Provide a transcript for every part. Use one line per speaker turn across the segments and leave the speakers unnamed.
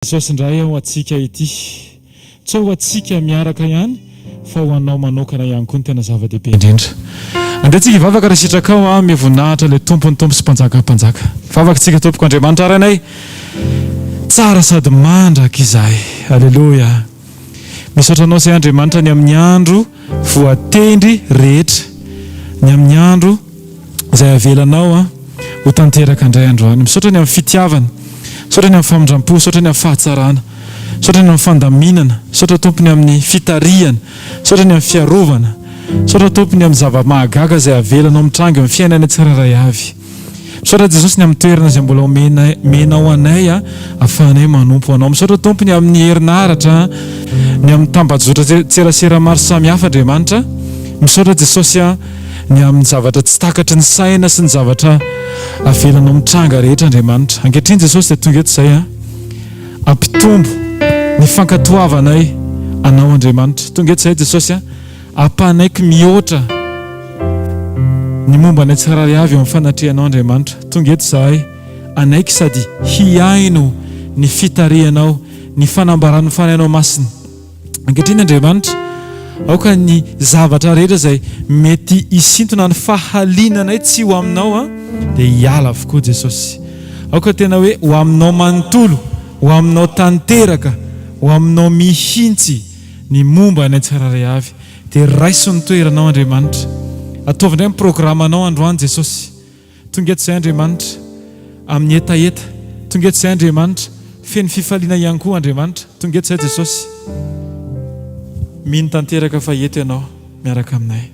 Jesosy indray ho antsika ity. Tsy ho antsika miaraka ihany fa ho anao manokana ihany koa no tena zava-dehibe indrindra. Andeha tsika hivavaka raha sitrakao aho ame voninahitra ilay Tompon'ny Tompo sy Mpanjakan'ny Mpanjaka. Vavaka tsika Tompoko Andriamanitra Rainay tsara sady mandrakizay. Aleloia. Misaotra anao izay Andriamanitra ny amin'ny andro voatendry rehetra, ny amin'ny andro izay avelanao an ho tanteraka indray androany. Misaotra ny amin'ny fitiavana, misaotra ny amin'ny famindram-po, misaotra ny amin'ny fahatsarana, misaotra ny amin'ny fandaminana, misaotra Tompo ny amin'ny fitarihana, misaotra ny amin'ny fiarovana, misaotra Tompo ny amin'ny zava-mahagaga izay avelanao mitranga eo amin'ny fiainanay tsirairay avy. Misaotra Jesosy ny amin'ny toerana izay mbola omenao anay ahafahanay manompo Anao. Misaotra Tompo ny amin'ny herinaratra, ny amin'ny tambajotra tserasera maro samihafa Andriamanitra. Misaotra Jesosy ny amin'ny zavatra tsy takatry ny saina sy ny zavatra avelanao mitranga rehetra Andriamanitra. Ankehitriny Jesosy dia tonga eto izay hampitombo ny fankatoavanay Anao Andriamanitra. Tonga eto izay Jesosy Hampanaiky mihoatra ny momba anay tsirairay avy eo amin'ny fanatrehanao Andriamanitra. Tonga eto izahay hanaiky sady hihaino ny fitarihanao, ny fanambaran'ny Fanahinao Masina. Ankehitriny Andriamanitra, aoka ny zavatra rehetra izay mety hisintona ny fahalinanay tsy ho aminao dia hiala avokoa Jesosy. Aoka tena hoe ho aminao manontolo, ho aminao tanteraka, ho aminao mihitsy. Ny momba anay tsirairay avy dia raiso ny toeranao Andriamanitra. Ataovy indray ny programanao androany Jesosy. Tonga eto izay Andriamanitra amin'ny hetaheta. Tonga eto izay Andriamanitra feno fifaliana ihany koa Andriamanitra. Tonga eto izay Jesosy. Mino tanteraka fa eto Ianao miaraka aminay.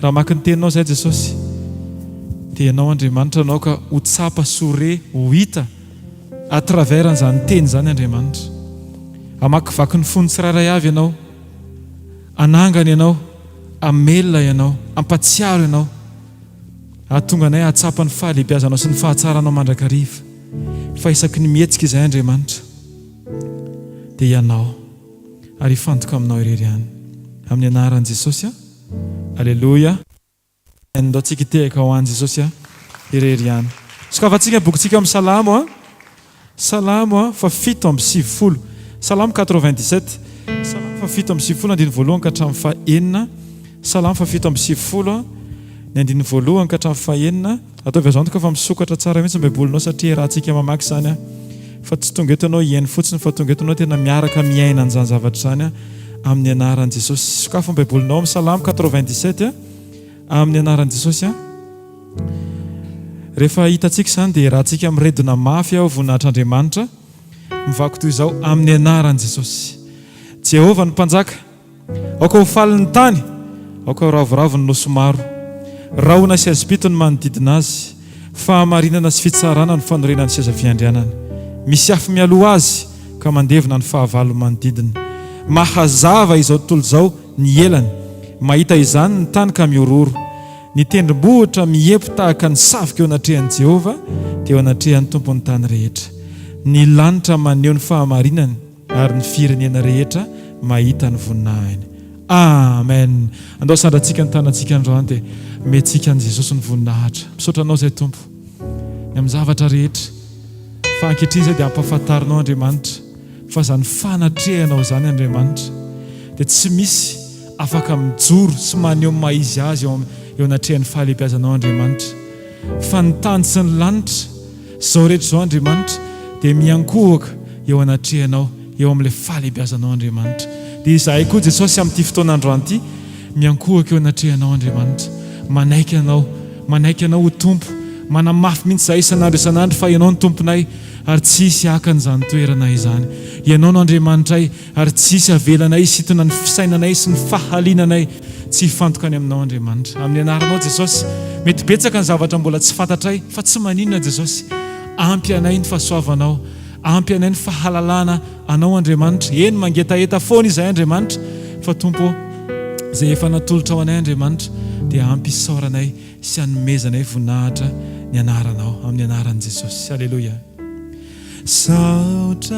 Raha maka ny teninao izay Jesosy dia Ianao Andriamanitra no aoka ho tsapa sy ho re, ho hita à travers an'izany teny izany Andriamanitra. Hamakivaky ny fon'ny tsirairay avy Ianao. Hanangana Ianao. Hamelona Ianao. Hampatsiaro Ianao. Hahatonga anay hahatsapa ny fahalehibiazanao sy ny fahatsaranao mandrakariva. Fa isaky ny mihetsika izahay Andriamanitra, dia Ianao. Ary hifantoka Aminao irery ihany. Amin'ny anaran'i Jesosy. Aleloia. Andao tsika hitehaka ho an'i Jesosy irery ihany. Sokafantsika ny bokintsika amin'ny Salamo a. Salamo a fa 97. Salamo 97. Salamo fa 97 andininy voalohany ka hatramin'ny faha enina. Salamo fa 97 a. Ny andininy voalohany ka hatramin'ny faha enina. Ataovy azo antoka fa misokatra tsara mihitsy ny Baibolinao satria iarahantsika mamaky izany a. Fa tsy tonga eto ianao hihaino fotsiny fa tonga eto ianao tena miaraka miaina an'izany zavatra izany a. Amin'ny anaran'i Jesosy. Sokafy ny Baibolinao amin'ny Salamo 97 a. Amin'ny anaran'i Jesosy a. Rehefa hitantsika izany dia rahantsika miredona mafy aho voninahitr'Andriamanitra. Mivaky toy izao amin'ny anaran'i Jesosy. Jehovah no mpanjaka. Aoka ho faly ny tany, aoka ho ravoravo ny nosy maro. Rahona sy hazimpito ny manodidina azy. Fahamarinana sy fitsarana no fanorenan'ny seza fiandrianany. Misy afo mialoha azy ka mandevona ny fahavalony manodidina. Mahazava izao tontolo izao ny elany. Mahita izany ny tany ka mihorohoro. Ny tendrombohitra miempo tahaka ny savoka eo anatrehan'i Jehovah, dia eo anatrehan'ny Tompon'ny tany rehetra. Ny lanitra maneho ny fahamarinany, ary ny firenena rehetra mahita ny voninahiny. Amen! Andao sandratsika ny tanantsika androany dia omentsika an'i Jesosy ny voninahitra. Misaotra Anao izay Tompo, ny amin'ny zavatra rehetra. Fa ankehitriny izay dia ampahafantarinao Andriamanitra fa izany fanatrehanao izany Andriamanitra dia tsy misy afaka mijoro sy maneho ny maha izy azy eo eo anatrehan'ny fahalehibiazanao Andriamanitra. Fa ny tany sy ny lanitra, izao rehetra izao Andriamanitra dia miankohoka eo anatrehanao, eo amin'ilay fahalehibiazanao Andriamanitra. Dia izahay koa Jesosy amin'ity fotoana androany ity miankohoka eo anatrehanao Andriamanitra. Manaiky Anao, manaiky Anao ho Tompo. Manamafy mihitsy izahay isan'andro isan'andro fa Ianao no Tomponay ary tsy hisy haka an'izany toerana izany. Ianao no Andriamanitray ary tsy hisy havelanay hisintona ny fisainanay sy ny fahalinanay tsy hifantoka any Aminao Andriamanitra. Amin'ny Anaranao Jesosy. Mety betsaka ny zavatra mbola tsy fantatray fa tsy maninona Jesosy. Ampy anay ny fahasoavanao. Ampy anay ny fahalalana Anao Andriamanitra. Eny mangetaheta foana izahay Andriamanitra fa Tompo ô, izay efa natolotrao anay Andriamanitra dia ampy isaoranay sy hanomezanay voninahitra ny anaranao amin'ny anaran'i Jesosy. Aleloia. Saotra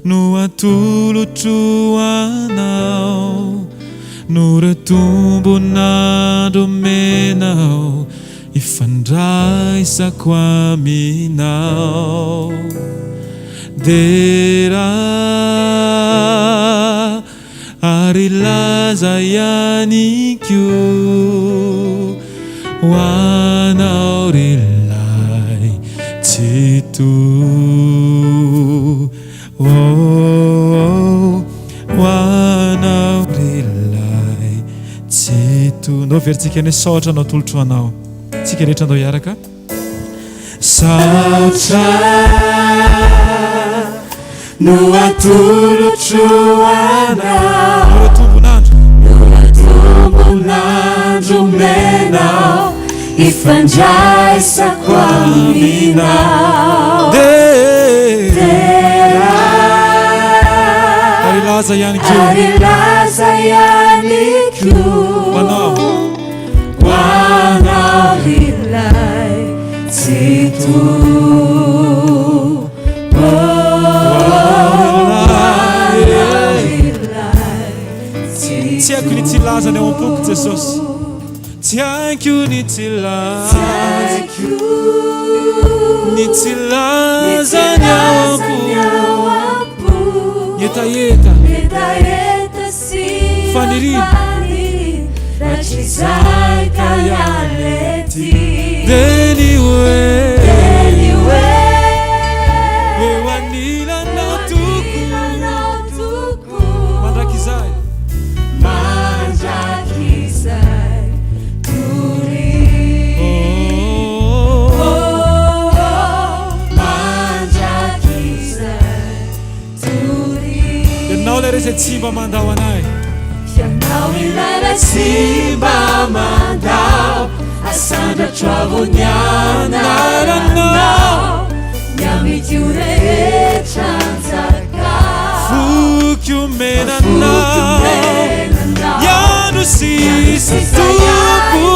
no atolotro anao noho ireo tombon'andro omenao. Ifandraisako aminao. Dera ary laza ihany koa ho anao ry ilay Tsitoha. Oh, ho anao ry ilay Tsitoha. Ndao averintsika ny hoe saotra no atolotro ho anao. Tsika rehetra ndao hiaraka. Saotra no atolotro anao. Ireo tombon'andro.
Ireo tombon'andro omenao ifandraisako aminao.
Dera. Ary laza ihany koa.
Ary laza ihany koa.
Ho anao.
Ho anao ilay Tsitoha.
Tsy haiko ny tsy hilaza ny ao am-poko Jesosy. Tsy haiko ny tsy hilaza. Ny tsy hilaza ny ao am-po. Ny hetaheta. Faniriana. Dia ny hoe. Eo anilanao Tompo. Mandrakizay. Oh. Ianao ilay Ray izay tsy mba mandao anay.
Ianao ilay Ray tsy mba mandao, asandratro avo ny anaranao, ny amiko rehetra anjakao.
Voky omena anao, ny andro sisa Tompo ô.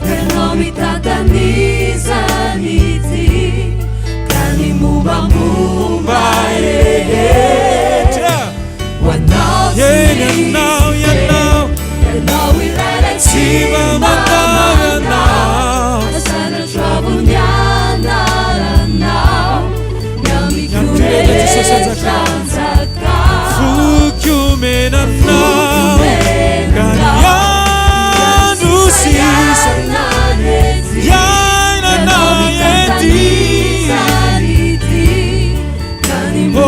Ianao mitantana izany ity. Ka ny mombamomba rehetra ho anao tsy misy fetra. Ianao ilay Ray tsy mba mandao, Asandratra avo ny anaranao, ny amiko rehetra anjakao.
Voky omena anao, ka ny andro sisa. Iainana ety. Oh,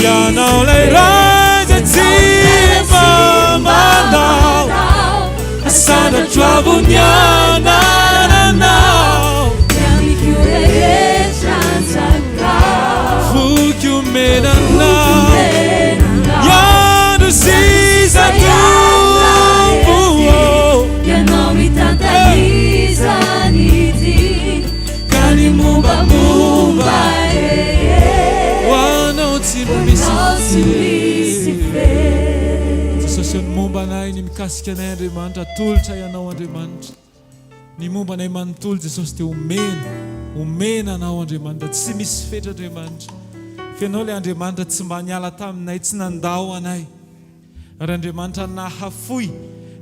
Ianao ilay Ray izay tsy mba mandao, Asandratro avo ny anaranao. Voky omena anao. Ny andro sisa Tompo ô.
Ianao mitantana izany ity ka ny mombamomba rehetra
Ho anao tsy misy
fetra.
Jesosy ô ny momba anay ny mikasika anay Andriamanitra atolotra Ianao Andriamanitra. Ny momba anay manontolo Jesosy dia omena, omena Anao Andriamanitra, tsy misy fetra Andriamanitra. Fa Ianao ilay Andriamanitra tsy mba niala taminay, tsy nandao anay. Ary Andriamanitra nahafoy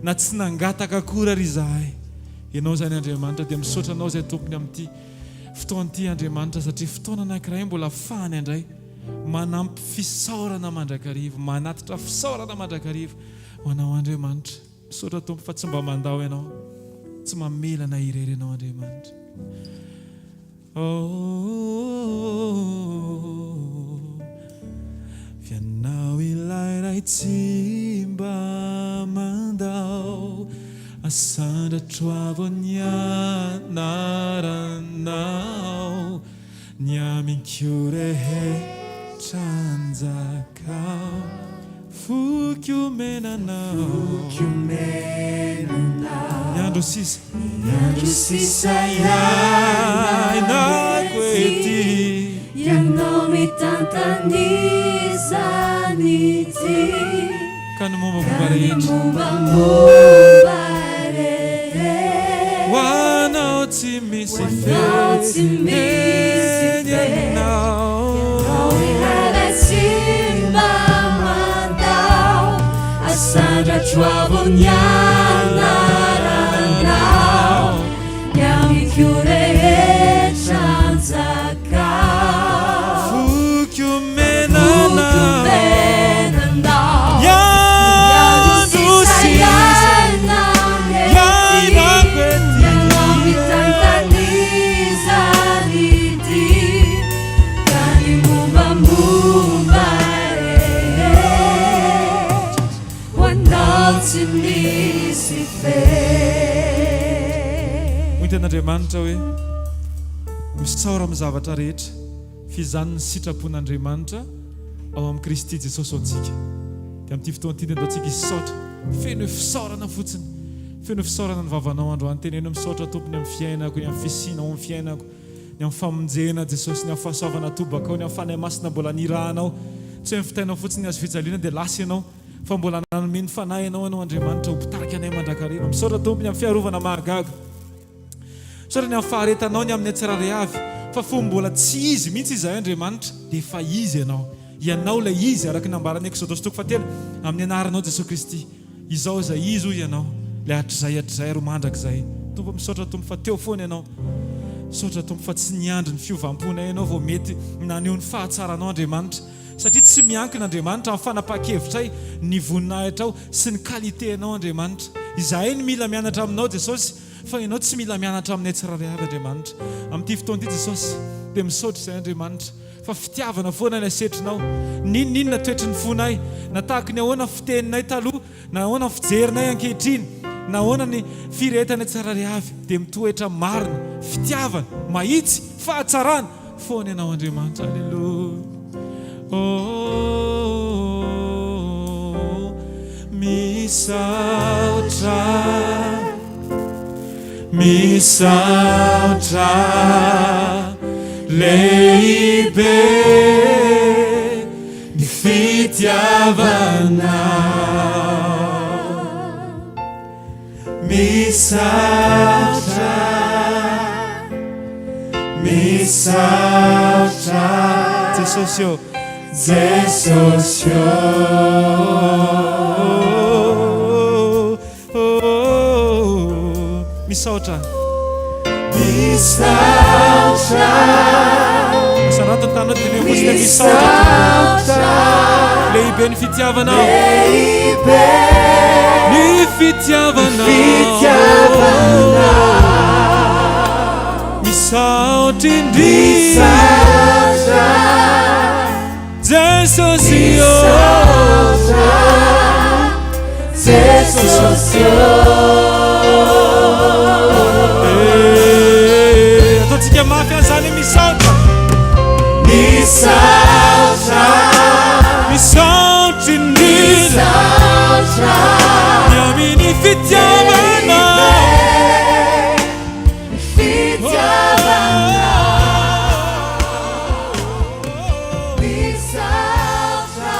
na tsy nangataka akory ary izahay. Ianao izany Andriamanitra dia misaotra Anao izay Tompony amin'ity fotoana ity Andriamanitra satria fotoana anankiray mbola afahany handray manampy fisaorana mandrakariva, manatitra fisaorana mandrakariva ho Anao Andriamanitra. Misaotra Tompo fa tsy mba mandao Ianao, tsy mamela anay irery Ianao Andriamanitra. Oh, Ianao ilay Ray tsy mba mandao, asandratro avo ny anaranao. Ny amiko rehetra anjakao, Voky omena anao.
Voky omena anao.
Ny andro sisa.
Ny andro sisa
iainako ety.
Ianao mitantana izany ity.
Ka ny mombamomba rehetra.
Ka ny mombamomba rehetra.
Ho anao tsy misy fetra.
Ho anao tsy misy fetra. Ianao ilay Ray tsy mba mandao. Fantatro avo ny anaranao, ny amiko rehetra anjakao.
Voky omena anao,
Ny andro sisa iainako ety, Ianao mitantana izany ity, ka ny mombamomba rehetra ho anao tsy misy fetra.
Hoy ny tenin'Andriamanitra hoe, Misaora amin'ny zavatra rehetra, f'izany ny sitrapon'Andriamanitra ao amin'i Kristy Jesosy ho antsika. Dia amin'ity fotoana ity dia andao tsika hisaotra, feno fisaorana fotsiny, feno fisaorana ny vavanao androany, teneno misaotra Tompo ny amin'ny fiainako, ny amin'ny fisianao amin'ny fiainako, ny amin'ny famonjena Jesosy, ny amin'ny fahasoavana atobakao, ny amin'ny Fanahy Masina mbola nirahanao, tsy hoe nifitainao fotsiny ny hazo fijaliana dia lasa ianao, fa mbola nanome ny Fanahinao ianao Andriamanitra ho mpitarika anay mandrakariva. Misaotra Tompo ny amin'ny fiarovana mahagaga. Misaotra ny amin'ny faharetanao ny amin'ny tsirairay avy, fa fony mbola tsy izy mihitsy izahay Andriamanitra, dia efa izy Ianao. Ianao ilay izy, araka ny nambaran'ny Eksodosy toko fahatelo, amin'ny anaranao Jesoa Kristy. Izao izay izy hoy Ianao, ilay hatrizay hatrizay ary ho mandrakizay. Tompo misaotra Tompo fa teo foana Ianao. Misaotra Tompo fa tsy niandry ny fiovam-ponay Ianao vao mety naneho ny fahatsaranao Andriamanitra. Satria tsy miankina Andriamanitra amin'ny fanapahan-kevitray ny voninahitrao sy ny qualité-nao Andriamanitra. Izahay no mila mianatra aminao Jesosy fa Ianao tsy mila mianatra aminay tsirairay avy Andriamanitra. Amin'ity fotoana ity Jesosy dia misaotra izahay Andriamanitra fa fitiavana foana ny asetrinao. N'inon'inona toetry ny fonay, na tahaky ny ahoana fiteninay taloha, na ahoana ny fijerinay ankehitriny, na ahoana ny firehetanay tsirairay avy dia mitoetra marina, fitiavana, mahitsy, fahatsarana, Foana Ianao Andriamanitra Aleloia oh Misaotra Misaotra Lehibe Ny fitiavanao Misaotra, misaotra Jesosy ô, Jesosy ô, Misaotra, misaotra. Asarato ny tananao dia fotsiny misaotra. Lehibe ny fitiavanao.
Lehibe
ny fitiavanao.
Fitiavanao.
Misaotra indrindra.
Misaotra.
Jesosy ô.
Misaotra. Jesosy ô.
Eh, ataontsika mafy an'izany misaotra.
Misaotra.
Misaotra indrindra.
Misaotra.
Ny amin'ny fitiavanao.
Fitiavanao. Misaotra.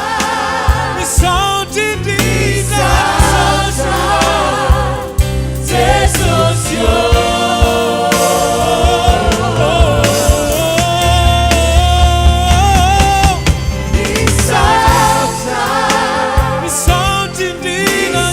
Misaotra indrindra.
Misaotra. Jesosy ô. Misaotra.
Misaotra indrindra.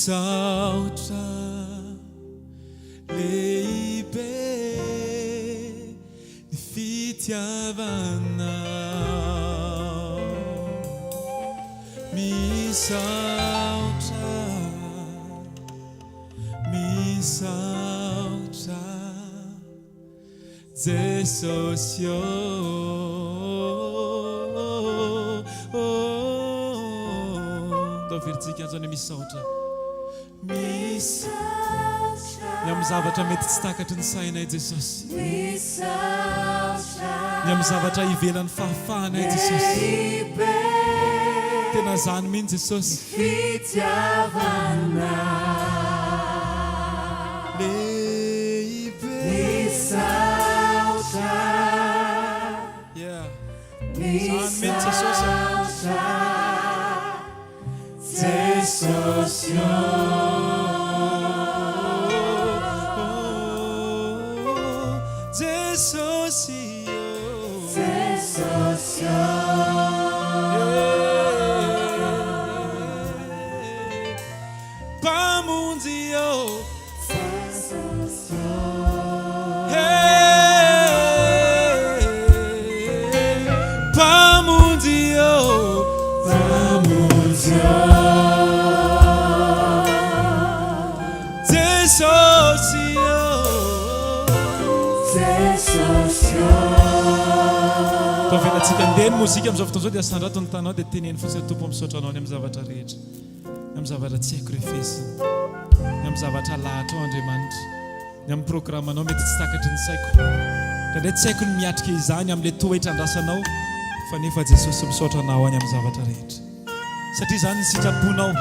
Misaotra lehibe ny fitiavanao. Misaotra, misaotra Jesosy ô. Ndao averintsika an'izao ny misaotra.
Misaotra.
Ny amin'ny zavatra mety tsy takatry ny sainay Jesosy.
Misaotra.
Ny amin'ny zavatra ivelan'ny fahafahanay Jesosy.
Lehibe.
Tena zany mihitsy Jesosy.
Fitiavana.
Lehibe.
Misaotra.
Yeah. Zany mihitsy Jesosy.
Misaotra. Jesosy ô.
Jesosy ô.
Jesosy ô.
Mpamonjy ô.
Jesosy ô.
Mpamonjy ô.
Mpamonjy ô.
Jesosy ô.
Jesosy ô.
Tavelantsika andeha ny mozika amin'izao fotoana izao dia asandrato ny tanao dia teneno fotsiny Tompo misaotra anao ny amin'ny zavatra rehetra. Ny amin'ny zavatra tsy haiko refesina. Ny amin'ny zavatra alahatrao Andriamanitra. Ny amin'ny programanao mety tsy takatry ny saiko. Indraindray tsy haiko ny miatrika izany amin'ilay toetra andrasanao fa nefa Jesosy misaotra anao any amin'ny zavatra rehetra. Satria izany ny sitraponao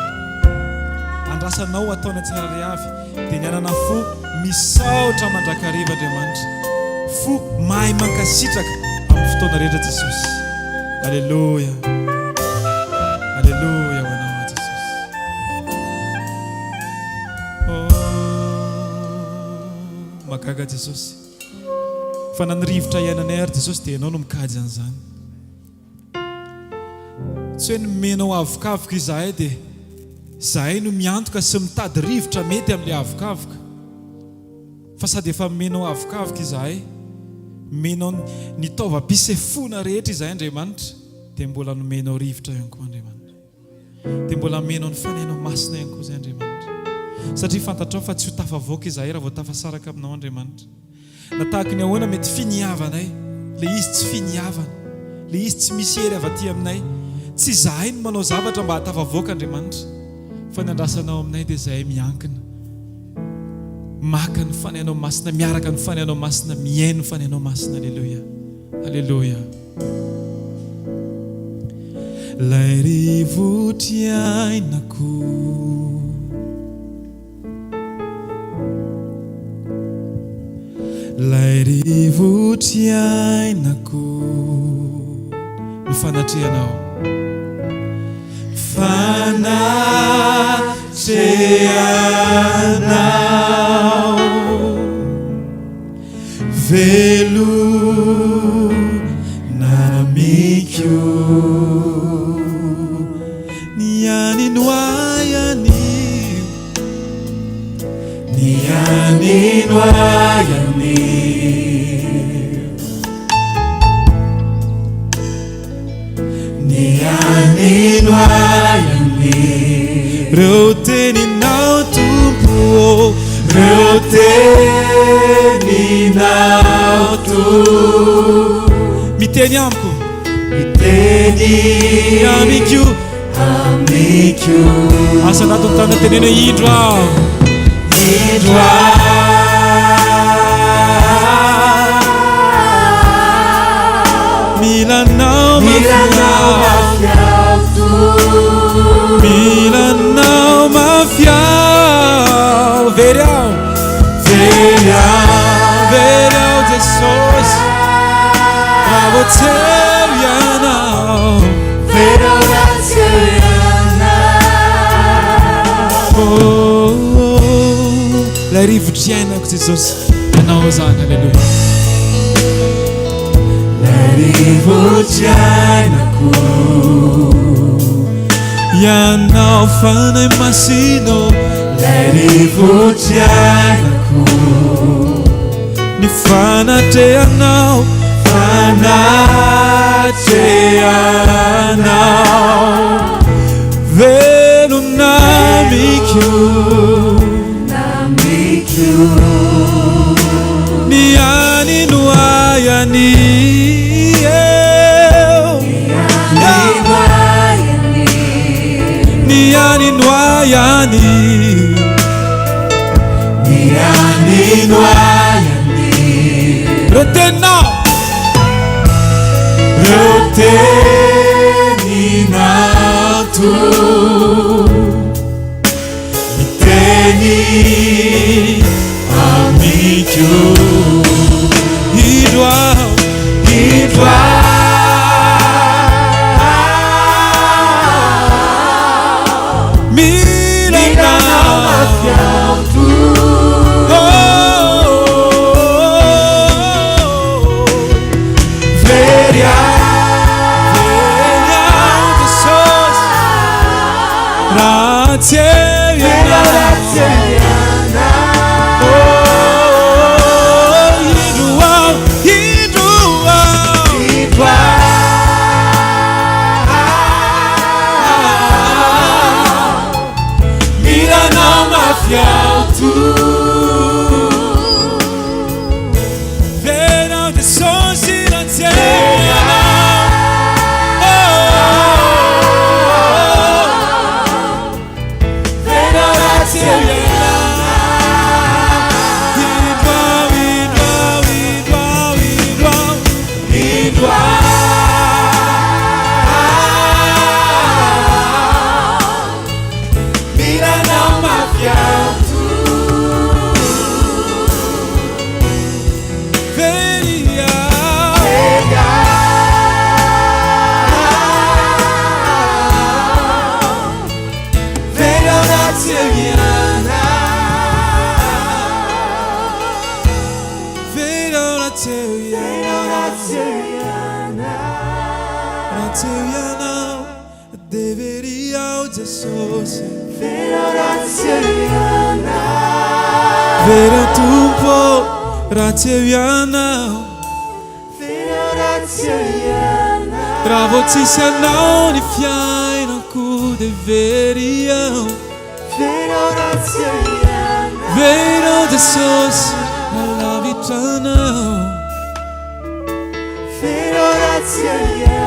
andrasanao ataonay tsirairay avy dia ny hanana fo misaotra mandrakariva Andriamanitra. Fo mahay mankasitraka amin'ny fotoana rehetra Jesosy. Aleloia. Aleloia ho anao Jesosy. Oh, mahagaga Jesosy. Fa na ny rivotra iainanay ary Jesosy dia Ianao no mikajy an'izany. Tsy hoe nomenao avokavoka izahay dia izahay no miantoka sy mitady rivotra mety amin'ilay avokavoka. Fa sady efa nomenao avokavoka izahay, nomenao ny taovam-pisefoana rehetra izahay Andriamanitra, dia mbola nomenao rivotra ihany koa Andriamanitra. Dia mbola nomenao ny Fanahinao Masina ihany koa izahay Andriamanitra. Satria fantatrao fa tsy ho tafavoaka izahay raha vao tafasaraka aminao Andriamanitra. Na tahaky ny ahoana mety finiavanay, le izy tsy finiavana, le izy tsy misy hery avy aty aminay, tsy izahay no manao zavatra mba hahatafavoaka Andriamanitra, fa ny andrasanao aminay dia izahay miankina, maka ny Fanahinao Masina, miaraka ny Fanahinao Masina, mihaino ny Fanahinao Masina, Aleloia, Aleloia. Lay rivotry ainako. Lay rivotry ainako ny fanatrehanao. Fanatrehanao velona amiko ny any no ahy anio. Ny any no ahy anio. Ny any no ahy anio. Reo teninao Tompo ô. Reo teninao Tompo. Miteny amiko. Miteny amiko. Amiko. Asa anaty ny tany teneno hoe indro aho. Indro aho. Mila anao mafy aho. Mila anao mafy aho. Very aho. Very aho. Very aho Jesosy. Raha vao tsy eo ianao. Oh, Ilay rivotry iainako Jesosy, Ianao izany, Aleloia. Ilay rivotry iainako, Ianao Fanahy Masina, Ilay rivotr'iainako. Ny fanatrehanao, fanatrehanao. Velona amiko. Ny any no ahy any eo. Ny any no ahy any. Ny any no ahy any. Reo teninao. Reo teninao Tompo. Miteny amiko. Indro aho, indro aho. Mila anao mafy aho Tompo. Very aho, very aho Jesosy. Raha tsy eo ianao. Oh, indro aho, indro aho. Mila anao mafy aho Tompo. Very aho Jesosy raha tsy eo ianao. Oh, very aho raha tsy eo ianao. Indro aho, indro aho, indro aho, indro aho, indro aho. Mila anao mafy aho Tompo. Very aho. Very aho raha tsy eo ianao. Very aho raha tsy eo ianao. Raha tsy eo ianao, dia very aho Jesosy. Very aho Tompo, raha tsy eo ianao. Raha vao tsisy anao ny fiainako dia very aho. Very aho Jesosy, raha lavitra anao.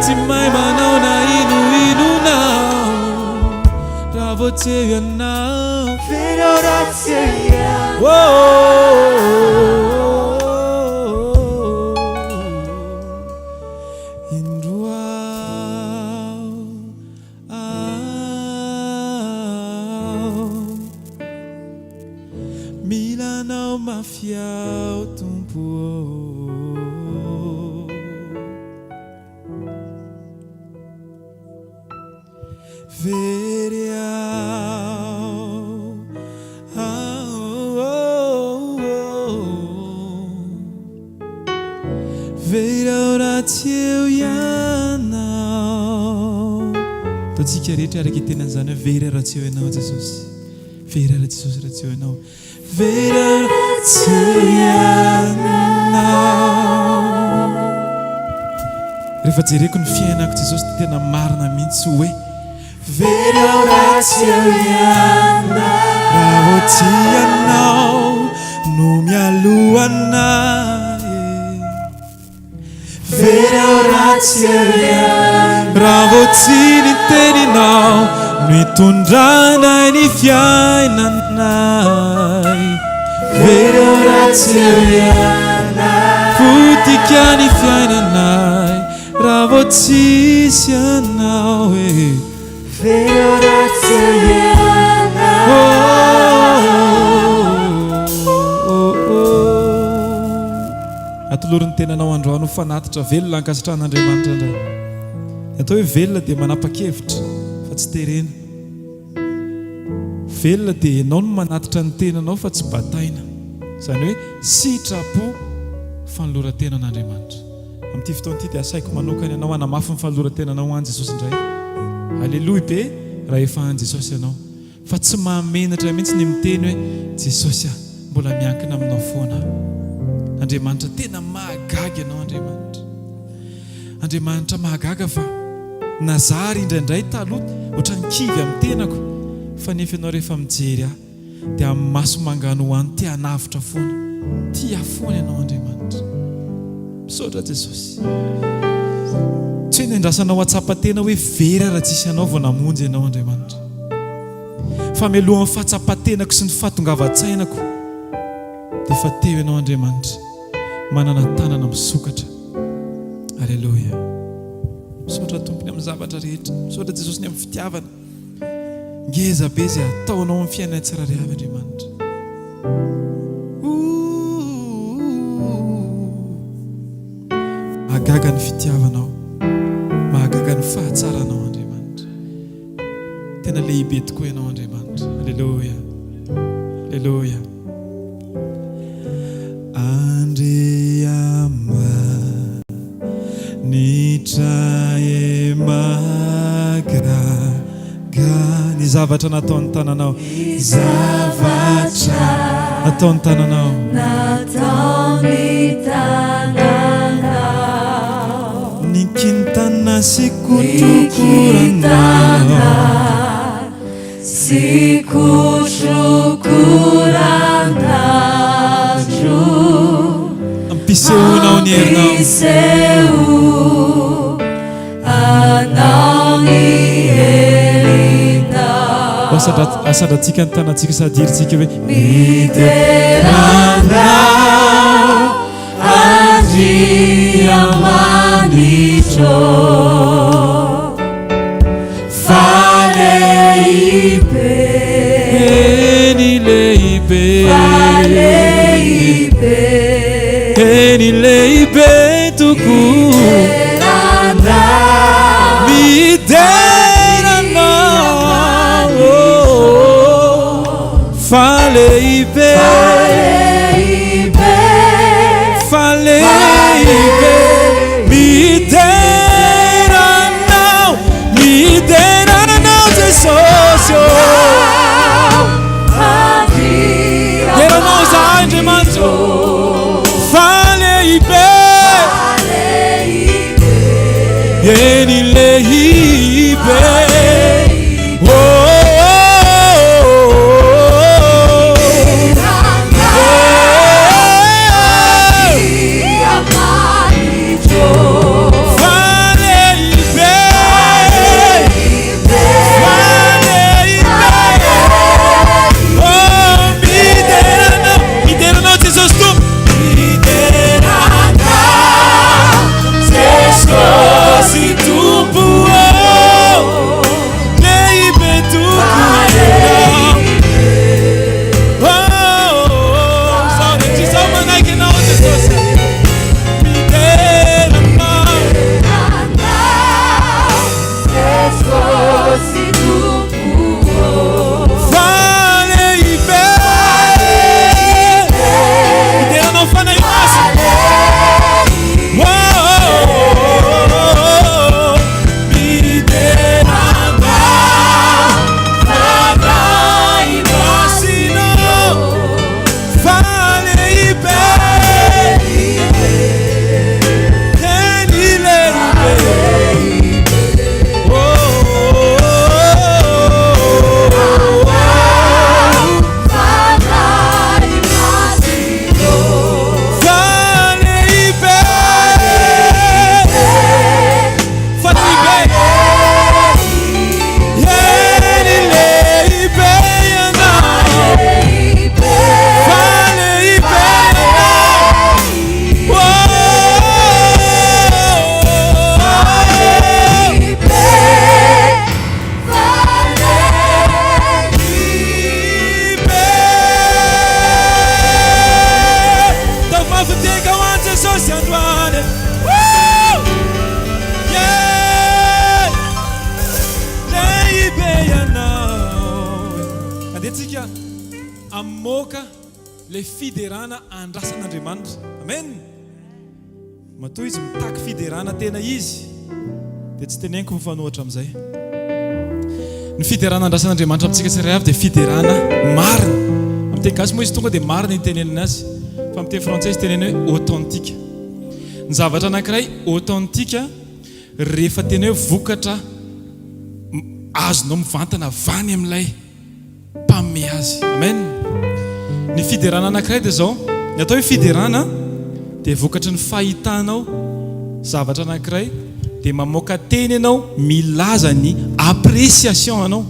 Tsy mahay manao na ino inona aho, raha vao tsy eo ianao. Oh, oh, oh, oh. Indro aho, aho. Mila anao mafy aho Tompo ô. Very aho, aho, oh, oh. Very aho raha tsy eo ianao. Ataontsika rehetra araka hiteny an'izany hoe very aho raha tsy eo ianao Jesosy. Very aho raha Jesosy raha tsy eo ianao. Very aho raha tsy eo ianao. Rehefa jereko ny fiainako Jesosy dia tena marina mihitsy hoe very aho raha tsy eo ianao. Raha vao tsy ianao no mialoha anay. Very aho raha tsy eo ianao. Raha vao tsy ny teninao no itondranay ny fiainanay. Very aho raha tsy eo ianao. Potika ny fiainanay raha vao tsisy anao e. Very aho raha tsy eo ianao. Oh, oh, oh. Atolory ny tenanao androany ho fanatitra velona ankasitrahan'Andriamanitra indray. Ny atao hoe velona dia manapa-kevitra fa tsy terena. Velona dia ianao no manatitra ny tenanao fa tsy bataina. Izany hoe sitrapo fanoloran-tena an'Andriamanitra. Amin'ity fotoana ity dia asaiko manokana ianao hanamafy ny fanoloran-tenanao ho an'i Jesosy indray. Aleloia be raha efa an'i Jesosy ianao. Fa tsy mahamenatra mihitsy ny miteny hoe Jesosy a, mbola miankina aminao foana aho. Andriamanitra tena mahagaga ianao Andriamanitra. Andriamanitra mahagaga fa na za ary indraindray taloha ohatran'ny kivy amin'ny tenako fa nefa ianao rehefa mijery ahy dia amin'ny maso manganohano te hanavotra foana. Tia ahy foana ianao Andriamanitra. Misaotra Jesosy. Tsy hoe nendrasanao hatsapa tena hoe very aho raha tsisy anao vao namonjy ianao Andriamanitra. Fa mialohan'ny fahatsapan-tenako sy ny fahatongavan-tsainako dia efa teo ianao Andriamanitra manana tanana misokatra. Aleloia. Misaotra Tompo ny amin'ny zavatra rehetra. Misaotra Jesosy ny amin'ny fitiavana. Ngeza be izay ataonao amin'ny fiainanay tsirairay avy Andriamanitra. Mahagaga ny fitiavanao. Mahagaga ny fahatsaranao Andriamanitra. Tena lehibe tokoa ianao Andriamanitra. Aleloia. Aleloia. Andriamanitra e mahagaga ny zavatra nataon'ny tananao.
Ny zavatra
nataon'ny tananao.
Nataon'ny tananao.
Ny kintana sy kotrokoranao.
Sy kotrokoranandro.
Ampisehoanao ny herinao.
Ampisehoanao ny herinao.
Asandratsika ny tanantsika sady hirintsika hoe.
Midera Anao Andriamanitro Fa lehibe
Eny lehibe
Fa lehibe
Eny lehibe tokoa
Midera Anao
Midera Anao Fa lehibe Fa lehibe Midera Anao Midera Anao Jesosy ô Dera Anao izahay Andriamanitra ô Fa lehibe Eny lehibe Oh, oh, oh, oh. Fa lehibe Fa lehibe Oh, midera Anao Midera Anao Jesosy Tompo Midera Anao Jesosy Tompo ô Lehibe tokoa Ianao Oh, izao rehetra izao manaiky Anao Jesosy Midera Anao
Jesosy Tompo ô
Fa lehibe Midera Anao Fanahy Masina Oh, oh, oh, oh. Midera Anao Fanahy Masina Fa lehibe Eny lehibe Oh, oh, oh, oh.
Fanahy Masina
Fa lehibe Fa lehibe Eny lehibe Ianao Fa lehibe Ianao Oh, Lehibe Tao mafy teka ho an'i Jesosy androany Woo! Yeah! Lehibe Ianao Andeha tsika hamoaka ilay fiderana andrasan'Andriamanitra. Amen! Matoa izy mitaky fiderana tena izy dia tsy teneniko mifanohitra amin'izay. Ny fiderana andrasan'Andriamanitra amintsika tsirairay avy dia fiderana marina. Amin'ny teny gasy moa izy tonga dia marina itenenana azy, fa amin'ny teny frantsay izy tenenina hoe authentique. Ny zavatra anankiray authentique rehefa tena hoe vokatra azonao mivantana avy any amin'ilay mpanome azy. Amen. Ny fiderana anankiray dia izao, ny atao hoe fiderana dia vokatry ny fahitanao zavatra anankiray dia mamoaka teny ianao milaza ny appréciation anao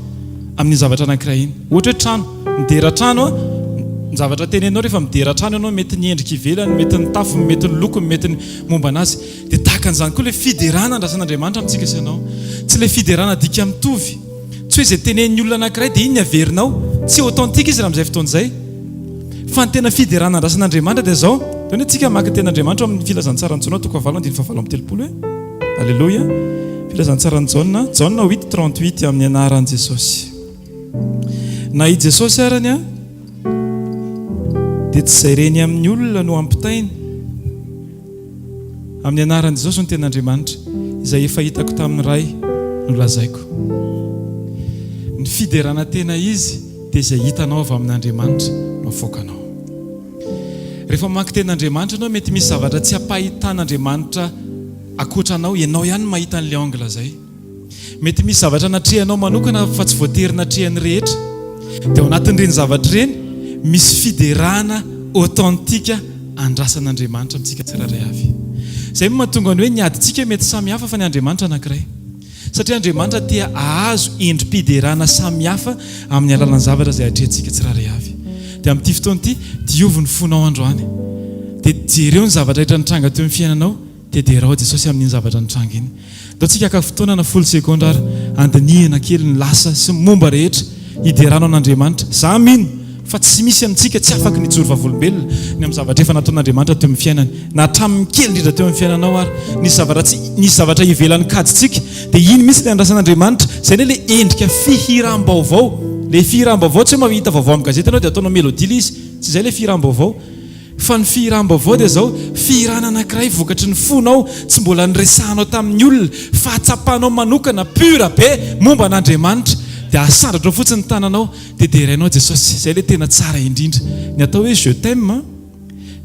amin'ny zavatra anankiray iny. Ohatra hoe trano, midera trano, ny zavatra teneninao rehefa midera trano ianao mety ny endrika ivelany, mety ny tafony, mety ny lokony, mety ny momba anazy. Dia tahaka an'izany koa ilay fiderana andrasan'Andriamanitra amintsika sy ianao. Tsy ilay fiderana dika mitovy. Tsy hoe izay tenenin'ny olona anankiray dia iny ny averinao. Tsy authentique izy raha amin'izay fotoana izay. Fa ny tena fiderana andrasan'Andriamanitra dia izao. Ndao anie tsika hamaky ny tenin'Andriamanitra ao amin'ny Filazantsaran'i Jaona toko fahavalo andininy fahavalo amby telopolo e. Aleloia. Filazantsaran'i Jaona, Jaona huit trente huit amin'ny anaran'i Jesosy. Na i Jesosy arany a dia tsy izay reny amin'ny olona no ampitainy. Amin'ny anaran'i Jesosy no tenin'Andriamanitra, izay efa hitako tamin'ny Ray no lazaiko. Ny fiderana tena izy dia izay hitanao avy amin'Andriamanitra no avoakanao. Rehefa mamaky tenin'Andriamanitra ianao, mety misy zavatra tsy ampahitan'Andriamanitra ankoatra anao, ianao ihany no mahita an'ilay angle izay. Mety misy zavatra natrehanao manokana fa tsy voatery natrehan'ny rehetra. Dia ao anatin'ireny zavatra ireny, misy fiderana authentique andrasan'Andriamanitra amintsika tsirairay avy. Izay no mahatonga ny hoe ny adintsika mety samy hafa fa ny Andriamanitra anankiray. Satria Andriamanitra te hahazo endri-piderana samy hafa amin'ny alalan'ny zavatra izay atrehantsika tsirairay avy. Dia amin'ity fotoana ity, diovy ny fonao androany. Dia jereo ny zavatra rehetra nitranga teo amin'ny fiainanao. Dia derao Jesosy amin'iny zavatra nitranga iny. Ndao tsika haka fotoana na folo segondra ary handinihana kely ny lasa sy ny momba rehetra hiderana an'Andriamanitra. Za mino fa tsy misy amintsika tsy afaky ny hijoro vavolombelona ny amin'ny zavatra efa nataon'Andriamanitra teo amin'ny fiainany. Na hatramin'ny kely indrindra teo amin'ny fiainanao ary nisy zavatra tsy nisy zavatra ivelan'ny kajintsika dia iny mihitsy ilay andrasan'Andriamanitra. Izay anie ilay endrika fihiram-baovao. Ilay fihiram-baovao tsy hoe mahita vaovao amin'ny gazety ianao dia ataonao mélodie ilay izy. Tsy izay ilay fihiram-baovao. Fa ny fihiram-baovao dia izao, fihirana anankiray vokatry ny fonao, tsy mbola niresahanao tamin'ny olona, fahatsapanao manokana, pur be, momba an'Andriamanitra. Dia asandratrao fotsiny ny tananao, dia derainao Jesosy. Izay ilay tena tsara indrindra. Ny atao hoe je t'aime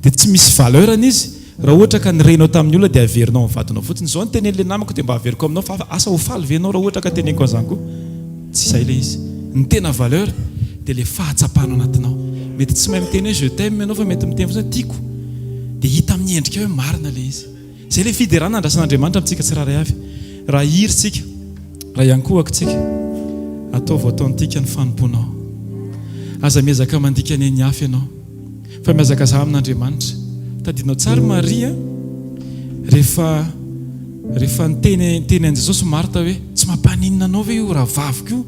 dia tsy misy valeur-ny izy, raha ohatra ka nirehinao tamin'ny olona dia averinao amin'ny vadinao fotsiny. Izao no tenenin'ilay namako dia mba averiko aminao fa asa ho faly ve ianao raha ohatra ka teneniko an'izany koa? Tsy izay ilay izy. Ny tena valeur dia ilay fahatsapana ao anatinao. Mety tsy mahay miteny hoe je t'aime ianao fa mety miteny fotsiny hoe tiako. Dia hita amin'ny endrikao hoe marina ilay izy. Izay ilay fiderana andrasan'Andriamanitra amintsika tsirairay avy. Raha hihira isika, raha hiankohoka isika, ataovy authentique ny fanompoanao. Aza miezaka mandika ny an'ny hafa ianao. Fa mihazakazaha amin'Andriamanitra. Tadidinao tsara Maria rehefa rehefa niteny niteny an'i Jesosy Marta hoe tsy mampaninona anao ve io rahavaviko io?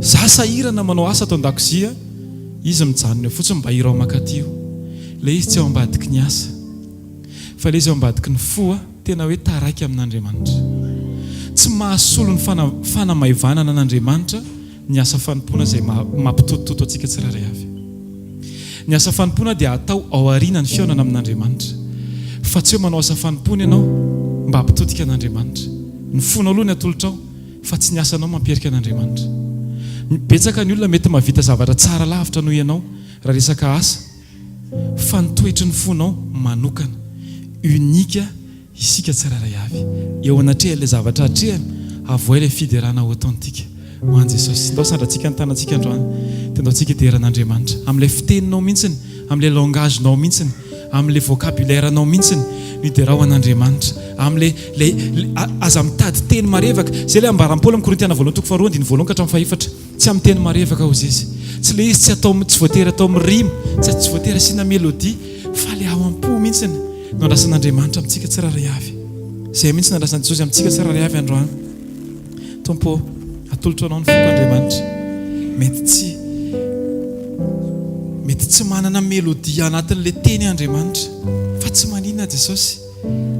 Za sahirana manao asa ato an-dakozia, izy mijanona eo fotsiny mba hirao mankaty io. Ilay izy tsy ao ambadiky ny asa. Fa ilay izy ao ambadiky ny fo tena hoe taraiky amin'Andriamanitra. Tsy mahasolo ny fanamaivanana an'Andriamanitra ny asa fanompoana izay mampitotototo antsika tsirairay avy. Ny asa fanompoana dia atao ao aoriana ny fihaonana amin'Andriamanitra. Fa tsy hoe manao asa fanompoana ianao mba hampitodika an'Andriamanitra. Ny fonao aloha ny atolotrao fa tsy ny asanao mampiherika an'Andriamanitra. Betsaka ny olona mety mahavita zavatra tsara lavitra noho ianao raha resaka asa fa ny toetry ny fonao manokana, unique, Isika tsirairay avy, eo anatrehan'ilay zavatra atrehana, avohay ilay fiderana authentique ho an'i Jesosy. Ndao sandratsika ny tanantsika androany, dia ndao tsika hidera an'Andriamanitra. Amin'ilay fiteninao mihitsiny, amin'ilay langage-nao mihitsiny, amin'ilay vocabulaire-nao mihitsiny, no hiderao an'Andriamanitra. Amin'ilay, ilay, aza mitady teny marevaka. Izay ilay ambaran'i Paoly amin'ny Korintiana voalohany toko faharoa andininy voalohany ka hatramin'ny fahefatra. Tsy amin'ny teny marevaka hozy izy. Tsy ilay izy tsy atao, tsy voatery atao mirima, tsy, tsy voatery asiana mélodie, fa ilay ao am-po mihitsiny no andrasan'Andriamanitra amintsika tsirairay avy. Izay mihitsy no andrasan'i Jesosy amintsika tsirairay avy androany. Tompo ô, atolotro Anao ny foko Andriamanitra. Mety tsy, mety tsy manana mélodie anatin'ilay teny Andriamanitra, fa tsy maninona Jesosy.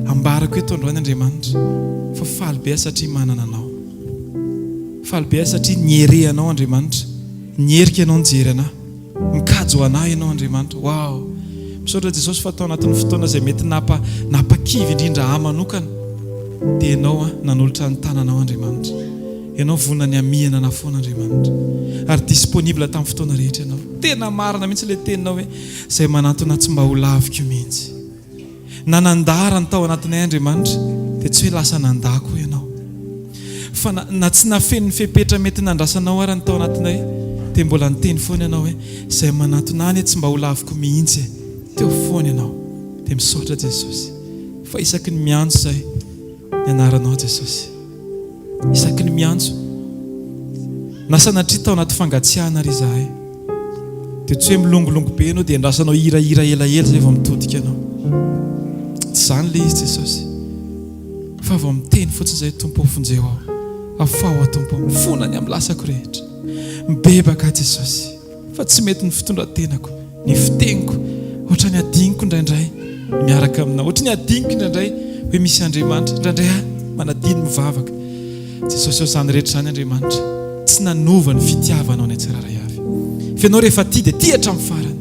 Ambarako eto androany Andriamanitra fa faly be aho satria manana Anao. Faly be aho satria niere Anao Andriamanitra. Nierika Ianao nijery anah. Mikajy ho anah Ianao Andriamanitra. Wow! Misaotra Jesosy fa tao anatin'ny fotoana izay mety nampa nampakivy indrindra ahy manokana dia Ianao nanolotra ny tananao Andriamanitra. Ianao vonona ny hamihana anah foana Andriamanitra. Ary disponible tamin'ny fotoana rehetra Ianao. Tena marina mihitsy ilay teninao hoe izay manantona tsy mba ho laviko mihitsy. Na nandà ny tao anatinay Andriamanitra dia tsy hoe lasa nandà koa Ianao. Fa na, na tsy nafeno ny fepetra mety nandrasanao ara ny tao anatinay dia mbola niteny foana Ianao hoe izay manantona ahy anie tsy mba ho laviko mihitsy e. Teo foana Ianao. Dia misaotra Jesosy fa isaky ny miantso izay ny anaranao Jesosy. Isaky ny miantso, na sanatria tao anaty fangatsiahana ary izahay, dia tsy hoe milongilongy be ianao dia andrasanao hirahira elaela izay vao mitodika anao. Tsy izany ilay izy Jesosy. Fa vao miteny fotsiny izay, Tompo ô vonjeo aho. Afaho aho Tompo ô, mifona ny amin'ny lasako rehetra. Mibebaka aho Jesosy. Fa tsy mety ny fitondran-tenako, ny fiteniko, ohatran'ny adinoko indraindray ny miaraka aminao, ohatran'ny adinoko indraindray hoe misy Andriamanitra, indraindray aho manadino mivavaka. Jesosy ô, izany rehetra izany Andriamanitra, tsy nanova ny fitiavanao anay tsirairay avy. Fa Ianao rehefa tia dia tia hatramin'ny farany.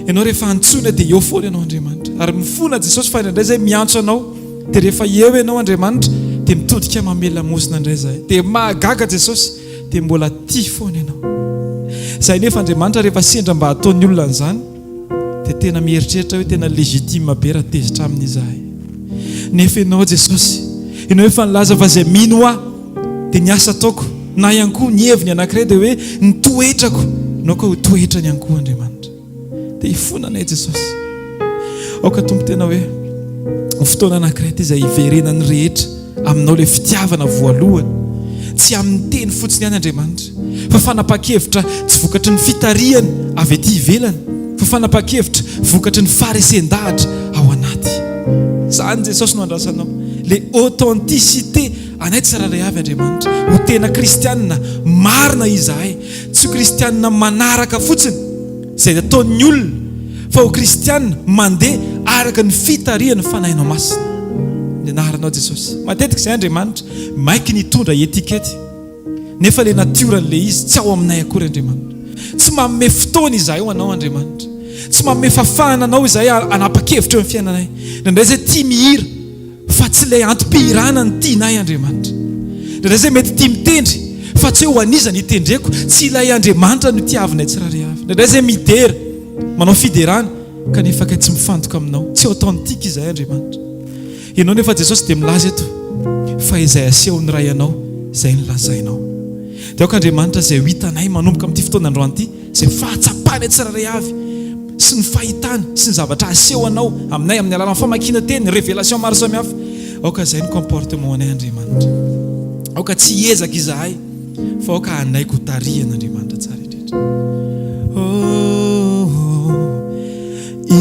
Ianao rehefa antsoina dia eo foana Ianao Andriamanitra. Ary mifona Jesosy fa indraindray izay miantso Anao dia rehefa eo Ianao Andriamanitra dia mitodika mamela lamosina indray izahay. Dia mahagaga Jesosy. dia mbola tia foana ianao. Izay nefa Andriamanitra rehefa sendra mba ataon'ny olona an'izany dia tena mieritreritra hoe tena légitime be raha tezitra aminy izahay. Nefa ianao Jesosy, ianao efa nilaza fa izay mino ahy dia ny asa ataoko na ihany koa ny heviny anankiray dia hoe ny toetrako no aoka ho toetrany ihany koa Andriamanitra. Dia hifona anay Jesosy. Aoka Tompo tena hoe ho fotoana anankiray ity izay hiverenan'ny rehetra aminao ilay fitiavana voalohany. Tsy amin'ny teny fotsiny ihany Andriamanitra, fa fanapahan-kevitra tsy vokatry ny fitarihana avy aty ivelany, fa fanapahan-kevitra vokatry ny faharesen-dahatra ao anaty. Izany Jesosy no andrasanao. Ilay authenticité anay tsirairay avy Andriamanitra. Ho tena kristianina marina izahay. Tsy ho kristianina manaraka fotsiny izay ataon'ny olona, fa ho kristianina mandeha araka ny fitarihan'ny Fanahinao Masina. Ny anaranao Jesosy. Matetika izay Andriamanitra maiky ny hitondra étiquette, nefa ilay natioran'ilay izy tsy ao aminay akory Andriamanitra. Tsy manome fotoana izahay ho anao Andriamanitra. Tsy manome fahafahana anao izahay hanapa-kevitra eo amin'ny fiainanay. Indraindray izay tia mihira. Fa tsy ilay antom-pihirana no tianay Andriamanitra. Indraindray izay mety tia mitendry, fa tsy hoe ho an'iza no hitendreko, tsy ilay Andriamanitra no tiavinay tsirairay avy. Indraindray izay midera, manao fiderana, kanefa kay tsy mifantoka aminao, tsy authentique izahay Andriamanitra. Ianao nefa Jesosy dia milaza eto fa izay asehon'ny Ray anao, izay no lazainao. Dia aoka Andriamanitra izay ho hitanay manomboka amin'ity fotoana androany ity, Izay fahatsapanay tsirairay avy sy ny fahitany sy ny zavatra aseho anao aminay amin'ny alalan'ny famakiana teny, révélation maro samihafa. Aoka izay ny comportement anay Andriamanitra. Aoka tsy hiezaka izahay fa aoka hanaiky ho tarihan'Andriamanitra tsara indrindra. Oh, oh.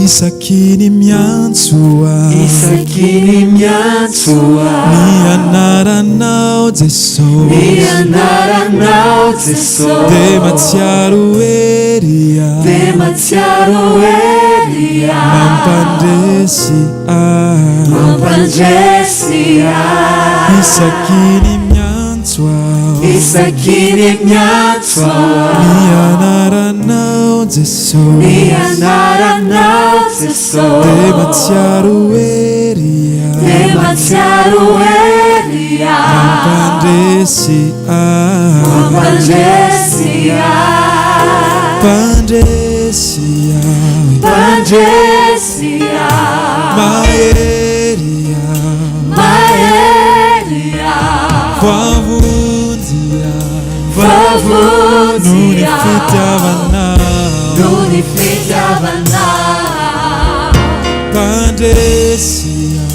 Isaky ny miantso aho.
Isaky ny miantso aho.
Ny anaranao Jesosy.
Ny anaranao Jesosy.
Dia matsiaro hery aho.
Dia matsiaro hery aho.
Mampandresy ahy.
Mampandresy ahy.
Isaky ny miantso aho.
Isaky ny miantso aho.
Ny anaranao Jesosy.
Ny anaranao Jesosy.
Dia matsiaro hery aho.
Dia matsiaro hery aho.
Mampandresy ahy.
Mampandresy ahy.
Mpandresy ahy.
Mpandresy ahy.
Mahery aho.
Mahery aho.
Voavonjy aho.
Voavonjy
Noho ny
aho.
fitiavanao.
Noho ny fitiavanao.
Mpandresy aho.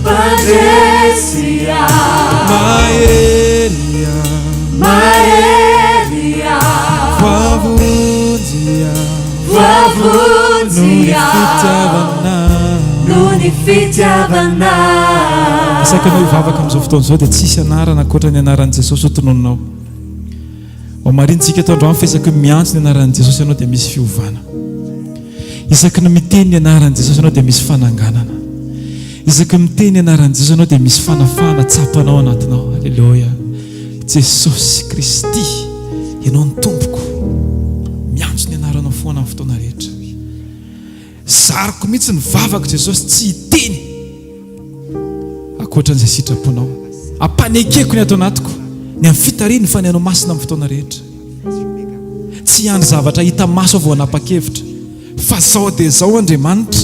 Mpandresy aho.
Mahery aho.
Mahery aho.
Voavonjy aho.
Voavonjy
Noho ny
aho.
fitiavanao.
Noho ny fitiavanao.
Asaiko ianao hivavaka amin'izao fotoana izao dia tsy hisy anarana ankoatra ny anaran'i Jesosy ho tononinao. Ho marinintsika eto androany fa isaky ny miantso ny anaran'i Jesosy ianao dia misy fiovana. Isaky ny miteny ny anaran'i Jesosy ianao dia misy fananganana. Isaky ny miteny ny anaran'i Jesosy ianao dia misy fanafahana tsapanao anatinao. Aleloia. Jesosy Kristy, ianao ny Tompoko. Miantso ny anaranao foana amin'ny fotoana rehetra. Zariko mihitsy ny vavako Jesosy tsy hiteny ankoatran'izay sitraponao. Ampanekeko ny ato anatiko. Ny amin'ny fitarihin'ny Fanahinao Masina amin'ny fotoana rehetra. Tsy hiandry zavatra hita maso aho vao hanapa-kevitra. Fa zao dia zao Andriamanitra,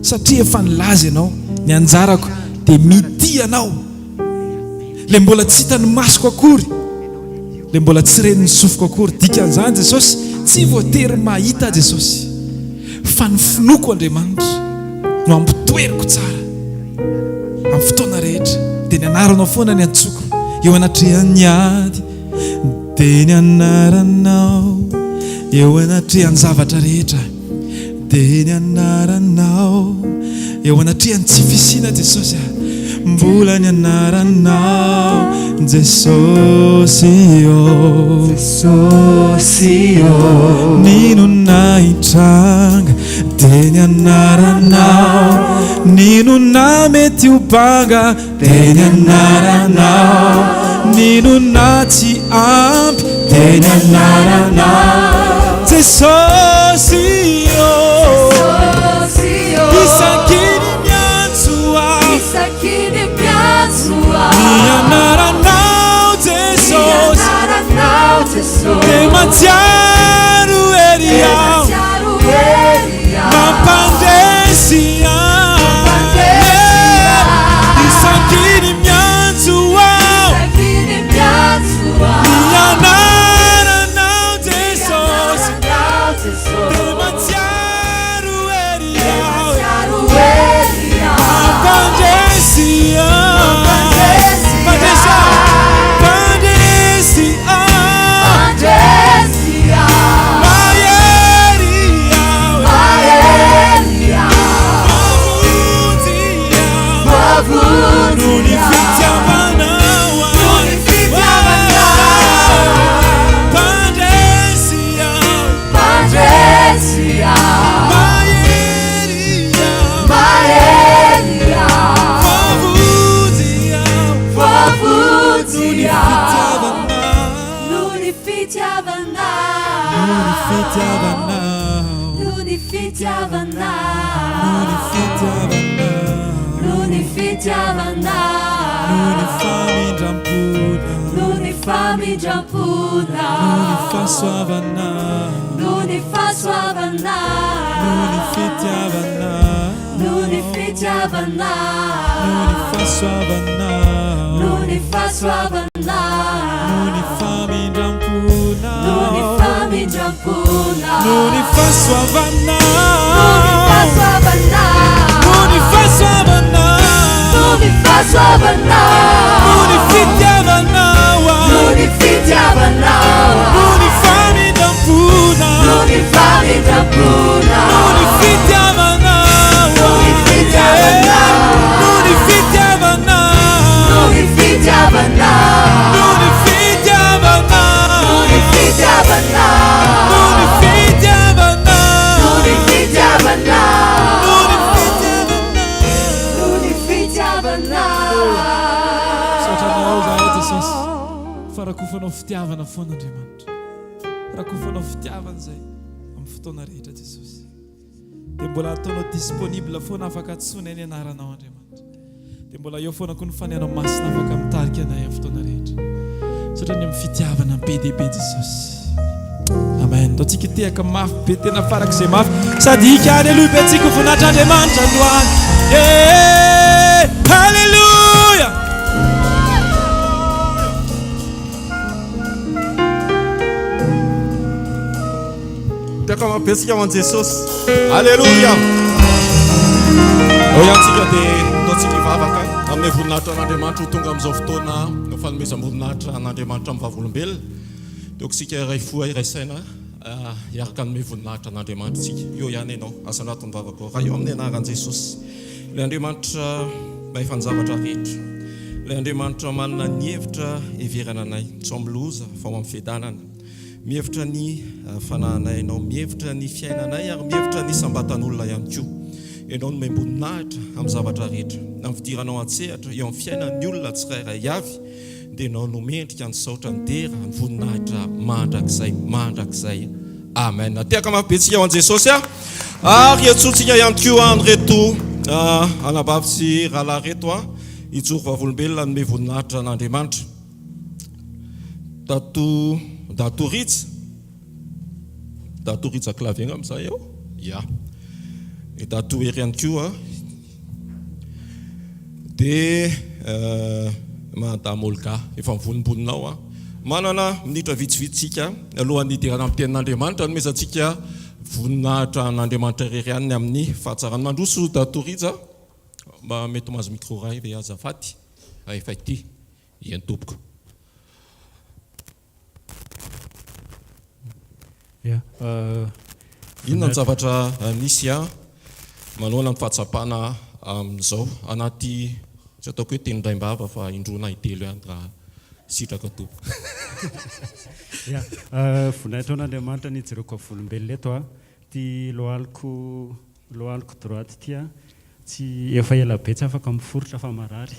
satria efa nilaza Ianao, ny anjarako dia mitia Anao. Ilay mbola tsy hitan'ny masoko akory, ilay mbola tsy ren'ny sofiko akory. Dikan'izany Jesosy, tsy voatery mahita aho Jesosy, fa ny finoako Andriamanitra no ampitoeriko tsara amin'ny fotoana rehetra. Dia ny anaranao foana ny antsoko eo anatrehan'ny ady. Dia ny anaranao eo anatrehan'ny zavatra rehetra. Dia ny anaranao eo anatrehan'ny tsy fisiana Jesosy a. Mbola ny anaranao Jesosy ô.
Jesosy ô.
N'inona hitranga dia ny anaranao. N'inona mety ho banga Dia ny anaranao N'inona tsy ampy Dia ny anaranao Jesosy ô
Jesosy ô
Isaky ny miantso aho
Isaky ny miantso aho
Ny anaranao
Ny
Jesosy
anaranao Jesosy
Dia mahatsiaro ery
Dia
aho
mahatsiaro ery aho
Mampandresy ahy.
Mampandresy ahy.
Isaky ny miantso aho.
Isaky ny miantso aho.
Ny anaranao Jesosy.
Ny anaranao Jesosy.
Dia mahatsiaro ery
Dia
aho.
mahatsiaro ery aho.
Mampandresy ahy.
Mampandresy
Mampandresy ahy.
ahy.
Mampandresy ahy.
Mampandresy ahy.
Mahery aho.
Mahery aho.
Mamonjy aho.
Mamonjy
Noho ny
aho.
fitiavanao ahy.
Noho ny fitiavanao.
Mpandresy aho.
Mpandresy aho.
Mahery aho.
Mahery aho.
Mamonjy aho.
Voavonjy aho.
Fitiavanao.
Noho ny fitiavanao.
Noho ny fitiavanao.
Noho ny fitiavanao.
Noho ny fitiavanao.
Noho ny fitiavanao.
Noho ny famindram-ponao.
Noho ny famindram-ponao.
Noho ny fahasoavanao.
Noho ny fahasoavanao.
Noho ny fitiavanao.
Noho ny fitiavanao.
Noho ny fahasoavanao.
Noho ny fahasoavanao.
Noho ny famindram-ponao.
Noho ny famindram-ponao.
Noho ny fahasoavanao.
Noho ny fahasoavanao.
Noho ny fahasoavanao.
Noho ny fahasoavanao.
Noho ny fitiavanao.
Noho ny fitiavanao.
Noho ny famindram-ponao.
Noho ny famindram-ponao.
Noho ny fitiavanao.
Noho ny fitiavanao.
Noho ny fitiavanao.
Noho ny fitiavanao.
Noho ny fitiavanao.
Noho ny fitiavanao.
Noho ny fitiavanao.
Noho ny fitiavanao.
Noho ny fitiavanao.
Noho ny fitiavanao.
Misaotra anao izahay Jesosy fa rakofanao fitiavana foana Andriamanitra. Rakofanao fitiavana izay amin'ny fotoana rehetra Jesosy. Dia mbola ataonao disponible foana afaka antsoinay ny anaranao Andriamanitra. Dia mbola eo foana koa ny Fanahinao Masina afaka mitarika anay amin'ny fotoana rehetra. Misaotra ny amin'ny fitiavana be dia be Jesosy. Amen. Ataontsika hitehaka mafy be tena farak'izay mafy. Sady hika haleloia be antsika ho voninahitr'Andriamanitra androany. Yeah! Haleloia!
Tiako amabetsika ho an'i Jesosy. Aleloia. Eo ihany tsika dia ataontsika hivavaka amin'ny voninahitra an'Andriamanitra ho tonga amin'izao fotoana ny fanomezam-boninahitra an'Andriamanitra amin'ny vavolombelona. Dia aoka isika iray fo iray saina ah, hiaraka hanome voninahitra an'Andriamanitra isika. Eo ihany ianao, asandrato ny vavakao. Raha eo amin'ny anaran'i Jesosy, ilay Andriamanitra mahefa ny zavatra rehetra, ilay Andriamanitra manana ny hevitra heverana anay, tsy ao amin'ny loza fa ao amin'ny fiadanana. Mihevitra ny fanahinay Ianao, mihevitra ny fiainanay ary mihevitra ny isam-batan'olona ihany koa. Ianao no omem-boninahitra amin'ny zavatra rehetra. Amin'ny fidiranao an-tsehatra eo amin'ny fiainan'ny olona tsirairay avy dia Ianao no mendrika ny saotra, ny dera, ny voninahitra mandrakizay mandrakizay. Amen. Tehaka mafy be tsika ho an'i Jesosy a. Ary iantsoantsika ihany koa an'ireto anabavy sy rahalahy ireto hijoro vavolombelona hanome voninahitra an'Andriamanitra. Dato Dato Rija. Dato Rija clavier angamba zay eo. Ya. I Dato Hery ihany koa. Dia Madame Olga efa mivonimbonina ao. Manana minitra vitsivitsy tsika alohan'ny hidirana amin'ny tenin'Andriamanitra hanomezantsika voninahitra an'Andriamanitra irery ihany ny amin'ny fahatsarany. Mandroso Dato Rija. Mba mety mahazo micro iray ve azafady? Efa ity. Eny tompoko.
Ya.
Inona ny zavatra nisy manohana ny fahatsapana amin'izao anaty tsy ataoko hoe teny indraim-bava fa indroa na intelo ihany raha sitraka tompoko.
Ya. Voninahitra ho an'Andriamanitra ny hijereko vavolombelona eto a. Ity lohaliko Lohaliko droite ity a, tsy efa ela be tsy afaka miforitra fa marary.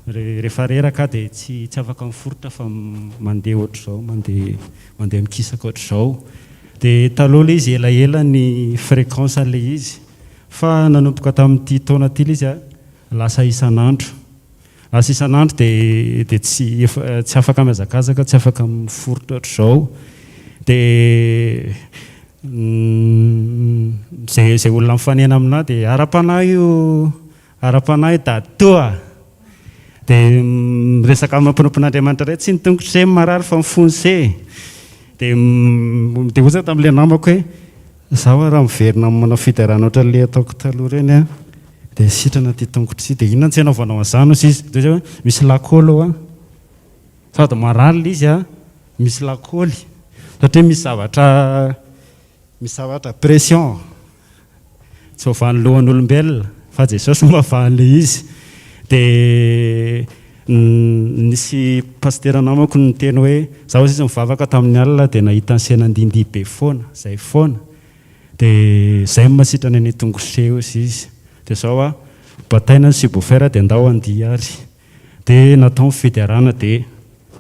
Rehefa reraka aho dia tsy tsy afaka miforitra fa mandeha ohatr'izao, mandeha mandeha mikisaka ohatr'izao. Dia taloha ilay izy elaela ny fréquence an'ilay izy fa nanomboka tamin'ity taona ity ilay izy a, lasa isan'andro. Lasa isan'andro dia dia tsy efa tsy afaka mihazakazaka, tsy afaka miforitra ohatr'izao. Dia izay izay olona mifanena aminà dia ara-panahy io ara-panahy dadatoa a! Dia miresaka amin'ny mpanompon'Andriamanitra iray, tsy ny tongotr'ise no marary fa ny fon'ise. Dia dia hoy za tamin'ilay namako hoe Izaho raha miverina manao fiderana ohatran'ilay ataoko taloha ireny an, dia sitrana ity tongotro ity. Dia inona no tsy anaovanao an'izany hozy izy. Dia hoy izy hoe misy lakôly ao an. Sady marary ilay izy an, misy lakôly. Satria misy zavatra, misy zavatra pression. Tsy voavahan'ny lohan'olombelona fa Jesosy no mahavaha an'ilay izy. Dia nisy pasitera namako niteny hoe, za hozy izy nivavaka tamin'ny alina dia nahita an'i Sena nandihindihy be foana, zay foana. Dia zay no mahasitrana an'io tongotro io hozy izy. Dia zao aho, bataina ny subwoofer dia ndao handihy ary. Dia natao ny fiderana dia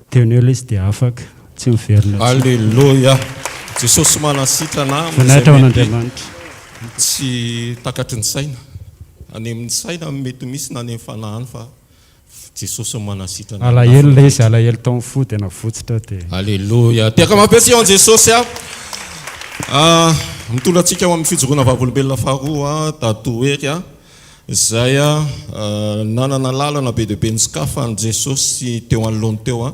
teo no eo ilay izy dia afaka, tsy miverina intsony.
Aleloia! Jesosy manasitrana amin'izay
Voninahitra ho
mety
an'Andriamanitra.
tsy takatry ny saina. Any amin'ny saina mety misy na any amin'ny fanahy any fa Jesosy no manasitrana ny
Alahelo
lafiny
ilay izy,
rehetra.
alahelo tao amin'ny fo dia navotsitra dia.
Aleloia! Tehaka mafy be tsy eo an'i Jesosy a! Ah, mitondra antsika ho amin'ny fijoroana vavolombelona faharoa Dadatoa Hery a! Izay nanana lalana be dia be nosokafan'i Jesosy teo anoloany teo.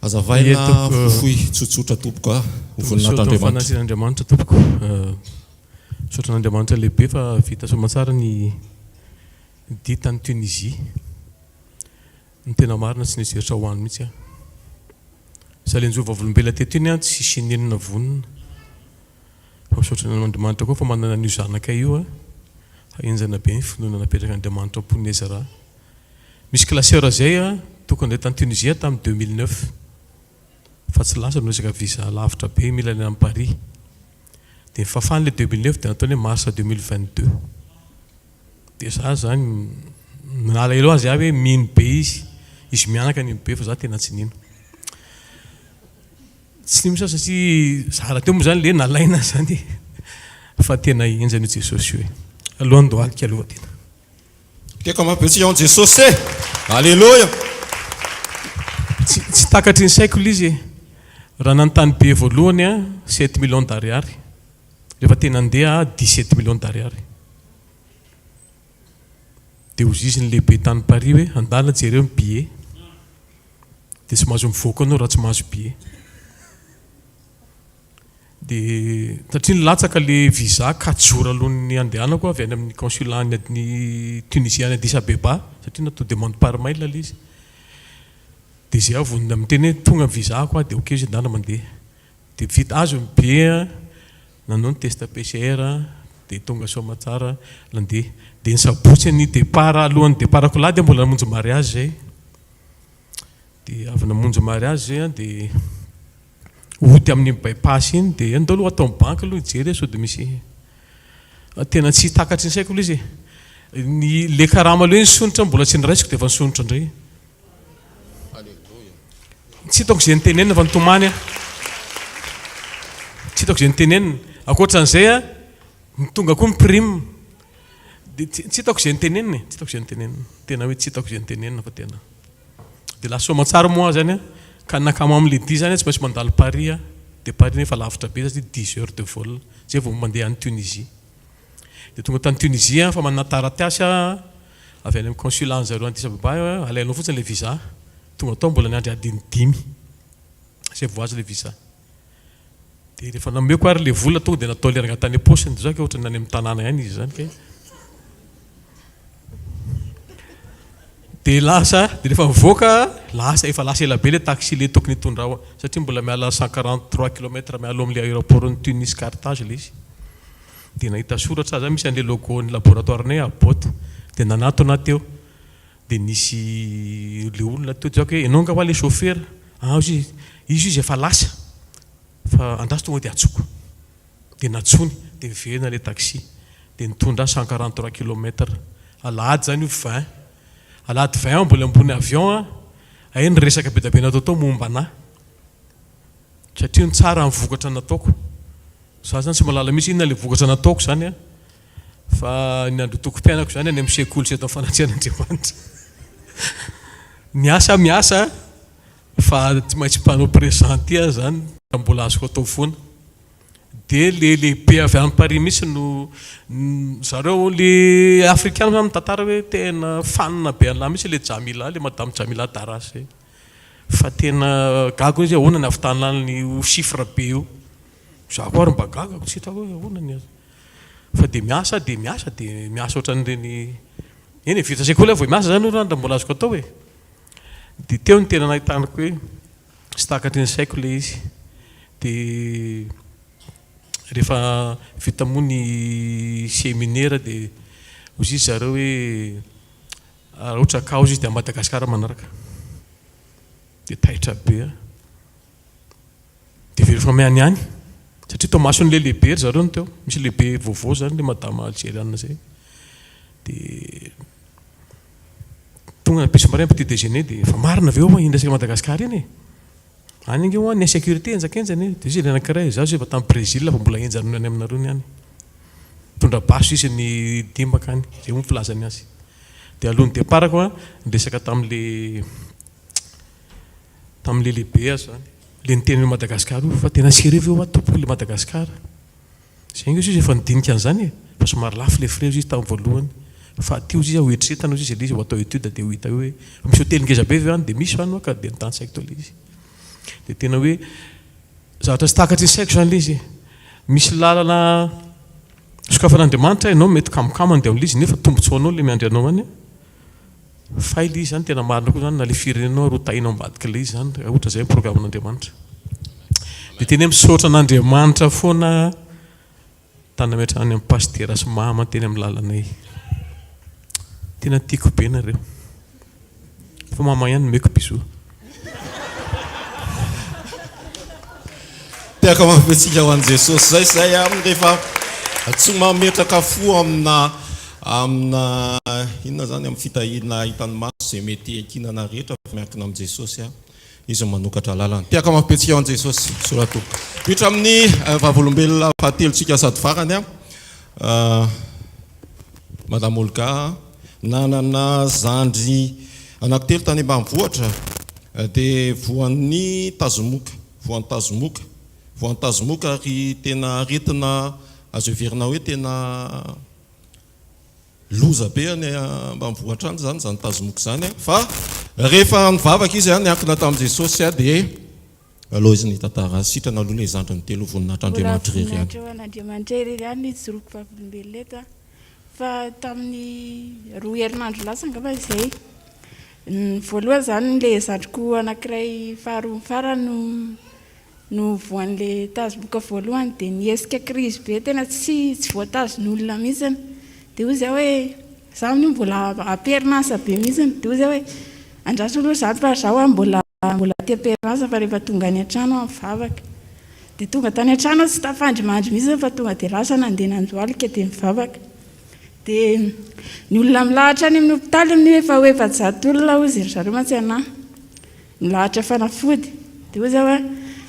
Hazavaina fohifohy tsotsotra tompoko a, ho voninahitr'Andriamanitra.
Andriamanitra tompoko. Misaotra an'Andriamanitra lehibe fa vita soamantsara ny dia tany Tunisie. Ny tena marina tsy nieritreritra ho any mihitsy aho. Salenjo vavolombelona teto iny aho tsisy nenina vonona. Fa misaotra an'Andriamanitra koa fa manana an'io zanakay io a. Henjana be ny finoana napetrak'Andriamanitra ao am-pon'i Ezra. Misy classeur zay a, tokony handeha tany Tunisie tamin'ny 2009. Fa tsy lasa noho resaka visa lavitra be mila any Paris. Dia nifafany ilay 2009 dia nataony hoe mars 2022. Dia za zany nalahelo azy aho hoe mino be izy. Izy mianaka nino be fa za tena tsy nino. Tsy nino mihitsy aho satria za rahateo moa zany le nalaina zany fa tena henjana io Jesosy io e. Aloha andohalika aloha tena.
Teko mafy be tsika ao Jesosy e! Aleloia!
Tsy tsy takatry ny saiko ilay izy e. Raha nanontany be voalohany aho, sept millions d'ariary. Rehefa tena nandeha aho, dix-sept millions d'ariary. Dia hozizy ny lehibe tany Paris hoe andana jereo ny billet. Dia tsy mahazo mivoaka anao raha tsy mahazo billet. Dia satria nilatsaka le visa quatre jours alohan'ny handehanako avy any amin'ny consulat any ny Tunisie any Addis Abeba satria natao demande par mail ilay izy. Dia izay aho vao miteny hoe tonga ny visa-ko aho dia ok izy ndana mandeha. Dia vita azo ny billet nanao ny test PCR dia tonga soamatsara nandeha. Dia ny sabotsy ny départ alohan'ny départ-ko alahady aho mbola namonjy mariage izay. Dia avy namonjy mariage zay an dia hody amin'iny bypass iny dia andao aloha ato amin'ny banky aloha hijery sao dia misy tena tsy takatry ny saiko aloha izy e. Ny le karama aloha iny sonotra mbola tsy noraisiko dia efa nisonotra indray. Tsy hitako izay nitenenina fa nitomany aho. Tsy hitako izay nitenenina. Ankoatran'izay an, ny tonga koa ny prime. Dia tsy hitako izay nitenenina e, tsy hitako izay nitenenina. Tena hoe tsy hitako izay nitenenina fa tena. Dia lasa soamantsara moa aho izany an. Ka ny nankamo amin'ilay dia izany tsy maintsy mandalo Paris aho, dia Paris nefa lavitra be satria dix heures de vol, zay vao mandeha any Tunisie. Dia tonga tany Tunisie aho fa manana taratasy aho avy any amin'ny consulat an'zareo any Addis Abeba hoe alainao fotsiny ilay visa. Tonga tao mbola niandry adiny dimy zay vao azo ilay visa. Dia rehefa nameko ary ilay vola tonga dia natao ilay rangahy tany am-paosiny, dia zao kay ohatran'ny any amin'ny tanàna ihany izy izany kay. Dia lasa, dia rehefa nivoaka, lasa, efa lasa ela be ilay taxi ilay tokony hitondra ahy, satria mbola miala 143 kilomètre miala ao amin'ilay aéroport-n'i Tunis Carthage ilay izy. Dia nahita soratra aho izany misy an'ilay logo-n'ny laboratoire-nay Abbott. Dia nanatona aho teo, dia nisy ilay olona teo, dia hoe ianao angaha hoa ilay chauffeur? Ah hozy izy, izy izy efa lasa, fa andraso tonga dia antsoiko. Dia nantsoiny, dia niverina ilay taxi. Dia nitondra ahy 143 kilomètre. Alahady izany io 20. Alahady 20 aho mbola ambony avion an, hay ny resaka be dia be natao tao momba anà. Satria ny tsara ny vokatra nataoko. Za zany tsy mahalala mihitsy inona ilay vokatra nataoko izany an, fa ny androtokom-piainako izany any amin'ny sekoly sy eto amin'ny fanatrehan'Andriamanitra. Miasa aho miasa fa tsy maintsy mpanao présente aho izany raha mbola azoko atao foana. Dia le lehibe avy any Paris mihitsy no, zareo le afrikana zany mitantara hoe tena fanina be an'lah mihitsy le Jamila, le madame Jamila Darras zay. Fa tena gaga hoe izy ahoana ny ahavitana an'io chiffre be io. Za koa ary mba gaga, tsy hitako hoe ahoana ny azy. Fa dia miasa dia miasa dia miasa ohatran'ireny, eny e, vita sekoly aho vao miasa zany aloha raha mbola azoko atao e. Dia teo no tena nahitako hoe tsy takatry ny saiko ilay izy. Dia rehefa vita moa ny seminera dia hoy izy zareo hoe raha ohatra ka ao izy dia à Madagascar manaraka. Dia taitra be aho. Dia very famille any ihany. Satria tao mason'ilay lehibe ry zareo no teo. Misy lehibe vaovao izany ilay madama algeriana izay. Dia tonga ny maraina petit déjeuner dia efa marina ve hoa iny resaka Madagascar iny e? Any ange hoa ny insécurité henjakenjana e. Dia izy ilay anankiray, izaho izay efa tany Brésil fa mbola henjana noho ny any aminareo ny any. Mitondra basy izy ny dimbaka any. Izay moa ny filazany azy. Dia alohan'ny départ-ko an, niresaka tamin'ilay tamin'ilay lehibe aho izany. Ilay niteny hoe Madagascar io, fa tena sérieux ve hoa tompoko ilay Madagascar? Izay ange hozy izy efa nidinika an'izany e! Fa somary lafo ilay frais hozy izy tamin'ny voalohany. Fa aty hozy izy ho eritreretana hozy izy ilay izy ho atao étude dia ho hita eo hoe fa misy hotely ngeza be ve any? Dia misy any hoa ka dia nitantsaiko teo ilay izy. Dia tena hoe zavatra tsy takatry ny saiko izany ilay izy e! Misy lalana sokafan'Andriamanitra ianao mety kamokamo handeha amin'ilay izy nefa tombontsoanao ilay miandry anao any. Fay ilay izy zany tena marina koa zany na le firenenao ary ho tahiana ao ambadika ilay izy zany raha ohatra zay ny programan'Andriamanitra. Dia tena hoe misaotra an'Andriamanitra foana tany nametrahany an'i Pasitera sy Mama teny amin'ny lalanay. Tena tiako be nareo. Fa Mama ihany nomeko bisous.
Tehaka mafy antsika ho an'i Jesosy. Zay izay aminy rehefa tsy mametraka fo amina amina inona zany amin'ny fitahiana hitan'ny maso izay mety hiankinana rehetra fa miankina amin'i Jesosy aho. Izy no manokatra lalana. Tehaka mafy be antsika ho an'i Jesosy. Sorato. Hiditra amin'ny eh, vavolombelona fahatelontsika sady farany a. Eh, Madame Olga nanana zandry anankitelo tany ambanivohitra dia voan'ny tazomoka, voan'ny tazomoka, voan'ny tazomoka ary tena aretina azo heverina hoe tena loza be any ambanivohitra any izany izany tazomoka izany fa rehefa nivavaka izy niankina tamin'i Jesosy dia Aleo izy nitantara azy. Sitrana aloha ilay zandriny telo ho
Mbola
voninahitr'Andriamanitra irery ihany.
voninahitra ho an'Andriamanitra irery ihany ny hijoroako vavolombelona eto an. Fa tamin'ny roa herinandro lasa angamba izay. Ny voalohany izany ilay zandriko anankiray faharoa farany no no voan'ilay tazomoka voalohany dia nihesika crise be tena tsy tsy voatazon'olona mihitsy. Dia hoy izaho hoe izaho amin'io mbola am-perinasa be mihitsy. Dia hoy izaho hoe andraso aloha izany fa izaho mbola Mbola aty am-perinasa fa rehefa tonga any an-trano aho mivavaka. Dia tonga tany an-trano aho tsy tafandrimandry mihitsy fa tonga dia lasa nandeha nandohalika dia nivavaka. Dia ny olona milahatra any amin'ny hopitaly amin'io efa ho 400 olona hozy ry zareo mantsy anà. Milahatra fanafody. Dia hoy izaho hoe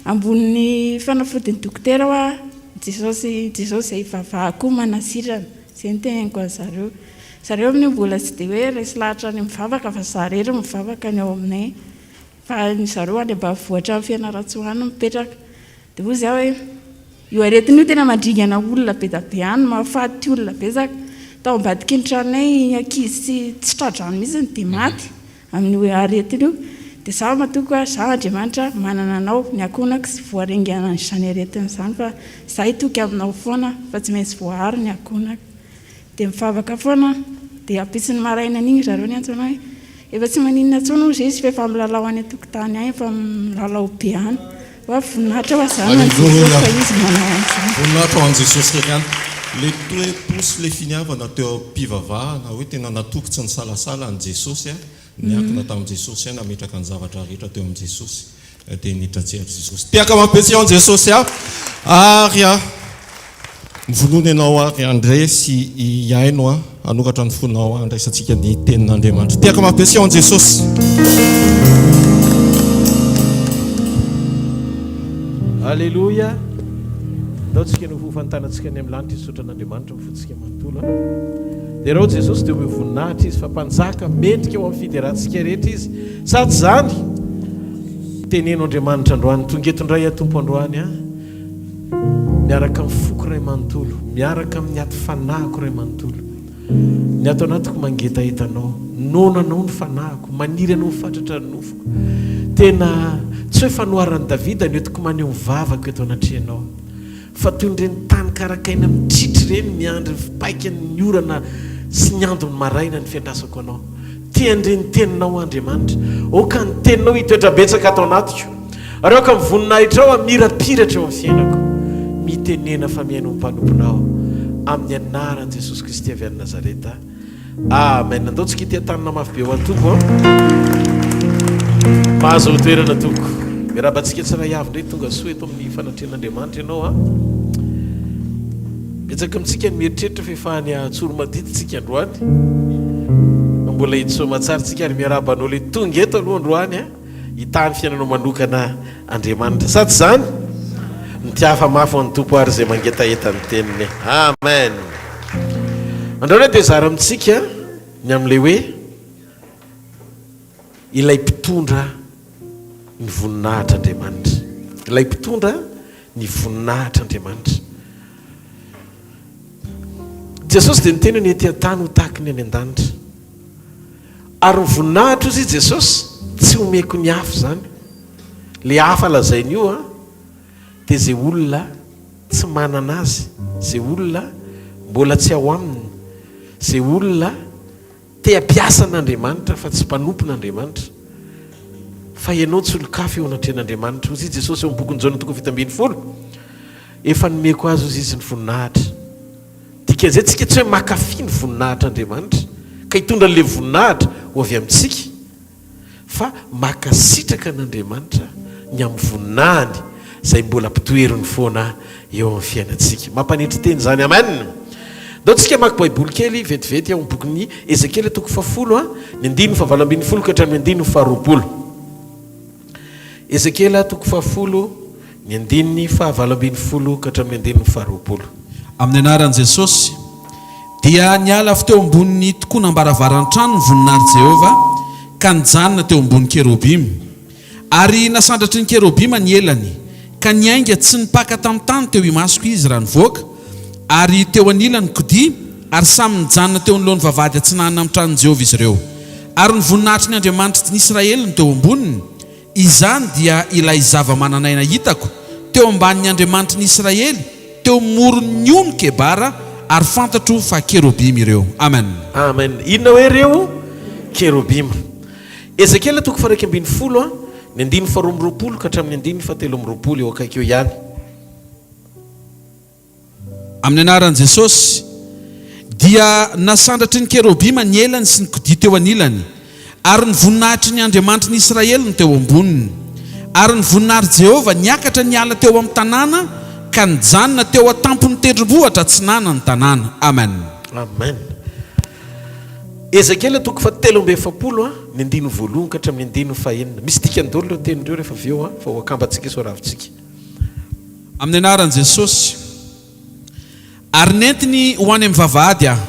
ambonin'ny fanafodin'ny dokotera hoa Jesosy, Jesosy izay ivavahako manasitrana. Izay no teneniko an'zareo. Zareo amin'io mbola tsy dia hoe resy lahatra any mivavaka fa za irery mivavaka ny ao aminay. Fa ny zareo any ambanivohitra any Fianarantsoa any no mipetraka. Dia hoy izaho hoe, io aretina io tena mandringana olona be dia be any, mahafaty olona betsaka. Tao ambadiky ny tranonay ny ankizy tsy tsy tra-drano mihitsy dia maty amin'io aretina io. Dia izaho matoky hoe izaho Andriamanitra manana anao, ny ankohonako tsy voaringanan'izany aretina izany fa izaho hitoky aminao foana fa tsy maintsy voaaro ny ankohonako. Dia mivavaka foana aho. Dia ampitson'ny marainan'iny ry zareo niantso anah hoe efa tsy maninona intsony hozy izy fa efa milalao any an-tokotany any, efa milalao be any. Hoa voninahitra ho azy an'i Jesosy fa izy manao an'izany.
Voninahitra ho an'i Jesosy irery ihany. Le toe-po sy le finiavana teo am-pivavahana hoe tena natoky tsy nisalasala an'i Jesosy a, niankina tamin'i Jesosy a, nametraka ny zavatra rehetra teo amin'i Jesosy. Dia niditra an-tsehatra Jesosy. Tehaka mampihetseha an'i Jesosy aho ary aho. Mivonona ianao ary handre sy hihaino aho, hanokatra ny fonao handraisantsika ny tenin'Andriamanitra. Tehaka mampihetseha an'i Jesosy.
Aleloia! Ndao tsika no ho fantanantsika any amin'ny lanitra hisaotra an'Andriamanitra amin'ny fontsika manontolo a. Derao Jesosy dia omeo voninahitra Izy fa Mpanjaka mendrika ho amin'ny fiderantsika rehetra Izy. Sa tsy izany? Teneno Andriamanitra androany, tonga eto indray aho Tompo androany a, miaraka amin'ny foko iray manontolo, miaraka amin'ny aty fanahiko iray manontolo. Ny ato anatiko mangetaheta Anao, noana Anao ny fanahiko, maniry Anao fatratra ny nofoko. Tena tsy hoe fanoharan'i Davida no entiko maneho ny vavako eto anatrehanao. Fa toy ireny tany karakaina mitritry ireny miandry ny fipaikan'ny orana sy ny andon'ny maraina ny fiandrasako Anao. Tia handre ny Teninao aho Andriamanitra. Aoka ny Teninao hitoetra betsaka ato anatiko. Ary aoka ny voninahitrao hamirapiratra eo amin'ny fiainako. Mitenena fa mihaino ny mpanomponao. Amin'ny anaran'i Jesosy Kristy avy any Nazareta. Amen. Andao tsika hitia tanana mafy be ho an'ny Tompo an. Mahazo toerana tompoko. Miarahaba antsika tsiray avy indray tonga soa eto amin'ny fanatrehan'Andriamanitra ianao an. Betsaka amintsika ny mieritreritra fa efa any Antsoromadity tsika androany. Fa mbola eto Soamatsara tsika ary miarahaba anao le tonga eto aloha androany an. Hitahy ny fiainanao manokana Andriamanitra. Sa tsy izany? Mitiafa mafy ho an'ny Tompo ary izay mangetaheta ny teniny. Amen. Androany aho dia hizara amintsika ny amin'ilay hoe ilay mpitondra ny voninahitr'Andriamanitra. Ilay mpitondra ny voninahitr'Andriamanitra. Jesosy dia niteny hoe ny ety an-tany ho tahaky ny any an-danitra. Ary ny voninahitra ozy i Jesosy tsy omeko ny hafa izany. Le hafa lazainy io an dia izay olona tsy manana azy, izay olona mbola tsy ao aminy, izay olona te hampiasa an'Andriamanitra fa tsy mpanompon'Andriamanitra. Fa ianao tsy olon-kafa eo anatrehan'Andriamanitra. Ozy i Jesosy eo amin'ny bokin'i Jaona toko 17, efa nomeko azy ozy izy ny voninahitra. Dikan'izay tsika tsy hoe makafy ny voninahitr'Andriamanitra ka hitondra an'ilay voninahitra ho avy amintsika fa makasitraka an'Andriamanitra ny amin'ny voninahiny izay mbola ampitoeriny foana eo amin'ny fiainantsika. Mampanetry tena izany. Amen! Ndao tsika hamaky Baiboly kely vetivety ao amin'ny bokin'i Ezekiela toko fahafolo, ny andininy fahavalo ambinifolo ka hatramin'ny andininy faharoapolo. Ezekiela toko fahafolo, ny andininy fahavalo ambinifolo ka hatramin'ny andininy faharoapolo.
Amin'ny anaran'i Jesosy, dia niala avy teo ambonin'ny tokonam-baravaran'ny trano ny voninahitr'i Jehovah, ka nijanona teo ambony kerobima. Ary nasandratry ny kerobima ny elany, ka niainga tsy nipaka tamin'ny tany teo imasoko izy raha nivoaka, ary teo anilany ny kodia, ary samy nijanona teo anoloan'ny vavahady atsinanana amin'ny tranon'i Jehovah izy ireo. Ary ny voninahitry ny Andriamanitry ny Israely no teo amboniny, izany dia ilay zava-manan'aina hitako teo ambanin'ny Andriamanitry ny Israely, teo moron'ny ony Kebara, ary fantatro fa kerobima ireo. Amen.
Amen. Inona hoe ireo kerobima? Ezekiela toko faha 11, ny andininy faha 22 ka hatramin'ny andininy faha 23, eo akaiky eo ihany.
Amin'ny anaran'i Jesosy, dia nasandratry ny kerobima ny elany sy ny kodia teo anilany, ary ny voninahitry ny Andriamanitry ny Israely no teo amboniny. Ary ny voninahitr'i Jehovah niakatra niala teo amin'ny tanàna ka nijanona teo an-tampon'ny tendrombohitra atsinanan'ny tanàna. Amen.
Amen. Ezekiela toko faha 43 ny andininy voalohany ka hatramin'ny andininy faha enina. Misy dikany daholo ireo teny ireo rehefa avy eo fa ho akambantsika sy ho ravintsika.
Amin'ny anaran'i Jesosy. Ary nentiny ho any amin'ny vavahady aho,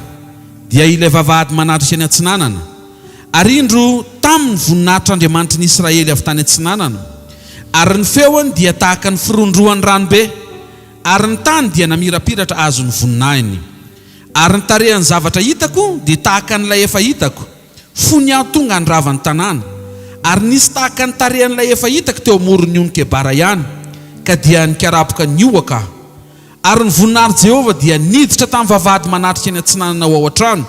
dia ilay vavahady manatrika ny atsinanana. Ary indro, tamy ny voninahitr'Andriamanitry ny Israely avy tany atsinanana, ary ny feony dia tahaka ny firohondrohan'ny ranobe, ary ny tany dia namirapiratra azon'ny voninahiny. Ary ny tarehan'ny zavatra hitako dia tahaka an'ilay efa hitako, fony aho tonga handrava ny tanàna, ary nisy tahaka ny tarehan'ilay efa hitako teo amoron'ny ony Kebara ihany, ka dia nikarapoka nihoaka aho. Ary ny voninahitr'i Jehovah dia niditra tamin'ny vavahady manatrika ny atsinanana ho ao an-trano,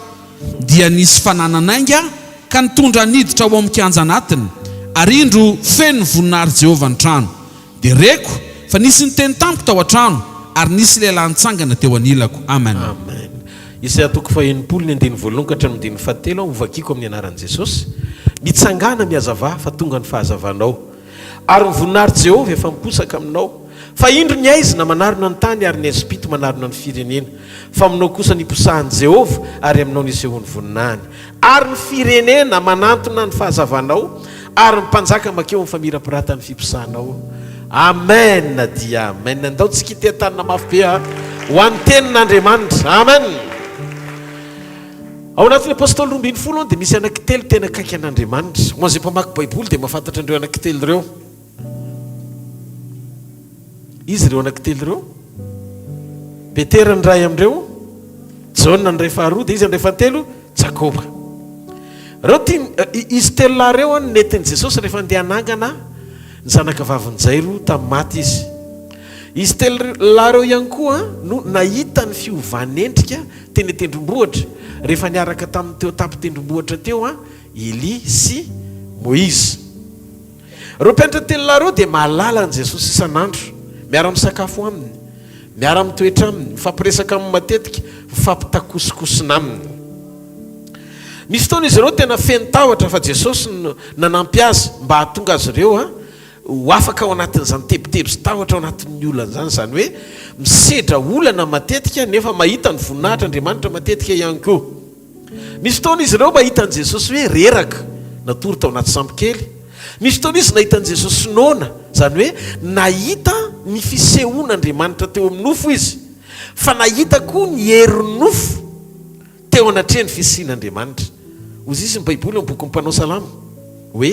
dia nisy fananan'ainga ka nitondra niditra ho ao amin'ny kianja anatiny, ary indro, feno ny voninahitr'i Jehovah ny trano. Dia reko fa nisy niteny tamiko tao an-trano, ary nisy lehilahy nitsangana teo anilako. Amen.
Amen. Isaia toko faha-60 ny andininy voalohany ka hatramin'ny andininy fahatelo aho hovakiko amin'ny anaran'i Jesosy, Mitsangàna mihazavà fa tonga ny fahazavanao, ary ny voninahitr'i Jehovah efa miposaka aminao. Fa indro ny haizina manarona ny tany ary ny haizim-pito manarona ny firenena, fa aminao kosa niposahan'i Jehovah ary aminao nisehoan'ny voninahiny. Ary ny firenena manantona ny fahazavanao, ary ny mpanjaka mankeo amin'ny famirapiratan'ny fiposahanao. Amen dia amen. Andao tsika hiteha-tanana mafy be ho an'ny tenin'Andriamanitra. Amen. Ao anatin'ny apostoly 12 dia misy anankitelo tena akaiky an'Andriamanitra. Ho an'izay mpamaky Baiboly dia mahafantatra an'ireo anankitelo ireo. Iza ireo anankitelo ireo? Petera ny iray amin'ireo, Jaona ny iray faharoa, dia iza ny iray fahatelo? Jakoba. Ireo tiany, izy telo lahy ireo no nentin'i Jesosy rehefa handeha hanangana ny zanakavavin'i Jairo tamin'ny maty izy. Izy telo lahy ireo ihany koa no nahita ny fiovan'endrika teny an-tendrombohitra rehefa niaraka tamin'ny teo an-tampon-tendrombohitra teo Elia sy Moizy. Ireo mpianatra telo lahy ireo dia mahalala an'i Jesosy isan'andro, miara-misakafo aminy, miara-mitoetra aminy, mifampiresaka aminy matetika, mifampitakosokosona aminy. Misy fotoana izy ireo tena feno tahotra fa Jesosy no nanampy azy mba hahatonga azy ireo ho afaka ao anatin'izany tebiteby sy tahotra ao anatin'ny olana izany, izany hoe misedra olana matetika nefa mahita ny voninahitr'Andriamanitra matetika ihany koa. Misy fotoana izy ireo mahita an'i Jesosy hoe reraka, natory tao anaty sambokely. Misy fotoana izy nahita an'i Jesosy noana, izany hoe nahita ny fisehoan'Andriamanitra teo amin'ny nofo izy, fa nahita koa ny herin'ny nofo teo anatrehan'ny fisian'Andriamanitra. Hoy izy ny Baiboly ao amin'ny bokin'ny Mpanao Salamo hoe,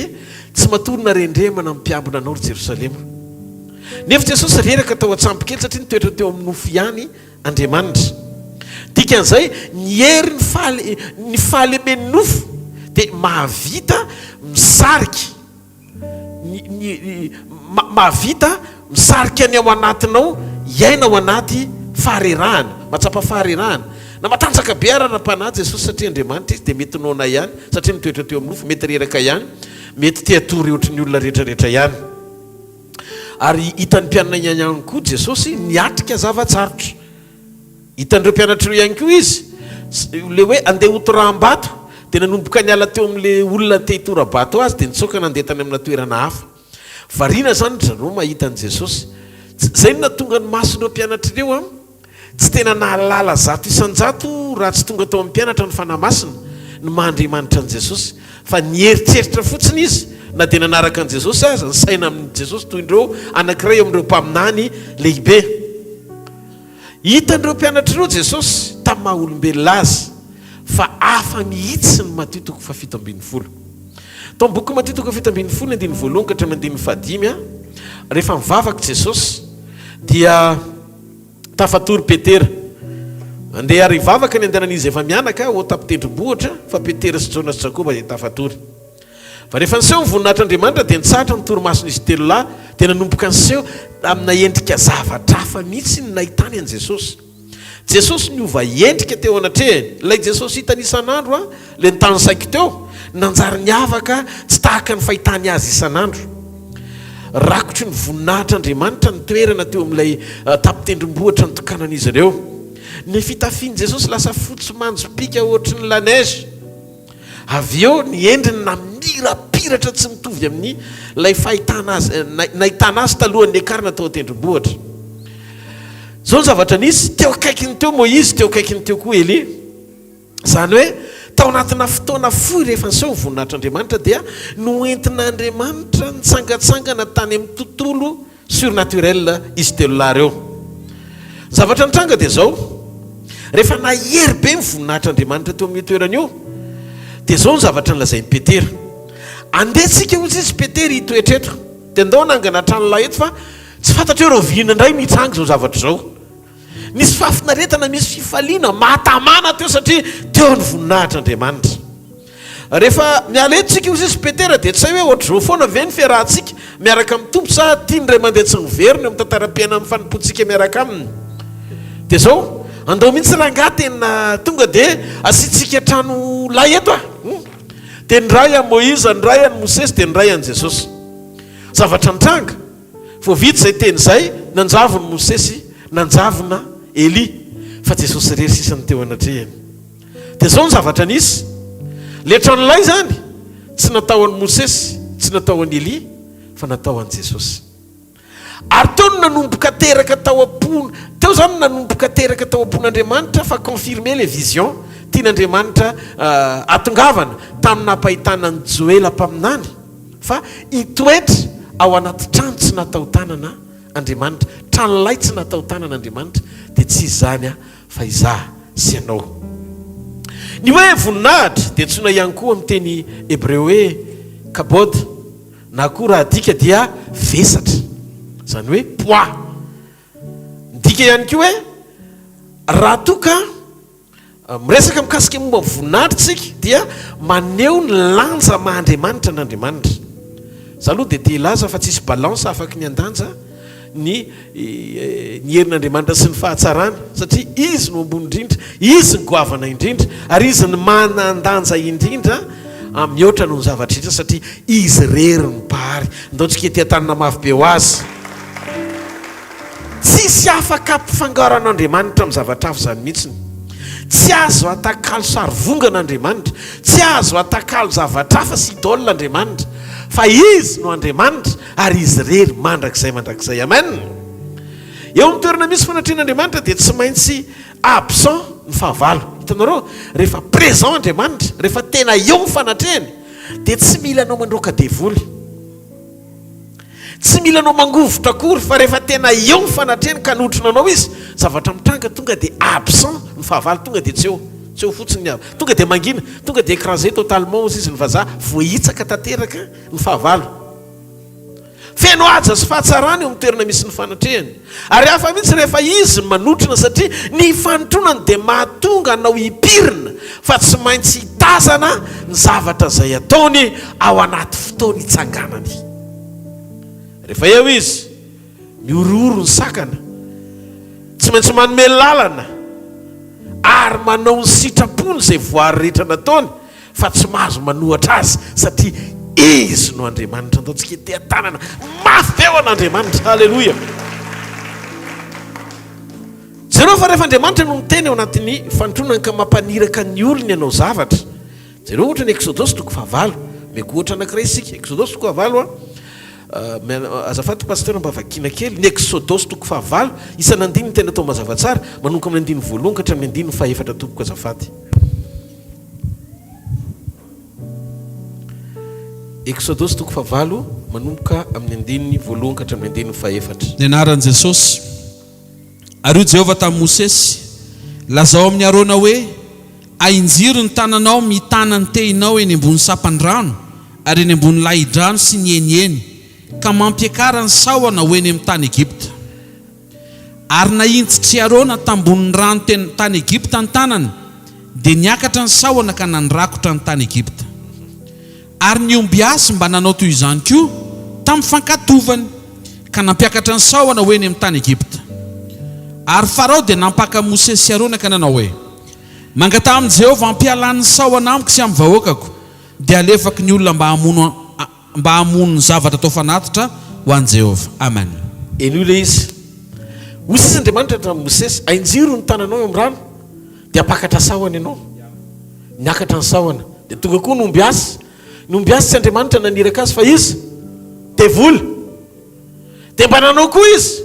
Tsy matory na rendremana ny mpiambina anao, ry Jerosalema. Nefa Jesosy reraka tao an-tsambokely satria nitoetra teo amin'ny nofo ihany Andriamanitra. Dikan'izay, ny herin'ny fahale, ny fahalemen'ny nofo dia mahavita misarika ny, ny, mahavita misarika ny ao anatinao hiaina ao anaty faharerahana, mahatsapa faharerahana. Na matanjaka be ara ara-panahy Jesosy satria Andriamanitra Izy dia mety noana ihany satria nitoetra teo amin'ny nofo, mety reraka ihany, mety te hatory ohatry ny olona rehetrarehetra ihany. Ary hitan'ny mpianany ihany koa Jesosy niatrika zava-tsarotra. Hitan'ireo mpianatra ireo ihany koa Izy, ilay hoe andeha hotoraham-bato, dia nanomboka niala teo amin'ilay olona te hitora-bato Azy, dia nitsoaka nandeha tany amina toerana hafa. Variana izany ry zareo mahita an'i Jesosy. Izay no nahatonga ny mason'ireo mpianatra ireo an! Tsy tena nahalala 100% raha tsy tonga tao amin'ny mpianatra ny Fanahy Masina ny maha Andriamanitra an'i Jesosy, fa nieritreritra fotsiny izy na dia nanaraka an'i Jesosy aza, nisaina amin'i Jesosy toy ireo anankiray amin'ireo mpaminany lehibe. Hitan'ireo mpianatra ireo Jesosy tamin'ny maha olombelona Azy, fa hafa mihitsy ny Matio toko faha-17. Tao amin'ny boky Matio toko faha-17 ny andininy voalohany ka hatramin'ny andininy fahadimy, rehefa nivavaka Jesosy dia. Tafatory Petera. Andeha ary hivavaka ny andehanan'izy efa-mianaka ho tampon-tendrombohitra, fa Petera sy Jaona sy Jakoba dia tafatory. Fa rehefa niseho ny voninahitr'Andriamanitra, dia nitsahatra ny torimason'izy telo lahy, dia nanomboka niseho tamina endrika zavatra hafa mihitsy ny nahitany an'i Jesosy. Jesosy niova endrika teo anatrehany. Ilay Jesosy hitany isan'andro an! Ilay notanisaiko teo, nanjary niavaka tsy tahaka ny fahitany azy isan'andro. Rakotry ny voninahitr'Andriamanitra ny toerana teo amin'ilay tampon-tendrombohitra nitokanan'izy ireo. Ny fitafian'i Jesosy lasa fotsy manjopiaka ohatry ny la neige. Avy eo ny endriny namirapiratra tsy mitovy amin'ny ilay fahitana azy nahitana azy talohan'ny niakarana tao an-tendrombohitra. Izao ny zavatra nisy, teo akaikiny teo Moizy, teo akaikiny teo koa Elia. Izany hoe, tao anatina fotoana fohy rehefa niseho ny voninahitr'Andriamanitra dia noentin'Andriamanitra nitsangantsangana tany amin'ny tontolo surnaturel izy telo lahy ireo. Ny zavatra nitranga dia izao, rehefa nahery be ny voninahitr'Andriamanitra teo amin'io toerana io, Dia izao ny zavatra nolazain'i Petera, Andeha tsika hozy izy Petera hitoetra eto. Dia ndao hanangana tranolahy eto fa tsy fantatra hoe rahoviana indray no hitranga izao zavatra izao. Nisy fahafinaretana, misy fifaliana, mahatamana teo satria teo ny voninahitr'Andriamanitra. Rehefa miala eto tsika hozy izy Petera dia tsy hay hoe ohatr'izao foana ve ny fiarahantsika miaraka amin'ny Tompo sa tiany indray mandeha tsy miverina eo amin'ny tantaram-piainan'ny fanompoantsika miaraka Aminy. Dia izao, andao mihitsy rangahy tena tonga dia asiantsika trano lay eto a! Dia ny iray an'i Moiza, ny iray an'i Mosesy dia ny iray an'i Jesosy. Zavatra nitranga, vao vita izay teny izay, nanjavona Mosesy, nanjavona Elia, fa Jesosy irery sisa no teo anatrehany. Dia izao ny zavatra nisy, ilay tranolay izany tsy natao an'i Mosesy, tsy natao an'i Elia, fa natao an'i Jesosy. Ary teo no nanomboka teraka tao am-pon, teo izany no nanomboka teraka tao am-pon'Andriamanitra fa confirmer le vision tian'Andriamanitra hatongavana tamin'ny nampahitana an'i Joela mpaminany fa hitoetra ao anaty trano tsy natao tanana Andriamanitra, tranolay tsy natao tanana Andriamanitra, dia tsy iza izany fa izaho sy ianao. Ny hoe voninahitra dia antsoina ihany koa amin'ny teny hebreo hoe kabod na koa raha adika dia vesatra, izany hoe poids. Midika ihany koa hoe raha toa ka Miresaka mikasika momba ny voninahitra isika dia maneho ny lanja maha Andriamanitra an'Andriamanitra. Za aloha dia te hilaza fa tsisy balance afaky ny handanja ny ny herin'Andriamanitra sy ny fahatsarany satria Izy no ambony indrindra, Izy no goavana indrindra ary Izy no manan-danja indrindra mihoatra noho ny zavatra rehetra satria Izy irery no Mpahary. Ndao tsika hitia-tanana mafy be ho Azy. Tsisy afaka ampifangaro an'Andriamanitra amin'ny zavatra hafa izany mihitsiny. Tsy azo atakalo sarivongana Andriamanitra, tsy azo atakalo zavatra hafa sy idole Andriamanitra, fa Izy no Andriamanitra ary Izy irery mandrakizay mandrakizay. Amen! Eo amin'ny toerana misy fanatrehan'Andriamanitra dia tsy maintsy absent ny fahavalo. Hitanareo? Rehefa présent Andriamanitra, rehefa tena eo ny fanatrehany, dia tsy mila anao mandroaka devoly. Tsy mila anao mangovitra akory fa rehefa tena eo ny fanatrehany ka notrona anao izy, zavatra mitranga tonga dia absent ny fahavalo, tonga dia tsy eo, tsy eo fotsiny ny tonga dia mangina, tonga dia écrasé totalement ozy izy ny vazaha, voahitsaka tanteraka ny fahavalo. Feno haja sy fahatsarana eo amin'ny toerana misy ny fanatrehany. Ary hafa mihitsy rehefa izy no manotrona satria ny fanotronany dia mahatonga anao hipirina fa tsy maintsy hitazana ny zavatra izay ataony ao anaty fotoana itsanganany. Rehefa eo izy, mihorohoro ny sakana, tsy maintsy manome lalana ary manao ny sitrapony izay voary rehetra nataony fa tsy mahazo manohatra azy satria izy no Andriamanitra. Andao tsika hiteha-tanana mafy be ho an'Andriamanitra. Haleloia! Jereo fa rehefa Andriamanitra no miteny ao anatin'ny fanotronany ka mampaniraka ny olony hanao zavatra. Jereo ohatra ny Eksodosy toko fahavalo. Omeko ohatra anankiray isika. Eksodosy toko fahavalo an. Azafady pasteur mba vakiana kely. Ny Eksodosy toko fahavalo, isan'andininy tena atao mazava tsara, manomboka amin'ny andininy voalohany ka hatramin'ny andininy fahefatra tompoko azafady. Eksodosy toko fahavalo, manomboka amin'ny andininy voalohany ka hatramin'ny andininy fahefatra.
Ny anaran'i Jesosy. Ary hoy Jehovah tamin'i Mosesy, Lazao amin'i Arona hoe, 'Ahinjiro ny tananao mitana ny tehinao eny ambony sampan-drano ary eny ambony lahidrano sy ny heniheny, ka mampiakara ny sahona ho eny amin'ny tany Egypta. Ary nahinjitr'i Arona tambonin'ny rano teny tany Egypta ny tanany, dia niakatra ny sahona ka nandrakotra ny tany Egypta. Ary ny ombiasy mba nanao toy izany koa tamin'ny fankatovany, ka nampiakatra ny sahona ho eny amin'ny tany Egypta. Ary Farao dia nampaka Mosesy sy Arona ka nanao hoe, Mangataha amin'i Jehovah hampialany ny sahona amiko sy amin'ny vahoakako, dia halefako ny olona mba hamono Mba hamono ny zavatra atao fanatitra ho an'i Jehovah. Amen.
Henoy ilay izy. Hoy sisa Andriamanitra tamin'i Mosesy, Ainjiro ny tananao eo amin'ny rano, dia hampakatra sahona ianao. Niakatra ny sahona. Dia tonga koa ny ombiasy. Ny ombiasy tsy Andriamanitra naniraka azy, fa iza? Devoly. Dia mba nanao koa izy,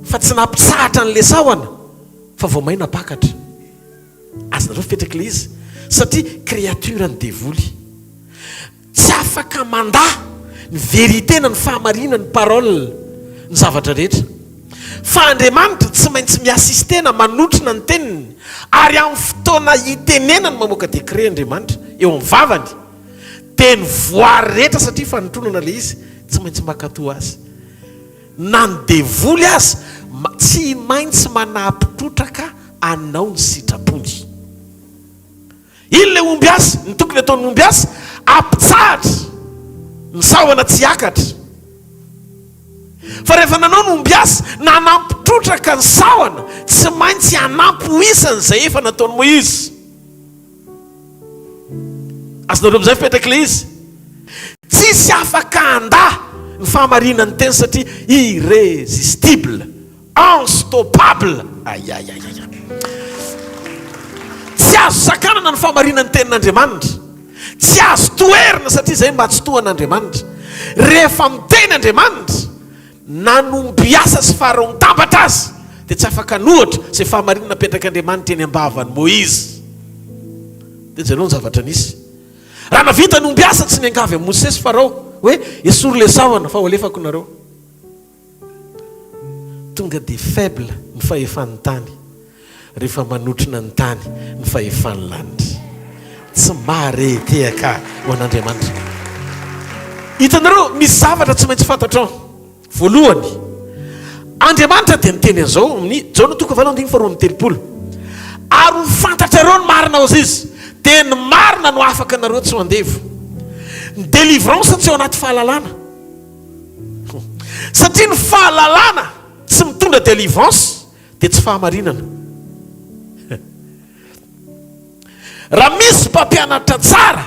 fa tsy nampitsahatra an'ilay sahona, fa vao may nampakatra. Azonareo fipetraka ilay izy? Satria créature ny devoly. Tsy afaka mandà ny vérité na ny fahamarinana ny parole ny zavatra rehetra. Fa Andriamanitra tsy maintsy mi-assister na manotrona ny teniny ary amin'ny fotoana itenenany mamoaka décret Andriamanitra. eo amin'ny vavany, dia ny voary rehetra satria fanotronana ilay izy, tsy maintsy mankatò azy. Na ny devoly aza tsy maintsy manampy trotraka anao ny sitrapony. Iny ilay ombiasy, ny tokony ataon'ny ombiasy, ampitsahatra ny sahona tsy hiakatra. Fa rehefa nanao ny ombiasy, nanampy trotraka ny sahona, tsy maintsy hanampy ho isan'izay efa nataon'i Moizy. Azonareo amin'izay fipetrak'ilay izy? Tsisy afaka handà ny fahamarinan'ny teny satria irrésistible, unstoppable. Aiaiaiaia. Tsy azo sakanana ny fahamarinan'ny tenin'Andriamanitra. Tsy azo toherina satria izay mba tsy toa an'Andriamanitra. Rehefa miteny Andriamanitra, Na ny ombiasa sy Farao nitambatra aza dia tsy afaka hanohitra izay fahamarinana napetrak'Andriamanitra eny am-bavan'i Moizy. Dia jereo ny zavatra nisy. Raha navita ny ombiasa tsy niangavy amin'i Mosesy Farao hoe, Esory ilay sahona fa ho alefako nareo. Tonga dia faible ny fahefan'ny tany. Rehefa manotrona ny tany ny fahefan'ny lanitra. Tsy mahare tehaka ho an'Andriamanitra. Hitanareo, misy zavatra tsy maintsy fantatrao. Voalohany, Andriamanitra dia niteny an'izao amin'ny Jaona toko fahavalo andininy faharoa amby 32. Ary ho fantatrareo ny marina hozy izy, dia ny marina no afaka anareo tsy ho andevo. Ny délivrance tsy ao anaty fahalalana. Satria ny fahalalana tsy mitondra délivrance. dia tsy fahamarinana. Raha misy mpampianatra tsara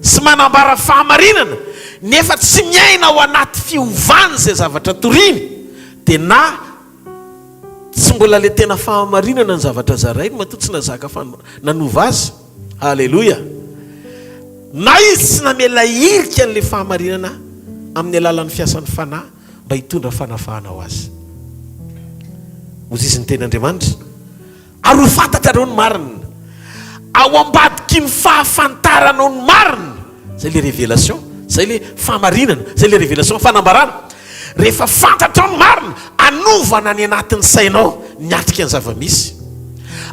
sy manambara fahamarinana nefa tsy miaina ao anaty fiovany izay zavatra toriny dia na tsy mbola le tena fahamarinana ny zavatra zarainy matoa tsy nazaka nanova azy. Aleloia! Na izy tsy namela hirika an'ilay fahamarinana amin'ny alalan'ny fiasan'ny fanahy mba hitondra fanafahana ho azy. Hoy izy ny tenin'Andriamanitra, Ary ho fantatrareo ny marina. Ao ambadiky ny fahafantaranao ny marina, izay ilay révélation, izay ilay fahamarinana, izay ilay révélation, fanambarana. Rehefa fantatrao ny marina, anovana ny anatin'ny sainao miatrika ny zava-misy.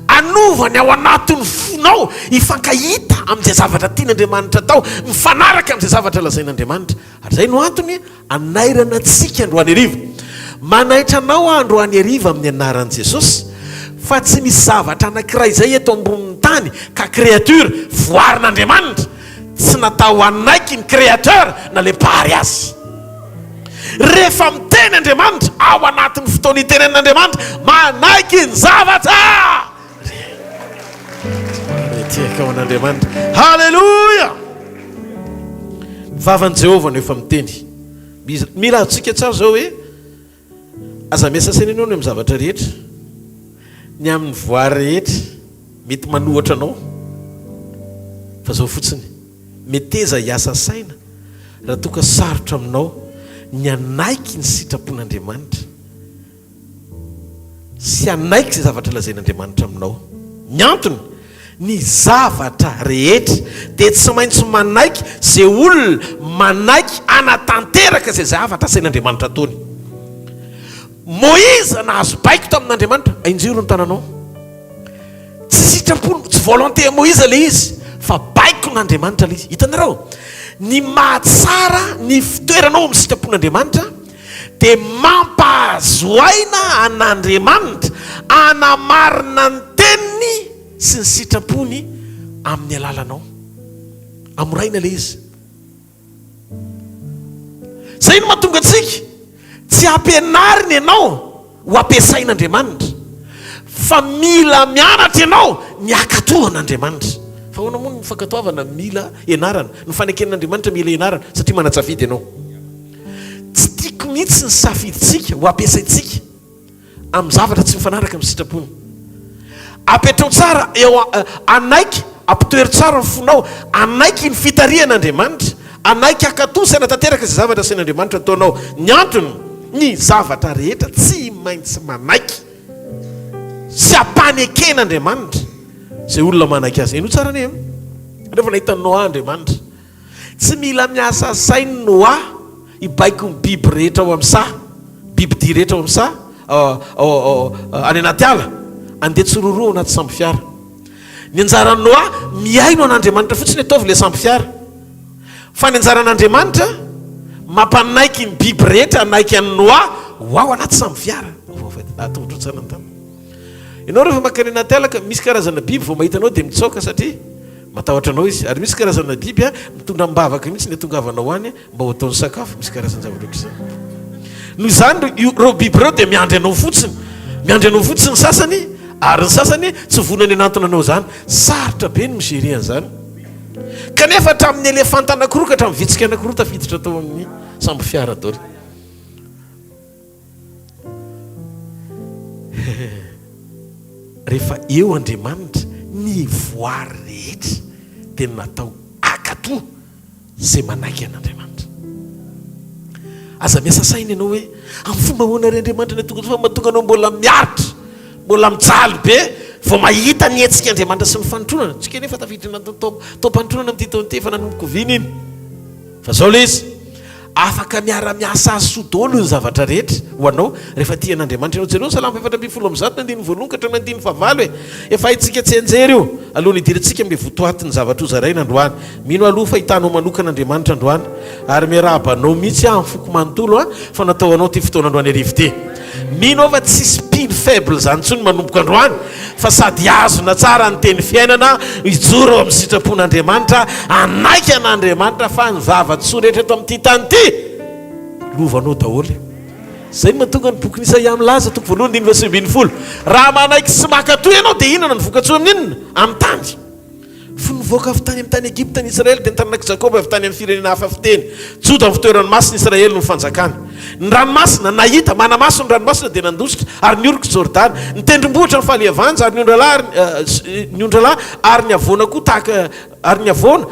Anova ny ao anatin'ny fonao hifankahita amin'izay zavatra tian'Andriamanitra atao, mifanaraka amin'izay zavatra lazain'Andriamanitra. Ary izay no antony Hanairana antsika androany hariva. Manaitra anao aho androany hariva amin'ny anaran'i Jesosy fa tsy misy zavatra anankiray izay eto ambonin'ny tany ka créature, voarin'Andriamanitra, tsy natao hanaiky ny créateur na ilay mpahary azy. Rehefa miteny Andriamanitra, ao anatin'ny fotoana itenenan'Andriamanitra, manaiky ny zavatra Miantehaka ho an'Andriamanitra. Haleloia! Ny vavan'i Jehovah no efa miteny. Mila azontsika tsara izao hoe aza miasa saina ianao ny amin'ny zavatra rehetra. Ny amin'ny voary rehetra mety manohatra anao. Fa izao fotsiny, meteza hiasa saina raha toa ka sarotra aminao ny hanaiky ny sitrapon'Andriamanitra. sy hanaiky izay zavatra lazain'Andriamanitra aminao. Ny antony, ny zavatra rehetra dia tsy maintsy manaiky izay olona manaiky hanatanteraka izay zavatra asain'Andriamanitra ataony. Moiza nahazo baiko tamin'Andriamanitra, Ainjiro ny tananao. Tsy sitrapony, tsy volonté Moiza ilay izy, fa baikon'Andriamanitra ilay izy. Hitanareo? Ny mahatsara ny fitoeranao amin'ny sitrapon'Andriamanitra dia mampahazo aina an'Andriamanitra hanamarina ny teniny sy ny sitrapony amin'ny alalanao. Amoraina ilay izy. Izay no mahatonga antsika tsy ampianarina ianao ho ampiasain'Andriamanitra, fa mila mianatra ianao ny hankatò an'Andriamanitra. Fa ahoana moa ny fankatoavana mila ianarana? Ny faneken'Andriamanitra mila ianarana satria manan-tsafidy ianao. Tsy tiako mihitsy ny safidintsika ho ampiasaintsika amin'ny zavatra tsy mifanaraka amin'ny sitrapony. Apetrao tsara eo hanaiky, ampitoero tsara ny fonao, hanaiky ny fitarihan'Andriamanitra, hanaiky hankatò sy hanatanteraka izay zavatra asain'Andriamanitra ataonao. Ny antony, ny zavatra rehetra tsy maintsy manaiky sy ampaneken'Andriamanitra izay olona manaiky azy. Henoy tsara anie, rehefa nahita an'i Noa Andriamanitra, Tsy mila miasa sainy Noa hibaiko ny biby rehetra ao amin'ny saha, bibidia rehetra ao amin'ny saha, any anaty ala, andeha tsiroroa ao anaty sambofiara. Ny anjaran'i Noa, mihaino an'Andriamanitra fotsiny, ataovy ilay sambo fiara. Fa ny anjaran'Andriamanitra, mampanaiky ny biby rehetra hanaiky an'i Noa ho ao anaty sambo fiara. Atongotro tsara ny tanana. Ianao rehefa mankany anaty ala ka misy karazana biby vao mahita anao dia mitsaoka satria matahotra anao izy. Ary misy karazana biby mitondra am-bavaka mihitsy ny hatongavanao any mba ho ataony sakafo. Misy karazan-javatra ohatr'izany. Noho izany, ireo biby ireo dia miandry anao fotsiny. Miandry anao fotsiny ny sasany ary ny sasany tsy vonona ny hanantona anao izany. Sarotra be ny mi-gérer an'izany. Kanefa hatramin'ny elefanta anankiroa ka hatramin'ny vitsika anankiroa tafiditra tao amin'ny sambo fiara daholo. Rehefa eo Andriamanitra, ny voary rehetra dia natao hankatò izay manaiky an'Andriamanitra. Aza miasa saina ianao hoe, amin'ny fomba ahoana ry Andriamanitra no tonga fa mahatonga anao mbola miaritra, mbola mijaly be vao mahita ny hetsik'Andriamanitra sy ny fanotronana. Tsika anefa tafiditra anatin'ny taom-panotronana amin'ity taona ity, efa nanomboka oviana iny? Fa izao ilay izy, Afaka miara-miasa soa daholo ny zavatra rehetra ho anao rehefa tia an'Andriamanitra ianao. Jereo ny Salamo 114 ny andininy voalohany ka hatramin'ny andininy fahavalo e! Efa haintsika tsianjery io. Alohan'ny hidirantsika amin'ilay votoatin'ny zavatra hozaraina androany. Mino aho aloha fa hitanao manokana Andriamanitra androany. Ary miarahaba anao mihitsy aho amin'ny foko manontolo an, fa natao anao ity fotoana androany hariva ity. Mino aho fa tsisy mpino faible izany intsony manomboka androany fa sady hihazona tsara ny teny fiainana, hijoro ao amin'ny sitrapon'Andriamanitra, hanaiky an'Andriamanitra fa ny zava-tsoa rehetra eto amin'ity tany ity lovanao daholo. Izay no mahatonga ny bokin'i Isaia milaza, toko voalohany andininy faha 19, raha manaiky sy mankatò ianao dia inona ny vokatsoa amin'inona? Amin'ny tany. Fony nivoaka avy tany amin'ny tany Egypta ny Israely, dia ny taranak'i Jakoba avy tany amin'ny firenena hafa fiteny. Joda ny fitoerany masina, Israely no fanjakany. Ny ranomasina, nahita, manamaso ny ranomasina dia nandositra, ary nioriko Jordana. Ny tendrombohitra nifalihavanja, ary ny ondralahy, ary ny ondralahy, ary ny havoana koa tahaka, ary ny havoana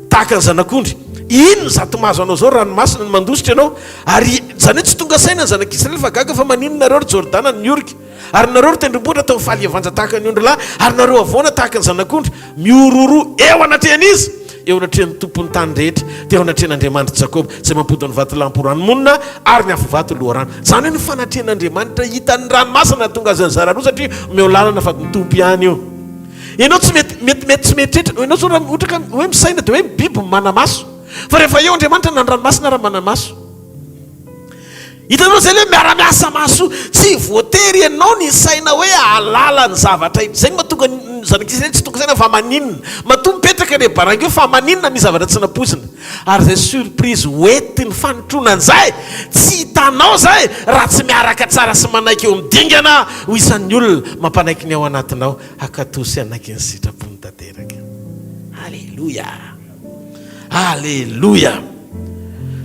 tahaka ny zanak'ondry. Inona izato mahazo anao izao, ranomasina, no mandositra ianao? Ary izany hoe tsy tonga saina ny zanak'Israely fa gaga fa maninona nareo ry Jordana no niorika? Ary nareo ry tendrombohitra atao mifaly havanja tahaka ny ondrilahy, ary nareo havoana tahaka ny zanak'ondry, mihorohoro eo anatrehan'iza? Eo anatrehan'ny Tompon'ny tany rehetra, dia eo anatrehan'Andriamanitr'i Jakoba, izay mampody ny vatolampy ho ranomonina, ary ny afovato ho loharano. Izany hoe ny fanatrehan'Andriamanitra hitan'ny ranomasina nahatonga azy nizara roa, satria omeo lalana fa ny Tompo ihany io. Ianao tsy mety, mety, mety tsy mieritreritra, ianao zao raha ohatra ka hoe misaina dia hoe ny biby no mana-maso, fa rehefa eo Andriamanitra na ny ranomasina ary mana-maso. Hitanareo izay ilay miara-miasa mahasoa. Tsy voatery ianao ny hisaina hoe hahalala ny zavatra iny. Izay no mahatonga ny zanak'Israely tsy tonga saina fa maninona. Matoa mipetraka ilay baraingo eo fa maninona misy zavatra tsy nampoizina. Ary izay surprise hoentin'ny fanotrona an'izay, tsy hitanao izay raha tsy miaraka tsara sy manaiky eo amin'ny dingana ho isan'ny olona mampanaiky ny ao anatinao hankatò sy hanaiky ny sitrapony tanteraka. Aleloia! Aleloia!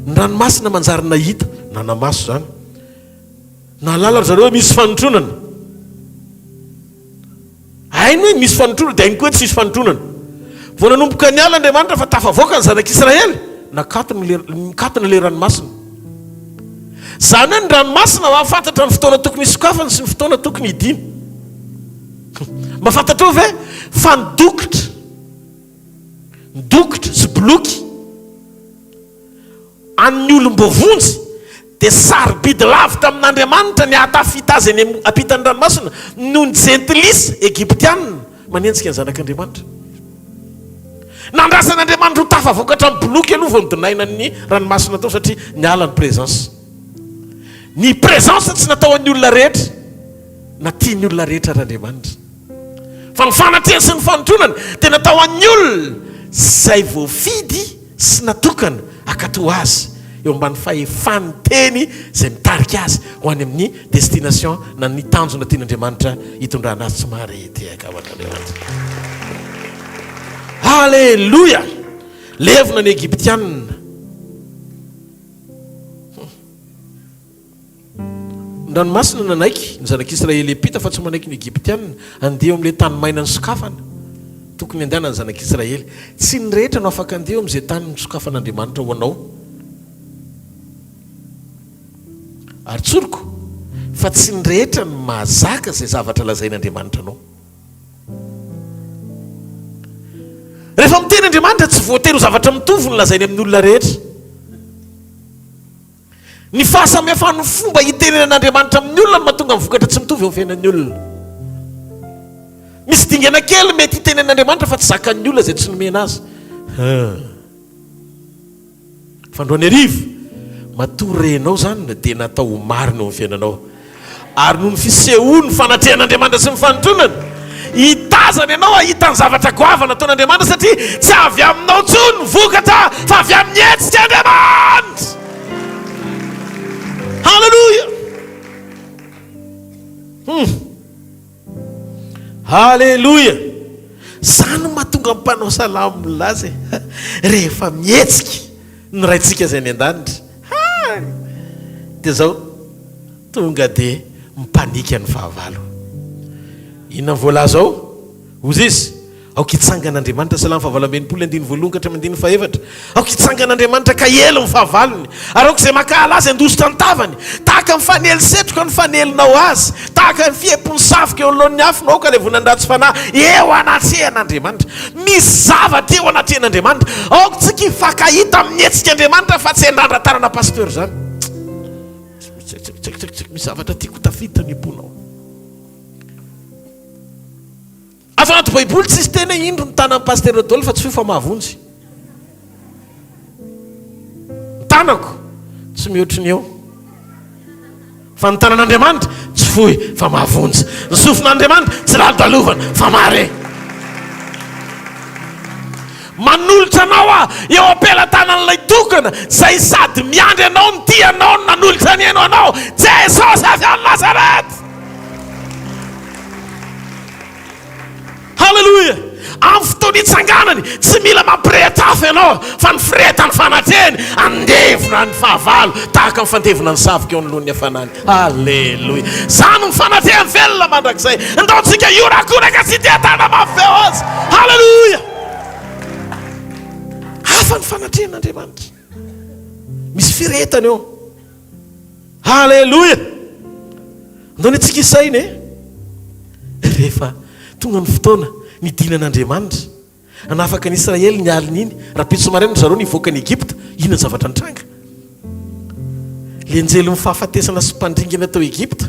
Ny ranomasina manjary nahita, nanamaso izany. Nahalala ry zareo hoe misy fanotronana. Hainy hoe misy fanotronana, dia hainy koa hoe tsisy fanotronana. Vao nanomboka niala Andriamanitra fa tafavoaka ny zanak'Israely, nakatona ilay, nikatona ilay ranomasina. Izany hoe ny ranomasina mahafantatra ny fotoana tokony hisokafany sy ny fotoana tokony hidiany. Mba fantatrao ve fa ny dokotra Ny dokotra sy boloky an'ny olom-boavonjy dia sarobidy lavitra amin'Andriamanitra ny hahatafita azy eny ampitan'ny ranomasina noho ny jentilisa egyptiana manenjika ny zanak'Andriamanitra. Nandrasan'Andriamanitra ho tafavoaka hatramin'ny boloky aloha vao nodinaina ny ranomasina tao satria niala ny présence. Ny présence tsy natao an'ny olona rehetra na tian'ny olona rehetra ary Andriamanitra. Fa ny fanatrehany sy ny fanotronany dia natao ho an'ny olona izay voafidy sy natokana hankatò Azy eo ambany fahefan'ny Teny izay mitarika azy ho any amin'ny destination na ny tanjona tian'Andriamanitra hitondrana azy. Tsy mahare tehaka ho an'Andriamanitra. Haleloia! Levona ny Egyptianina. Ny ranomasina nanaiky ny zanak'Israely hiampita fa tsy manaiky ny Egyptiana handeha eo amin'ilay tany maina nosokafana. Tokony handehanan'ny zanak'Israely. Tsy ny rehetra no afaka handeha eo amin'izay tany nosokafan'Andriamanitra ho anao. Ary tsoriko fa tsy ny rehetra no mahazaka izay zavatra lazain'Andriamanitra anao. Rehefa miteny Andriamanitra, tsy voatery ho zavatra mitovy no lazainy amin'ny olona rehetra. Ny fahasamihafan'ny fomba itenenan'Andriamanitra amin'ny olona no mahatonga ny vokatra tsy mitovy eo amin'ny fiainan'ny olona. Misy dingana kely mety hitenen'Andriamanitra fa tsy zakan'ny olona izay tsy nomena azy. Hum. Fandroany hariva, matoa renao izany dia natao ho marina eo amin'ny fiainanao. Ary noho ny fisehoan'ny fanatrehan'Andriamanitra sy ny fanotronany, hitazana ianao hahita ny zavatra goavana ataon'Andriamanitra satria tsy avy aminao intsony ny vokatra fa avy amin'ny hetsik'Andriamanitra. Haleloia! Hum. Haleloia! Izany no mahatonga ny mpanao salamo milaza e, rehefa mihetsika ny Raintsika izay any an-danitra, hay! Dia izao, tonga dia mipanika ny fahavalo. Inona no voalaza ao? Hozy izy, Aoka hitsangana Andriamanitra, Salamo fahavalo amby 60 andininy voalohany ka hatramin'ny andininy fahefatra. Aoka hitsangana Andriamanitra ka hiely ny fahavalony, ary aoka izay mankahala azy handositra ny tavany. Tahaka ny fanely setroka ny fanelinao azy, tahaka ny fiepon'ny savoka eo anoloan'ny afo no aoka levonan'ny ratsy fanahy eo anatrehan'Andriamanitra. Misy zavatra eo anatrehan'Andriamanitra. Aoka tsika hifankahita amin'ny hetsik'Andriamanitra fa tsy handrandra tanana pasteur izany. Misy zavatra tiako ho tafiditra any am-ponao. Ato anaty baiboly tsisy teny hoe indro ny tanan'i Pasitera Rodolphe tsy fohy fa mahavonjy. Ny tanako tsy mihoatry ny eo. Fa ny tanan'Andriamanitra tsy fohy fa mahavonjy. Ny sofin'Andriamanitra tsy lalodalovana fa mahare. Manolotra anao aho eo am-pelatanan'ilay tokana izay sady miandry anao no tia anao no nanolotra ny ainy ho anao, Jesosy avy any Nazareth. Haleloia! Amin'ny fotoana itsanganany, tsy mila mampirehitra afo ianao, fa ny firehetan'ny fanatrehany handevona ny fahavalo tahaka ny fandevona ny savoka eo anoloan'ny hafanany. Haleloia! Izany ny fanatrehany velona mandrakizay. Ndao tsika hiorakoraka sy hitia-tana mafy feo azy. Haleloia! Hafa ny fanatrehan'Andriamanitra. Misy firehetana eo. Haleloia! Andao anie tsika hisaina e! Rehefa tonga ny fotoana nidinan'Andriamanitra hanafaka ny Israely ny alina iny, rahampitso maraina ry zareo nivoaka an'i Egypta, inona ny zavatra nitranga? Ilay anjelin'ny fahafatesana sy mpandringana tao Egypta,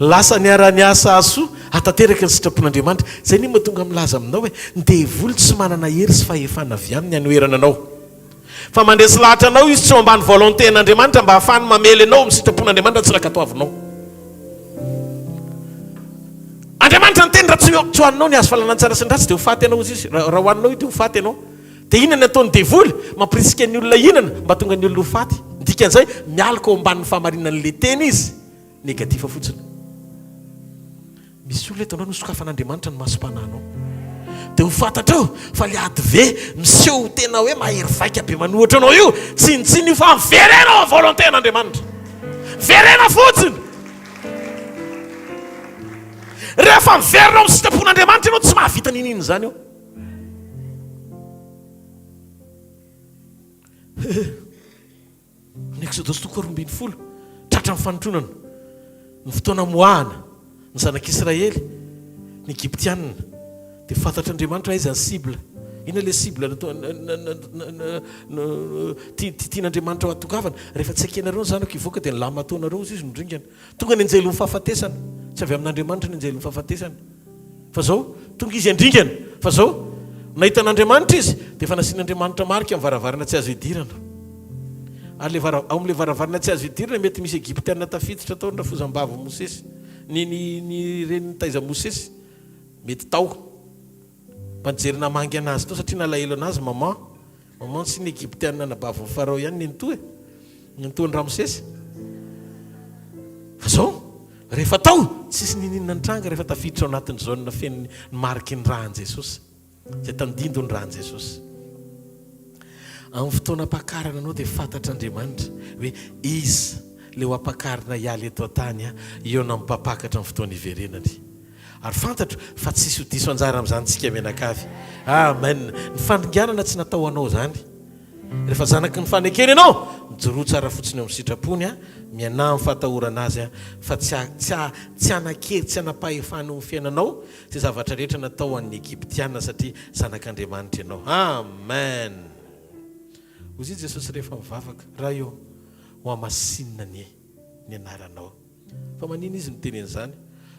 lasa niara-niasa hahasoa hahatanteraka ny sitrapon'Andriamanitra. Izay anie mahatonga milaza aminao hoe ny devoly tsy manana hery sy fahefana avy aminy hanoherana anao. Fa mandresy lahatra anao izy tsy eo ambany volonté an'Andriamanitra mba hahafahany mamely anao amin'ny sitrapon'Andriamanitra tsy rankatoavinao. Andriamanitra niteny raha tsy tsy hohaninao ny hazo fahalalana ny tsara sy ny ratsy dia ho faty ianao hozy izy. Raha hohaninao io dia ho faty ianao. Dia inona ny ataon'ny devoly? Mampirisika ny olona hihinana mba hahatonga ny olona ho faty. Ny dikan'izay, mialoka ao ambanin'ny fahamarinan'ilay teny izy. Négatif fotsiny. Misy olona eto anao nosokafan'Andriamanitra ny masom-panahinao. Dia ho fantatrao fa ilay adv miseho ho tena hoe mahery vaika be manohitra anao io, tsinontsinona io fa miverena ao amin'ny volonté an'Andriamanitra. Miverena fotsiny. Rehefa miverina ao amin'ny sitrapon'Andriamanitra ianao, tsy mahavita n'inon'inona izany eo. Ny Eksodosy toko faharoa 12, tratra ny fanotronana, ny fotoana amoahana ny zanak'Israely, ny Egyptiana, dia fantatr'Andriamanitra hoe aiza ny cible. Inona ilay cible natao tian'Andriamanitra ho atongavana? Rehefa tsy ekenareo ny zanako hivoaka dia ny lahimatoanareo hozy izy no ringana. Tonga ny anjelin'ny fahafatesana. Tsy avy amin'Andriamanitra ny anjelin'ny fahafatesana. Fa zao, tonga izy handringana. Fa zao, nahita an'Andriamanitra izy, dia efa nasian'Andriamanitra marika ny varavarana tsy azo idirana. Ary le vara, ao amin'ilay varavarana tsy azo idirana mety misy Egyptiana tafiditra tao ny rafozam-bavin'i Mosesy, ny, ny, ny reny nitaiza Mosesy, mety tao. Mba nijery namangy anazy tao satria nalahelo anazy maman. Maman tsy ny Egyptiana anabavin'i Farao ihany nenitoa e. Nenitoan'i Ramosesy. Fa zao, rehefa tao, tsisy niniana nitranga rehefa tafiditra ao anatin'ny zone feno ny mariky ny ràn'i Jesosy. Izay tandindon'ny ràn'i Jesosy. Amin'ny fotoana ampakarana anao dia fantatr'Andriamanitra hoe iza ilay ho ampakarina hiala eto an-tany hihaona amin'ny mpampakatra amin'ny fotoana hiverenany. Ary fantatro fa tsisy ho diso anjara amin'izany tsika mianakavy. Amen. Ny fandringanana tsy natao ho anao izany. Rehefa zanaky ny fanekena ianao, mijoroa tsara fotsiny eo amin'ny sitrapony, mianaha amin'ny fahatahorana Azy, fa tsy tsy tsy hanan-kery, tsy hanam-pahefana eo amin'ny fiainanao izay zavatra rehetra natao ho an'ny Egyptiana satria zanak'Andriamanitra ianao. Amen. Hoy Jesosy rehefa mivavaka, Ray ô, hohamasinina anie ny anaranao. Fa manina izy miteny an'izany?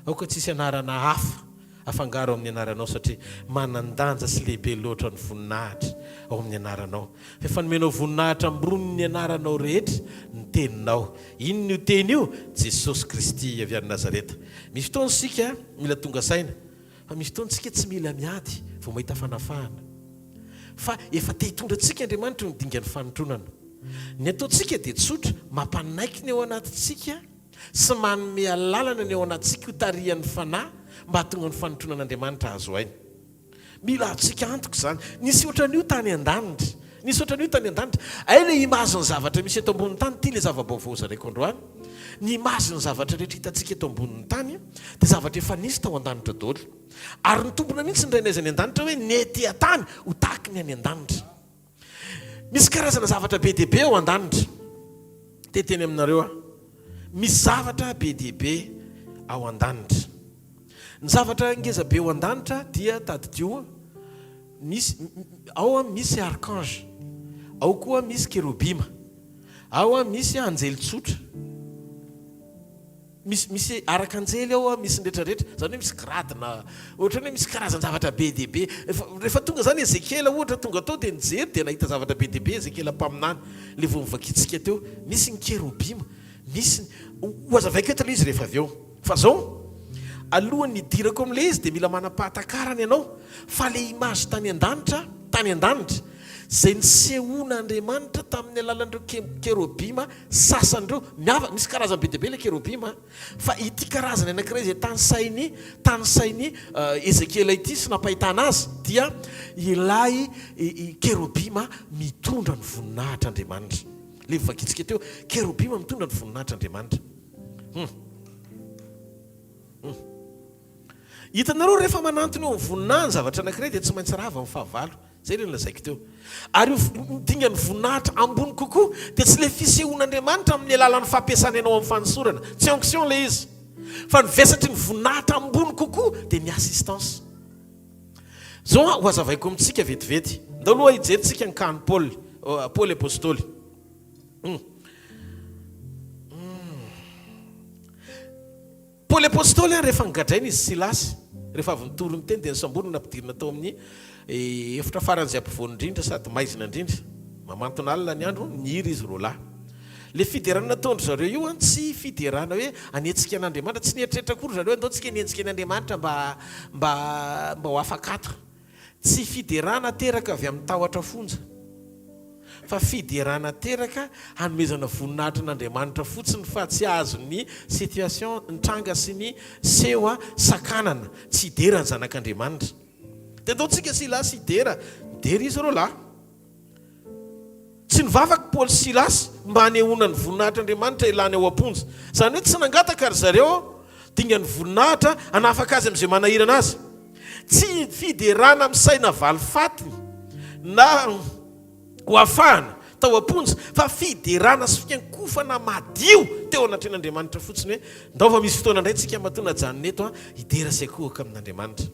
Aoka tsy hisy anarana hafa afangaro amin'ny anaranao satria manan-danja sy lehibe loatra ny voninahitra ao amin'ny anaranao. Fa efa nomenao voninahitra ambonin'ny anaranao rehetra ny teninao. Inona io teny io? Jesosy Kristy avy any Nazareta. Misy fotoana isika mila tonga saina fa misy fotoana isika tsy mila miady vao mahita fanafahana. Fa efa te hitondra antsika Andriamanitra eo amin'ny dingan'ny fanotronana. Ny ataontsika dia tsotra, mampanaiky ny ao anatintsika sy manome alalana ny ao anatintsika ho tarihan'ny Fanahy mba hahatonga ny fanotronan'Andriamanitra hahazo aina. Mila azontsika antoka izany. Nisy ohatran'io tany an-danitra. Nisy ohatran'io tany an-danitra. Hay ilay image-n'ny zavatra misy eto ambonin'ny tany, ity ilay zava-baovao zaraiko androany. Ny image-n'ny zavatra rehetra hitantsika eto ambonin'ny tany dia zavatra efa nisy tao an-danitra daholo. Ary nitombina mihitsy ny Rainay izay any an-danitra hoe ny ety an-tany ho tahaky ny any an-danitra. Misy karazana zavatra be dia be ao an-danitra. Te hiteny aminareo aho. Misy zavatra be dia be ao an-danitra. Ny zavatra ngeza be ao an-danitra dia tadidio misy ao misy archange, ao koa misy kerobima, ao misy anjely tsotra. Misy misy arak'anjely ao misy ny rehetra rehetra, izany hoe misy grade na ohatran'ny hoe misy karazan-javatra be dia be. Rehefa rehefa tonga izany Ezekiela ohatra tonga tao dia nijery dia nahita zavatra be dia be Ezekiela mpaminany, ilay vao novakintsika teo. Misy ny kerobima, misy ny, ho hazavaiko eto ilay izy rehefa avy eo. Fa izao, alohan'ny hidirako amin'ilay izy dia mila manam-pahatakarana ianao fa ilay image tany an-danitra, tany an-danitra, izay nisehoan'Andriamanitra tamin'ny alalan'ireo kerobima sasany ireo, miavaka, misy karazany be dia be ilay kerobima, fa ity karazany anankiray izay tanisain'i, tanisain'i Ezekiela ity sy nampahitana azy dia ilay kerobima mitondra ny voninahitr'Andriamanitra. Ilay novakintsika teo, kerobima mitondra ny voninahitr'Andriamanitra. Hum. Hum. Hitanareo rehefa manantona eo amin'ny voninahiny ny zavatra anankiray dia tsy maintsy rava ny fahavalo. Izay ilay nolazaiko teo. Ary io ny dingan'ny voninahitra ambony kokoa dia tsy ilay fisehoan'Andriamanitra amin'ny alalan'ny fampiasana ianao amin'ny fanosorana. Tsy onction ilay izy. Fa ny vesatry ny voninahitra ambony kokoa dia ny assistance. Izao ho hazavaiko amintsika vetivety. Ndao aloha hijery tsika ny cas-n'i Paoly, Paoly Apostoly. Hum. Hum. Paoly Apostoly ary rehefa nogadraina izy sy Silasy, rehefa avy nitory ny teny dia nosamborina nampidirina tao amin'ny efitra faran'izay ampovoany indrindra sady maizina indrindra. Mamantona alina ny andro, nihira izy roalahy. Ilay fiderana nataon-dry zareo io an, tsy fiderana hoe hanetsika an'Andriamanitra, tsy nieritreritra akory ry zareo hoe andao tsika hanenjika an'Andriamanitra mba mba mba ho afaka ato. Tsy fiderana teraka avy amin'ny tahotra fonja, fa fiderana teraka hanomezana voninahitra an'Andriamanitra fotsiny fa tsy azon'ny situation nitranga sy ny seho sakanana tsy hidera ny zanak'Andriamanitra. Dia andao tsika Silasy hidera, nidera izy ireo lahy. Tsy nivavaka Paoly sy Silasy mba hanehoana ny voninahitr'Andriamanitra ilany ao am-ponja. Izany hoe tsy nangataka ry zareo dingan'ny voninahitra hanafaka azy amin'izay manahirana azy. Tsy fiderana amin'ny saina valifatiny na ho afahana tao am-ponja fa fiderana sy fiankofana madio teo anatrehan'Andriamanitra fotsiny hoe ndao fa misy fotoana indray tsika matoa najanona eto hidera sy hiankohoka amin'Andriamanitra.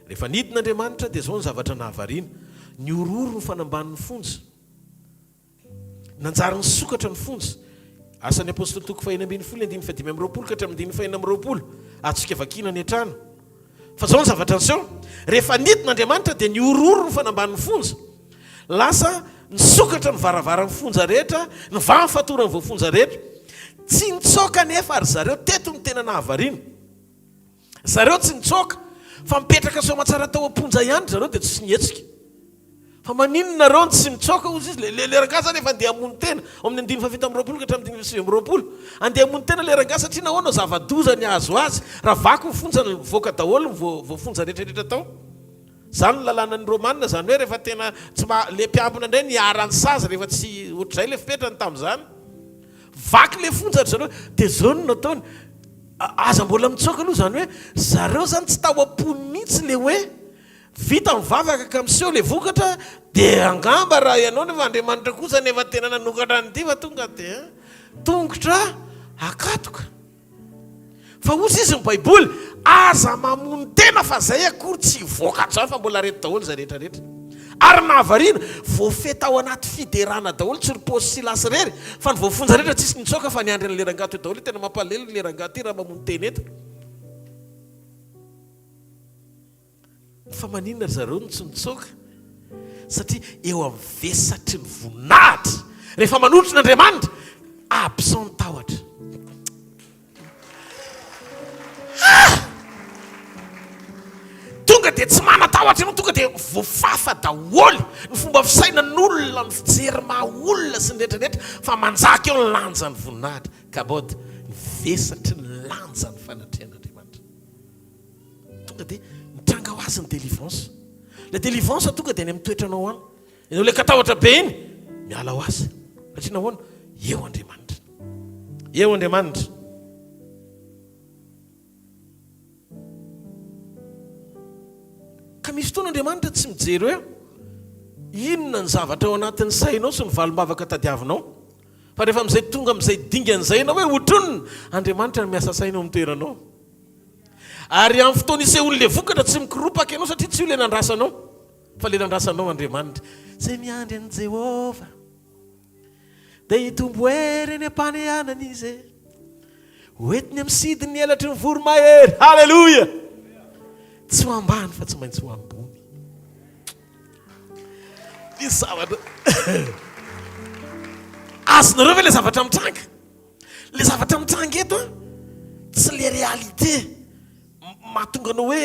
Rehefa nidina Andriamanitra dia izao ny zavatra nahavariana, nihorohoro ny fanambanin'ny fonja. Nanjary nisokatra ny fonja. Asan'ny Apostoly toko fahenina ambinifolo, andininy fahadimy amby roapolo ka hatramin'ny andininy fahenina amby roapolo. Azontsika vakiana any an-trano. Fa izao ny zavatra niseho, rehefa nidina Andriamanitra dia nihorohoro ny fanambanin'ny fonja. Lasa nisokatra ny varavaran'ny fonja rehetra, nivaha ny fatoran'ny voafonja rehetra. Tsy nitsoaka anefa ry zareo, teto no tena nahavariana. Zareo tsy nitsoaka fa mipetraka soamatsara tao am-ponja ihany zareo dia tsy nihetsika. Fa maninona nareo no tsy mitsoaka hozy izy, le le rangahy zany efa andeha hamono tena, ao amin'ny andininy faha-27 ka hatramin'ny andininy faha-29. Andeha hamono tena le rangahy satria nahoana zava-doza ny hahazo azy, raha vaky ny fonja mivoaka daholo ny voafonja rehetra rehetra tao. Zany ny lalanan'ny romana, zany hoe rehefa tena tsy maha, le mpiambina indray niharan'ny sazy rehefa tsy ohatr'izay le fipetrany tamin'izany. Vaky le fonja ry zareo, dia zao no nataony. Aza mbola mitsoaka aloha izany hoe zareo zany tsy tao am-pony mihitsy le hoe vita ny vavaka ka miseho le vokatra de angamba raha ianao nefa Andriamanitra kosa nefa tena nanokatra an'ity fa tonga de tongotra akatoka. Fa hozy izy ny baiboly aza mamono tena fa zay akory tsy hivoaka ato zany fa mbola reto daholo zay rehetra rehetra. Ary nahavariana, voafehy tao anaty fiderana daholo tsy ry Paoly sy Silasy irery fa ny voafonja rehetra tsisy nitsoaka fa niandry an'ilay rangahy teo daholo, tena mampalahelo ilay rangahy ity raha mamono tena eto. Fa maninona ry zareo no tsy mitsoaka? Satria eo amin'ny vesatry ny voninahitra, rehefa manotrona Andriamanitra, absent ny tahotra. Ah! Tonga dia tsy manan-tahotra ianao, tonga dia voafafa daholo ny fomba fisainan'olona, ny fijery maha olona sy ny rehetra rehetra, fa manjaka eo ny lanjan'ny voninahitra. Kabod, ny vesatry ny lanjan'ny fanatrehan'Andriamanitra. Tonga dia mitranga ho azy ny délivrance. Ilay délivrance tonga dia any amin'ny toetranao any. Ianao ilay katahotra be iny, miala ho azy. Satria nahoana? Eo Andriamanitra. Eo Andriamanitra. Ka misy fotoana Andriamanitra tsy mijery hoe inona ny zavatra ao anatin'ny sainao sy ny valim-bavaka tadiavinao. Fa rehefa amin'izay tonga amin'izay dingana izay ianao hoe hotronina, Andriamanitra no miasa saina eo amin'ny toeranao. Ary amin'ny fotoana isehoan'ilay vokatra tsy mikoropaka ianao satria tsy io ilay nandrasanao fa ilay nandrasanao Andriamanitra. Izay miandry an'i Jehovah dia hitombo hery eny am-panehanana izy. Ho entiny amin'ny sidiny ny elatry ny voromahery. Haleloia! Tsy ho ambany fa tsy maintsy ho ambony. Ny zavatra azonareo ve ilay zavatra mitranga? Le zavatra mitranga eto an, tsy le réalité mahatonga anao hoe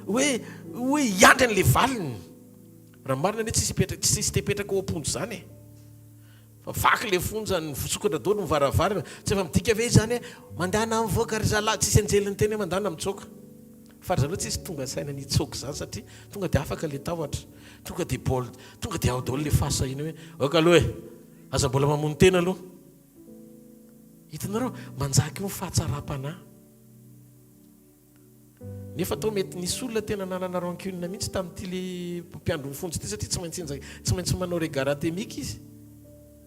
hoe hoe hiandry an'le valiny. Raha ny marina anie tsisy hipetraka tsisy te hipetraka ao am-ponja izany e. Fa vaky le fonja, nisokatra daholo ny varavarana, tsy efa midika ve izany hoe mandehana mivoaka ry zalahy, tsisy anjely niteny hoe mandehana mitsoaka. Fa ry zareo tsisy tonga saina ny hitsoaka izany satria tonga dia afaka le tahotra, tonga dia bold, tonga dia ao daholo le fahasahiana hoe ok aloha e, aza mbola mamono tena aloha. Hitanareo, manjaka eo ny fahatsaram-panahy. Nefa toa mety nisy olona tena nanana rancune mihitsy tamin'ity le mpiandry ny fonja ity satria tsy maintsy enjaka, tsy maintsy manao regard athémique izy.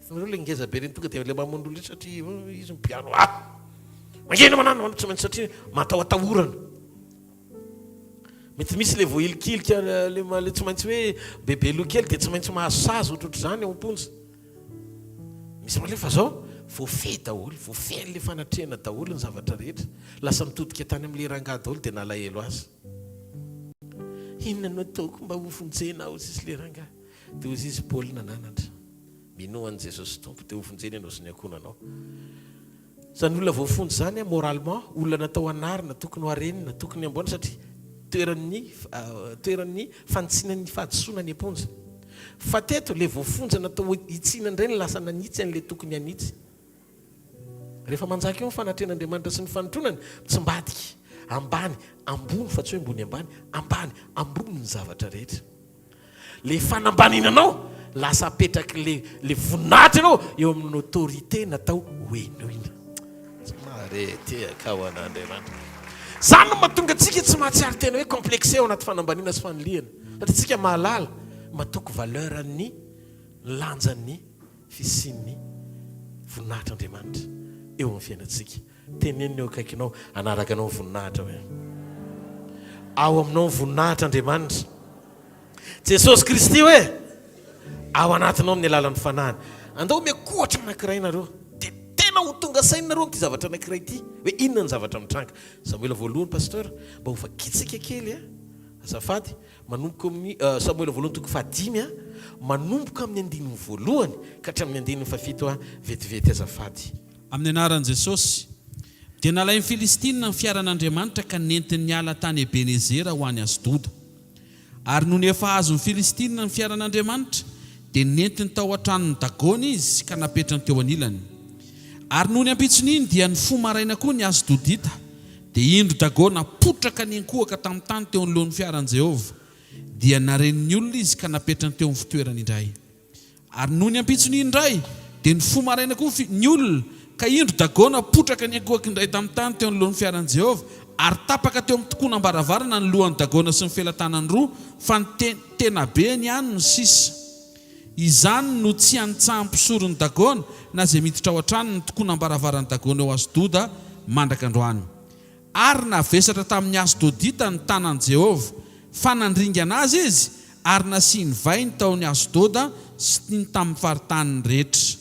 Hitanareo le ngeza be ireny tonga dia le mamono olona satria izy mpiaro ah! Mangina manano, tsy maintsy satria matahoatahorana. Mety misy le voahilikilika le, le tsy maintsy hoe bebe loha kely dia tsy maintsy mahazo sazy ohatrohatr'izany ao am-ponja. Misy maleo fa zao voafehy daholo, voafehin'le fanatrehana daholo ny zavatra rehetra. Lasa mitodika tany amin'le rangahy daholo dia nalahelo azy. Inona no ataoko mba ho vonjena aho hozy izy le rangahy. Dia hozy izy Paoly nananatra. Minoa an'i Jesosy Tompo dia ho vonjena ianao sy ny ankohonanao. Zany olona voafonja zany an, moralement, olona natao hanarina, tokony ho harenina, tokony hamboarina satria toeran'ny toeran'ny fanitsiana ny fahadisoana any am-ponja. Fa teto, le voafonja natao hitsiana indray no lasa nanitsy an'le tokony hanitsy. Rehefa manjaka eo ny fanatrehan'Andriamanitra sy ny fanotronany, mitsimbadika, ambany, ambony fa tsy hoe ambony ambany, ambany, ambony ny zavatra rehetra. Le fanambanina anao lasa apetraky le le voninahitra ianao eo amin'ny autorité natao ho henoina. Tsy mahare tehaka ho an'Andriamanitra. Zany no mahatonga antsika tsy mahatsiaro tena hoe complexé ao anaty fanambaniana sy fanilihana. Satria tsika mahalala, matoky valeur ny lanjan'ny fisian'ny voninahitr'Andriamanitra eo amin'ny fiainantsika. Teneno ny eo akaikinao hanaraka anao ny voninahitra hoe, Ao aminao ny voninahitra Andriamanitra. Jesosy Kristy hoe, Ao anatinao amin'ny alalan'ny Fanahiny. Andao omeko ohatra anankiray nareo, dia tena ho tonga saina nareo amin'ity zavatra anankiray ity, hoe inona ny zavatra mitranga. Samoela voalohany, Pasteur, mba ho vakintsika kely a, azafady, manomboka amin'ny, Samoela voalohany toko fahadimy a, manomboka amin'ny andininy voalohany ka hatramin'ny andininy fahafito a, vetivety azafady.
Amin'ny anaran'i Jesosy. Dia nalain'ny Filistina ny fiaran'Andriamanitra ka nentiny niala tany Ebenezera ho any Asdoda. Ary nony efa azon'ny Filistina ny fiaran'Andriamanitra, dia nentiny tao an-tranon'i Dagona izy ka napetrany teo anilany. Ary nony ampitson'iny dia nifoha maraina koa ny Asdodita, dia indro Dagona potraka niankohoka tamin'ny tany teo anoloan'ny fiaran'i Jehovah. Dia narenin'ny olona izy ka napetrany teo amin'ny fitoerany indray. Ary nony ampitsony indray, dia nifoha maraina koa ny olona, ka indro Dagona potraka niankohoka indray tamin'ny tany teo anoloan'ny fiaran'i Jehovah, ary tapaka teo amin'ny tokonam-baravarana ny lohan'i Dagona sy ny felatanany roa, fa ny tenabeny ihany no sisa. Izany no tsy anitsahan'ny mpisoron'i Dagona na izay miditra ao an-tranony ny tokonam-baravaran'i Dagona eo Asdoda mandraka androany. Ary navesatra tamin'ny Asdodita ny tanan'i Jehovah, fa nandringana azy izy, ary nasiany vay ny taon'i Asdoda sy ny tamin'ny faritaniny rehetra.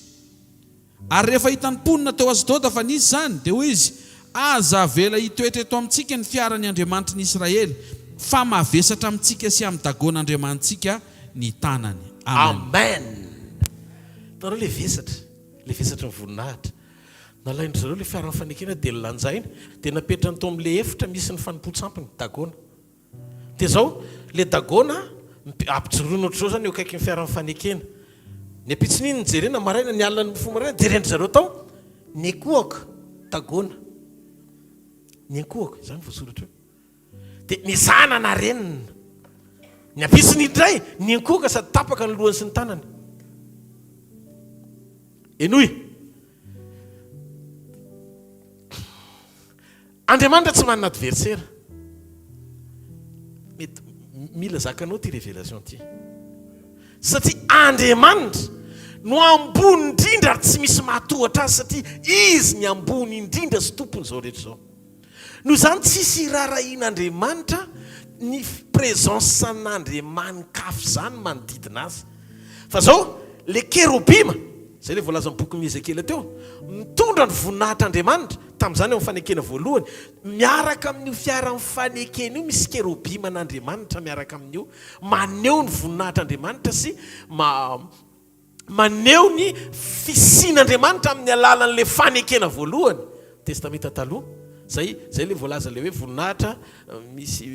Ary rehefa hitan'ny mponina teo Asdoda fa nisy izany, dia hoy izy, Aza avela hitoetra eto amintsika ny fiaran'ny Andriamanitry ny Israely. Fa mavesatra amintsika sy amin'i Dagona andriamanitsika ny tanany. Amen.
Amen! Hitanareo ilay vesatra, ilay vesatry ny voninahitra. Nalain-dry zareo ilay fiaran'ny fanekena dia nolanjaina, dia napetrany tao amin'ilay efitra misy ny fanompoan-tsampiny, Dagona. Dia izao, ilay Dagona, ampijoroina ohatr'izao izany eo akaikin'ny fiaran'ny fanekena. Ny ampitson'iny nojerena maraina, ny alina nifoha maraina, jeren-dry zareo tao, niankohoka, Dagona. Niankohoka, izany voasoratra eo. Dia nezahana narenina. Ny ampitsony indray, niankohoka sady tapaka ny lohany sy ny tanany. Henoy. Andriamanitra tsy manana adversaire. Mety mila zakanao ity révélation ity. Satria Andriamanitra no ambony indrindra ary tsy misy mahatohatra azy satria izy ny ambony indrindra sy tompon'izao rehetra izao. Noho izany tsisy iraharahian'Andriamanitra ny présence an'Andriamani-kafa izany manodidina azy. Fa zao, le kerobima, zay le voalazan'ny bokin'i Ezekiela teo, mitondra ny voninahitr'Andriamanitra, tamin'izany eo amin'ny fanekena voalohany, miaraka amin'io fiaran'ny fanekena io misy kerobiman'Andriamanitra miaraka amin'io, maneho ny voninahitr'Andriamanitra sy ma maneho ny fisian'Andriamanitra amin'ny alalan'ilay fanekena voalohany, Testamenta Taloha, zay zay le voalaza le hoe voninahitra misy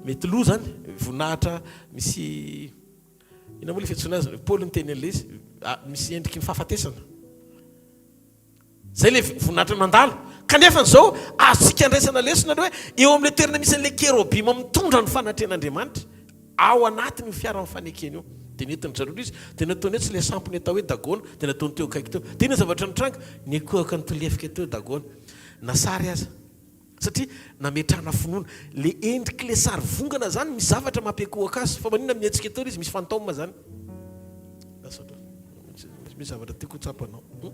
mety lo zany, voninahitra misy inona moa le fiantsoana azy, Paoly niteny an'ilay izy, misy endriky ny fahafatesana. Zay le voninahitra nandalo. Kanefa izao azontsika andraisana lesona ny hoe eo amin'ilay toerana misy an'ilay kerobima mitondra ny fanatrehan'Andriamanitra ao anatin'io fiaran'ny fanekena io. Dia nentin-dry zareo ilay izy, dia nataony hoe tsy ilay sampiny atao hoe Dagona, dia nataony teo akaiky teo. Dia inona ny zavatra nitranga? Nikohaka nitolefika teo Dagona. Na sary aza. Satria nametrahana finoana. Ilay endrik'ilay sary vongana izany misy zavatra mampiankohoka azy. Fa maninona mihetsika teo ilay izy? Misy fantôme izany. Lasa misy zavatra tiako ho tsapanao. Hmm?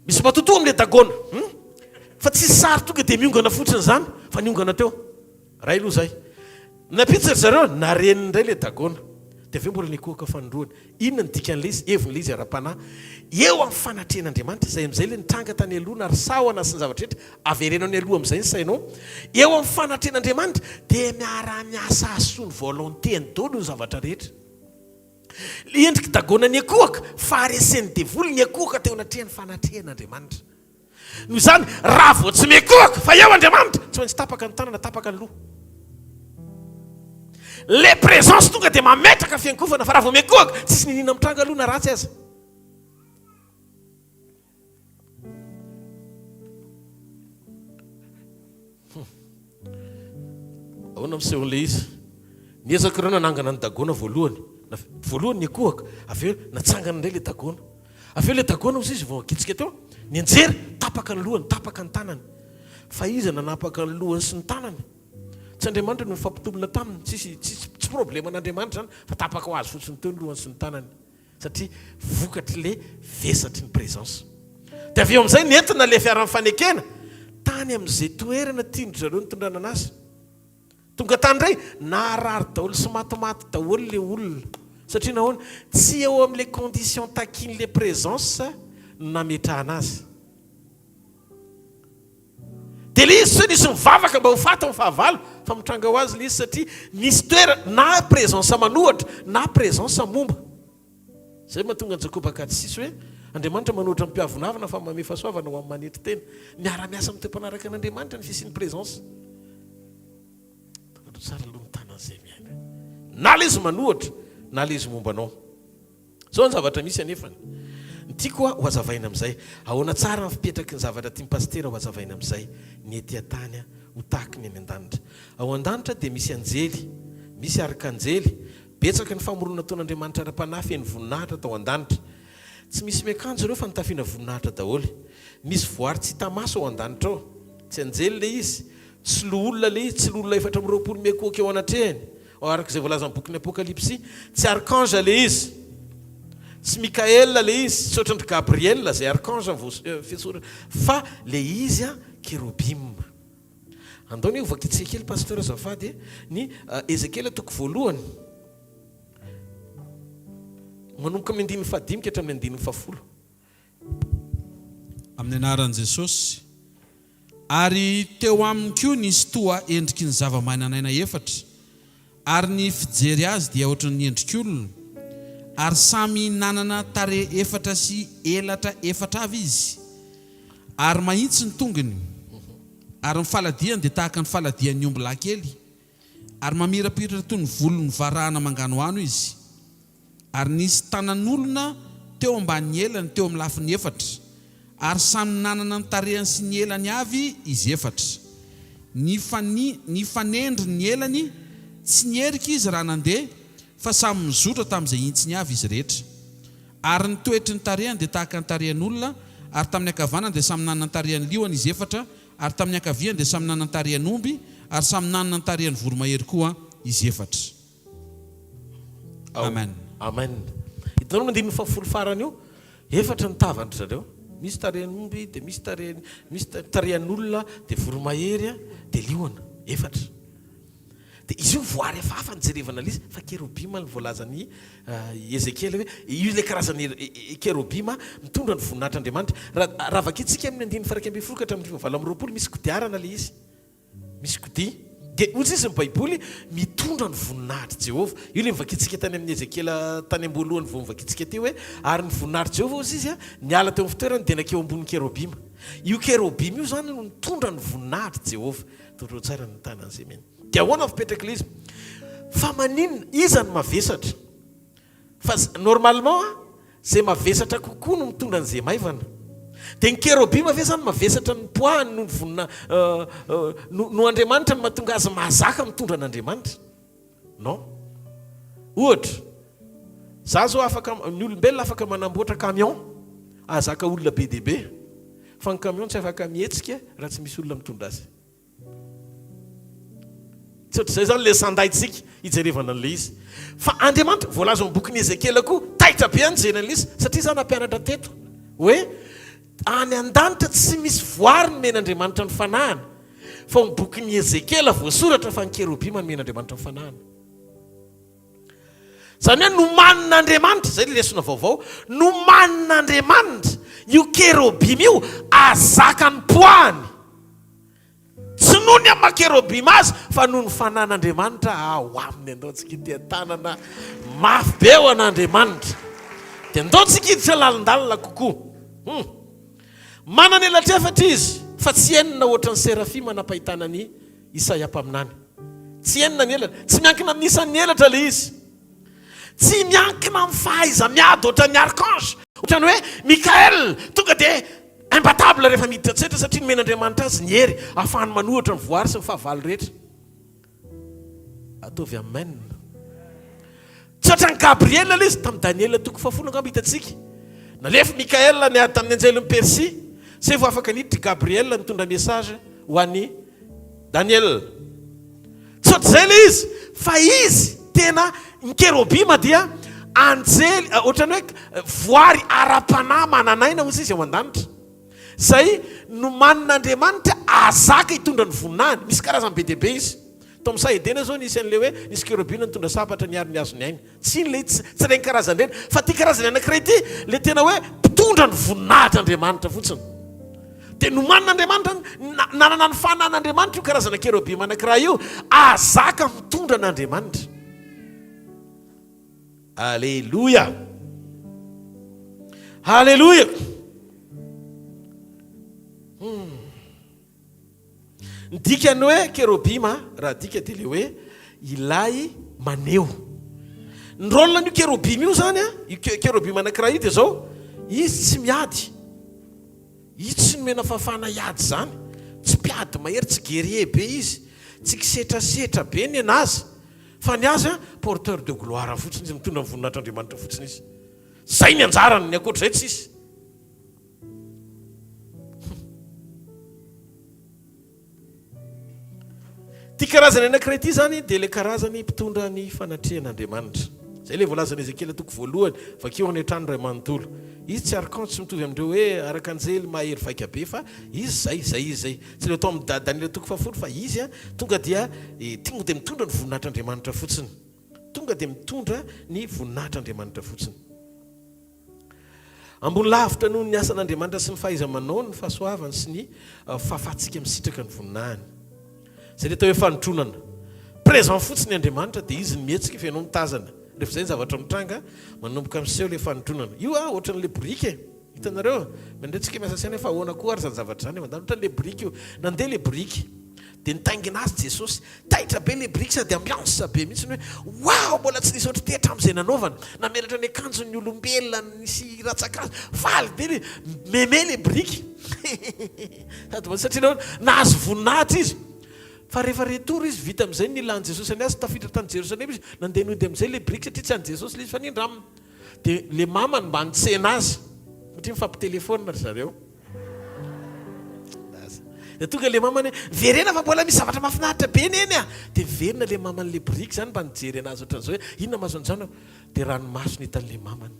Misy matotoa amin'ilay Dagona. Hmm? Fa tsy sary tonga dia miongana fotsiny izany, fa niongana teo. Ray aloha izay. Nampitsy ry zareo, nareniny indray ilay Dagona. Dia avy eo mbola nikohaka fanindroany. Inona no dikan'ilay izy? Hevin'ilay izy ara-panahy. Eo amin'ny fanatrehan'Andriamanitra, izay amin'izay ilay nitranga tany aloha, na ry sahona sy ny zavatra rehetra, avereno any aloha amin'izay ny sainao. Eo amin'ny fanatrehan'Andriamanitra, dia miara-miasa hahasoa ny volonté-ny daholo ny zavatra rehetra. Ilay endrik'i Dagona niankohoka, faharesen'ny devoly niankohoka teo anatrehan'ny fanatrehan'Andriamanitra. Noho izany, raha vao tsy mikohaka fa eo Andriamanitra, tsy maintsy tapaka ny tanana, tapaka ny loha. Le présence tonga dia mametraka fiankofana fa raha vao mikohaka, tsisy niniana mitranga aloha na ratsy aza. Ahoana miseho an'ilay izy? Niezaka ireo nanangana an'i Dagona voalohany. Voalohany nikohaka, avy eo natsangana indray ilay Dagona. Avy eo ilay Dagona hozy izy vao akitsika teo, nianjera, tapaka ny lohany, tapaka ny tanany. Fa iza nanapaka ny lohany sy ny tanany? Tsy Andriamanitra no nifampitolona taminy, tsisy, tsisy, tsy probleman'Andriamanitra izany, fa tapaka ho azy fotsiny teo ny lohany sy ny tanany. Satria vokatr'le vesatry ny présence. Dia avy eo amin'izay nentina le fiaran'ny fanekena tany amin'izay toerana tian-dry zareo nitondrana anazy. Tonga tany indray, naharary daholo sy matimaty daholo le olona. Satria nahoana? Tsy eo amin'le condition takian'le présence no nametrahana azy. Dia ilay izy tsy hoe nisy nivavaka mba ho faty ny fahavalo fa mitranga ho azy ilay izy satria nisy toerana na présence manohatra na présence momba. Izay mahatonga an'i Jakoba Katsisy hoe Andriamanitra manohatra ny mpiavonavona fa manome fahasoavana ho amin'ny manetry tena. Miara-miasa amin'ny toe-panaraka an'Andriamanitra ny fisian'ny présence. Tandro tsara aloha ny tanan'izay mihaino e. Na ilay izy manohatra na ilay izy momba anao. Zao ny zavatra misy anefany. Ny tiako ho hazavaina amin'izay. Ahoana tsara ny fipetraky ny zavatra tian'i Pasitera ho hazavaina amin'izay? Ny ety an-tany ho tahaky ny any an-danitra. Ao an-danitra dia misy anjely, misy arkanjely, betsaka ny famoronana nataon'Andriamanitra ara-panahy feno voninahitra tao an-danitra. Tsy misy miakanjo ireo fa nitafiana voninahitra daholo. Misy voary tsy hita maso ao an-danitra ao. Tsy anjely ilay izy, tsy loholona ilay izy, tsy loholona 24 miankohoka eo anatrehany. Araka izay voalazan'ny bokin'ny Apokalypsy, tsy archange ilay izy, tsy Mikaela ilay izy, tsy ohatran-dry Gabriela izay archange ny fiantsoana, fa ilay izy kerobima. Andao anie hovakintsika kely Pasteur azafady e, ny Ezekiela toko voalohany, manomboka amin'ny andininy fahadimy ka hatramin'ny andininy fahafolo.
Amin'ny anaran'i Jesosy. Ary teo aminy koa nisy toa endriky ny zava-manan'aina efatra, ary ny fijery azy dia ohatran'ny endrik'olona, ary samy nanana tarehy efatra sy elatra efatra avy izy, ary mahitsy ny tongony, ary ny faladiany dia tahaka ny faladian'ny ombilahy kely, ary mamirapiratra toy ny volon'ny varahana manganohano izy. Ary nisy tanan'olona teo ambanin'ny elany teo amin'ny lafiny efatra, ary samy nanana ny tarehany sy ny elany avy izy efatra. Nifani, nifanendry ny elany, tsy niherika izy raha nandeha, fa samy nizotra tamin'izay hintsiny avy izy rehetra. Ary ny toetry ny tarehany dia tahaka ny tarehan'olona, ary tamin'ny ankavanany dia samy nanana ny tarehan'ny liona izy efatra, ary tamin'ny ankaviany dia samy nanana ny tarehan'omby, ary samy nanana ny tarehan'ny voromahery koa izy efatra. Amen.
Amen. Hitanao ny andininy fahafolo farany io? Efatra ny tavan-dry zareo. Misy tarehin'omby, dia misy tarehin, misy tarehan'olona, dia voromahery, dia liona. Efatra. Dia izy io voary hafahafa ny jerevana ilay izy, fa kerobima no voalazan'i Ezekiela hoe io ilay karazana kerobima mitondra ny voninahitr'Andriamanitra. Raha raha vakintsika amin'ny andininy faha 11 ka hatramin'ny faha 28 misy kodiarana ilay izy. Misy kodia. Dia hoy izy ny Baiboly, mitondra ny voninahitr'i Jehovah. Io ilay novakintsika tany amin'i Ezekiela tany am-boalohany vao novakintsika teo hoe, ary ny voninahitr'i Jehovah, hoy izy, niala teo amin'ny fitoerany dia nankeo ambonin'ny kerobima. Io kerobima io izany no nitondra ny voninahitr'i Jehovah. Tondroy tsara ny tanan'i Zemena. Dia ahoana ny fipetrak'ilay izy? Fa maninona? Iza no mavesatra? Fa normalement an, zay mavesatra kokoa no mitondra an'izay maivana. Dia ny kerobima ve zany mavesatra ny poids-ny noho ny vonina noho Andriamanitra no mahatonga azy mahazaka mitondra an'Andriamanitra? Non. Ohatra, za zao afaka, ny olombelona afaka manamboatra camion ahazaka olona be dia be, fa ny camion tsy afaka mihetsika raha tsy misy olona mitondra azy. Tsy ohatr'izay izany ilay sandaintsika hijerevana an'ilay izy. Fa Andriamanitra, voalaza ao amin'ny bokin'i Ezekiela koa, taitra be aho nijery an'ilay izy, satria izaho nampianatra teto hoe any an-danitra tsy misy voary nomen'Andriamanitra ny fanahiny, fa ao amin'ny bokin'i Ezekiela voasoratra fa ny kerobima nomen'Andriamanitra ny fanahiny. Izany hoe nomanin'Andriamanitra, izay ilay lesona vaovao, nomanin'Andriamanitra io kerobima io ahazaka ny poids-ny. Tsy noho ny amin'ny maha kerobima azy, fa noho ny fanan'Andriamanitra ao aminy. Andao tsika hiteha-tanana mafy be ho an'Andriamanitra. Dia andao tsika hiditra lalindalina kokoa. Hum. Manana elatra efatra izy, fa tsy enina ohatran'ny serafima nampahitana an'i Isaia mpaminany. Tsy enina ny elatra. Tsy miankina amin'ny isan'ny elatra ilay izy. Tsy miankina amin'ny fahaiza-miady ohatran'ny archange, ohatran'ny hoe Mickaël, tonga dia imbattable rehefa miditra an-tsehatra satria nomen'Andriamanitra azy ny hery ahafahany manohitra ny voary sy ny fahavalo rehetra. Ataovy amen. Tsy ohatran'i Gabriel ilay izy, tamin'i Daniela toko fahafolo angamba hitantsika. Nalefa Mickaël niady tamin'ny anjelin'i Persia, izay vao afaka niditra i Gabriel nitondra message ho an'i Daniela. Tsy ohatr'izay ilay izy, fa izy tena, ny kerobima dia anjely, ohatran'ny hoe voary ara-panahy manan'aina hozy izy ao an-danitra, izay nomanin'Andriamanitra hahazaka hitondra ny voninahiny. Misy karazany be dia be izy. Tao amin'ny saha Edena izao nisy an'ilay hoe nisy kerobima nitondra sabatra niaro ny hazon'ny aina. Tsy iny ilay, tsy ireny karazany ireny, fa ity karazany anankiray ity, ilay tena hoe mpitondra ny voninahitr'Andriamanitra fotsiny. Dia nomanin'Andriamanitra, nanana ny fanan'Andriamanitra io karazana kerobima anankiray io, ahazaka mitondra an'Andriamanitra. Aleloia! Aleloia! Hmm. Ny dikan'ny hoe kerobima raha adika dia ilay hoe ilay maneho. Ny rôle an'io kerobima io izany, io kerobima anankiray io dia izao, izy tsy miady. Izy tsy nomena fahafahana hiady izany. Tsy mpiady mahery, tsy guerrier be izy. Tsy kisetrasetra be ny an'azy. Fa ny azy, porteur de gloire fotsiny izy, mitondra ny voninahitr'Andriamanitra fotsiny izy. Izay ny anjarany, ny ankoatr'izay tsisy. Ity karazany anankiray ity izany dia ilay karazany mpitondra ny fanatrehan'Andriamanitra. Izay ilay voalazan'i Ezekiela toko voalohany, vakio any an-trano iray manontolo. Izy tsy archange, tsy mitovy amin'ireo hoe arakanjely mahery vaika be fa izy izay, izay izy izay. Tsy ilay tao amin'ny Daniela toko fahafolo fa izy tonga dia tonga dia mitondra ny voninahitr'Andriamanitra fotsiny. Tonga dia mitondra ny voninahitr'Andriamanitra fotsiny. Ambony lavitra noho ny asan'Andriamanitra sy ny fahaiza-manaony ny fahasoavany sy ny fahafahantsika misitraka ny voninahiny. Izay ilay atao hoe fanotronana. Présent fotsiny Andriamanitra dia Izy no mihetsika fa ianao mitazana. Rehefa izay ny zavatra mitranga, manomboka miseho ilay fanotronana. Io ah, ohatran'ilay boriky e. Hitanareo? Indraindray tsika miasa saina hoe fa ahoana koa ary izany zavatra izany? Mandalo ohatran'ilay boriky io. Nandeha ilay boriky. Dia nitaingina azy Jesosy. Taitra be ilay biriky sady ambiance be mihitsy hoe waouh mbola tsy nisy ohatr'ity hatramin'izay nanaovana. Namelatra ny akanjony ny olombelona nisy rantsan-kazo. Faly be ilay meme ilay biriky. Sady mba satria nahoana? Nahazo voninahitra izy. Fa rehefa retour izy vita amin'izay ny nilan'i Jesosy an'azy tafiditra tany Jerosalema izy, nandeha nody amin'izay ilay biriky satria tsy an'i Jesosy ilay izy fa nindraminy. Dia ilay mamany mba nitsena azy satria mifampitelefaonina ry zareo. Dia tonga ilay mamany hoe, miverena fa mbola misy zavatra mahafinaritra be neny a! Dia miverina ilay maman'ilay biriky izany mba nijery anazy ohatran'izao hoe, inona mahazo an'i zanako? Dia ranomaso no hitan'ilay mamany.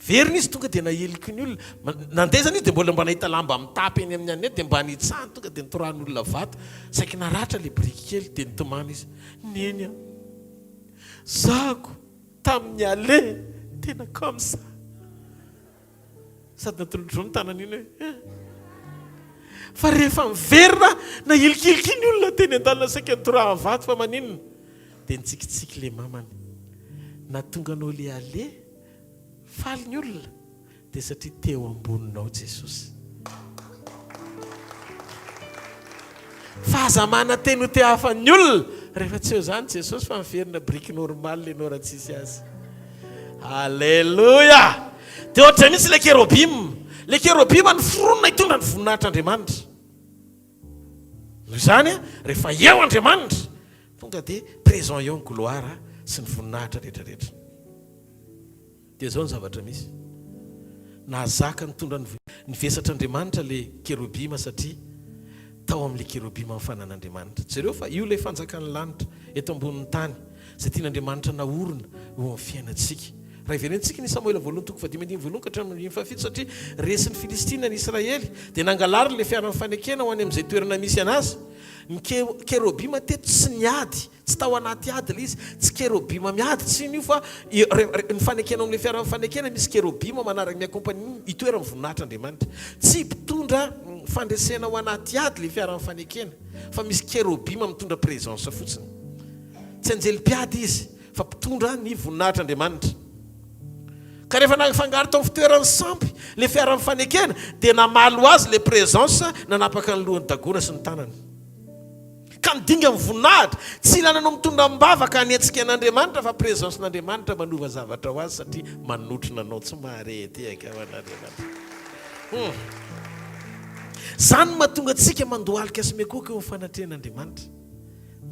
Verina izy tonga dia nahiliky ny olona. Nandeha izany izy dia mbola mba nahita lamba mitapy eny amin'ny anona eny dia mba nitsahany tonga dia nitorahan'olona vato. Saiky naratra ilay biriky kely dia nitomany izy. Neny a! Zahako tamin'ny aller tena comme ça. Sady natolotro ny tanany iny hoe eh. Fa rehefa miverina nahilikiliky ny olona teny an-dalana saika nitorahany vato fa maninona? Dia nitsikitsiky ilay mamany. Nahatonga anao ilay aller faly ny olona dia satria teo amboninao Jesosy. Fa aza manantena ho tehafan'ny olona rehefa tsy eo izany Jesosy fa miverina biriky normal ianao raha tsisy azy. Aleloia! Dia ohatr'izay mihitsy ilay kerobima. Ilay kerobima noforonina hitondra ny voninahitr'Andriamanitra. Noho izany, rehefa eo Andriamanitra, tonga dia présent eo ny gloire sy ny voninahitra rehetra rehetra. Dia izao ny zavatra misy, nahazaka nitondra ny ny vesatr'Andriamanitra ilay kerobima satria tao amin'ilay kerobima ny fanan'Andriamanitra. Jereo fa io ilay fanjakan'ny lanitra eto ambonin'ny tany izay tian'Andriamanitra naorina eo amin'ny fiainantsika. Raha hiverentsika ny Samoela voalohany toko fahadimy andininy voalohany ka hatramin'ny andininy fahafito satria resin'ny Filistina ny Israely dia nangalariny ilay fiaran'ny fanekena ho any amin'izay toerana misy an'azy. Ny kerobima teto tsy niady Tsy tao anaty ady ilay izy. Tsy kerobima miady tsiny io fa ny fanekena ao amin'ilay fiaran'ny fanekena misy kerobima manaraka mi-accompagner itoeran'ny voninahitr'Andriamanitra. Tsy mpitondra fandresena ao anaty ady ilay fiaran'ny fanekena fa misy kerobima mitondra présence fotsiny. Tsy anjely mpiady izy fa mpitondra ny voninahitr'Andriamanitra. Ka rehefa nafangaro tao amin'ny fitoeran'ny sampy ilay fiaran'ny fanekena dia namaly ho azy ilay présence nanapaka ny lohan'i Dagona sy ny tanany. Ka ny dingan'ny voninahitra, tsy ilana anao mitondra am-bavaka hanetsika an'Andriamanitra fa présence n'Andriamanitra manova zavatra ho azy satria manotrona anao tsy mahare ety ho an'Andriamanitra. Hum. Zany no mahatonga antsika mandohalika sy miankohoka eo amin'ny fanatrehan'Andriamanitra.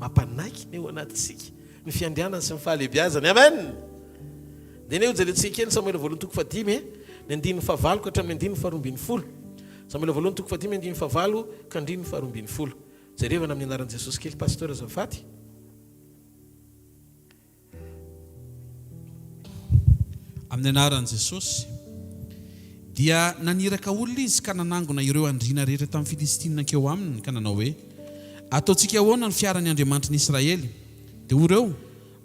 Mampanaiky ny eo anatintsika ny fiandrianany sy ny fahalehibiazany. Amen! Dia anie hojerentsika kely Samoela voalohany toko fahadimy, ny andininy fahavalo ka hatramin'ny andininy faharoa ambinifolo. Samoela voalohany toko fahadimy andininy fahavalo ka andininy faharoa ambinifolo. Jerevana amin'ny anaran'i Jesosy kely Pasteur azafady.
Amin'ny anaran'i Jesosy. Dia naniraka olona izy ka nanangona ireo andriana rehetra tamin'ny Filistina nankeo aminy ka nanao hoe, Ataontsika ahoana ny fiaran'ny Andriamanitry ny Israely? Dia hoy ireo,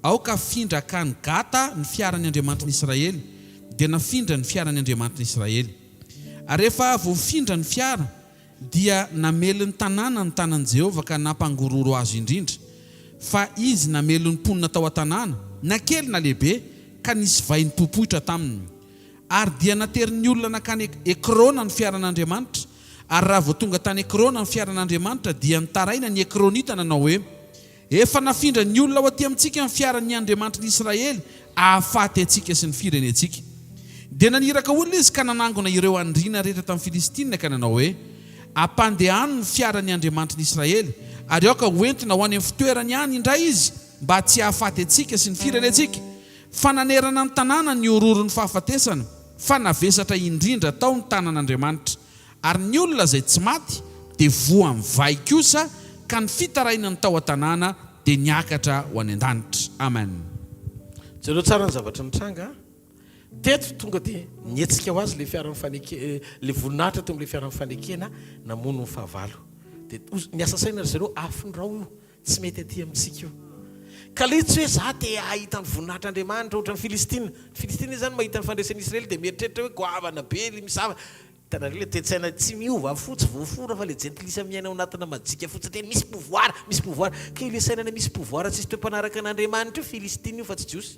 Aoka hafindra hankany Gata ny fiaran'ny Andriamanitry ny Israely. Dia nafindra ny fiaran'ny Andriamanitry ny Israely. Ary rehefa voafindra ny fiara, Dia namely ny tanàna ny tanan'i Jehovah ka nampangororo azy indrindra, fa izy namely ny mponina tao an-tanàna, na kely na lehibe, ka nisy vay nipoipoitra taminy. Ary dia naterin'ny olona nankany Ekrona ny fiaran'Andriamanitra, ary raha vao tonga tany Ekrona ny fiaran'Andriamanitra, dia nitaraina ny Ekronita nanao hoe, Efa nafindran'ny olona ho aty amintsika ny fiaran'ny Andriamanitry ny Israely hahafaty antsika sy ny firenentsika. Dia naniraka olona izy ka nanangona ireo andriana rehetra tamin'ny Filistina ka nanao hoe, Ampandehano ny fiaran'ny Andriamanitry ny Israely, ary aoka hoentina ho any amin'ny fitoerany any indray izy mba tsy hahafaty antsika sy ny firenentsika. Fa nanerana ny tanàna ny horohoron'ny fahafatesana, fa navesatra indrindra tao ny tanan'Andriamanitra. Ary ny olona izay tsy maty dia voan'ny vay kosa, ka ny fitarainany tao an-tanàna dia niakatra ho any an-danitra. Amen.
Jereo tsara ny zavatra nitranga teto, tonga dia nihetsika ho azy ilay fiaran'ny faneke, ilay voninahitra teo amin'ilay fiaran'ny fanekena namono ny fahavalo. Dia niasa saina ry zareo, afindrao io, Tsy mety aty amintsika io. Ka ilay izy tsy hoe za te hahita ny voninahitr'Andriamanitra ohatran'ny Filistina. Ny Filistina izany mahita ny fandresen'i Israely dia mieritreritra hoe goavana be ilay misy zavatra. Hitanareo ilay toe-tsaina tsy miova, fotsy voafora fa ilay jentilisa miaina ao anatina majika fotsiny ireny, misy pouvoir, misy pouvoir. Ka io ilay sainana misy pouvoir tsisy toe-panaraka an'Andriamanitra io Filistina io fa tsy Jiosy.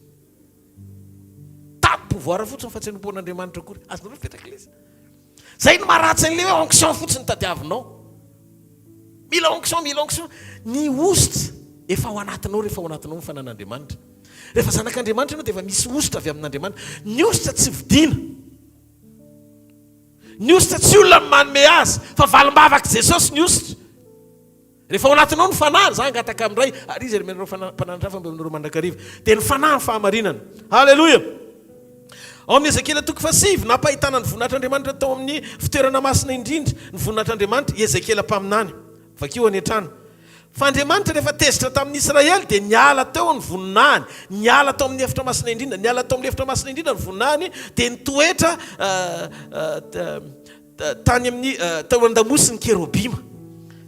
Mitady pouvoir fotsiny fa tsy hanompo an'Andriamanitra akory. Azonareo mipetraka ilay izy? Zay no maharatsy an'ilay hoe onction fotsiny tadiavinao. Mila onction, mila onction. Ny hosotra efa ao anatinao rehefa ao anatinao ny fanan'Andriamanitra. Rehefa zanak'Andriamanitra ianao dia efa misy hosotra avy amin'Andriamanitra. Ny hosotra tsy vidiana. Ny hosotra tsy olona no manome azy fa valim-bavak'i Jesosy ny hosotra. Rehefa ao anatinao ny Fanahy, za hangataka amin'ny Ray, ary Izy hanome anareo Fanahy, Mpananatra hafa mba eo aminareo mandrakariva. Dia ny Fanahy ny fahamarinana. Haleloia! Ao amin'ny Ezekiela toko fahasivy, nampahitana ny voninahitr'Andriamanitra tao amin'ny fitoerana masina indrindra ny voninahitr'Andriamanitra i Ezekiela mpaminany. Vakio any an-trano. Fa Andriamanitra rehefa tezitra tamin'ny Israely dia niala teo ny voninahiny, niala tao amin'ny efitra masina indrindra, niala tao amin'ny efitra masina indrindra ny voninahiny dia nitoetra Tany amin'ny, tao an-damosin'ny kerobima.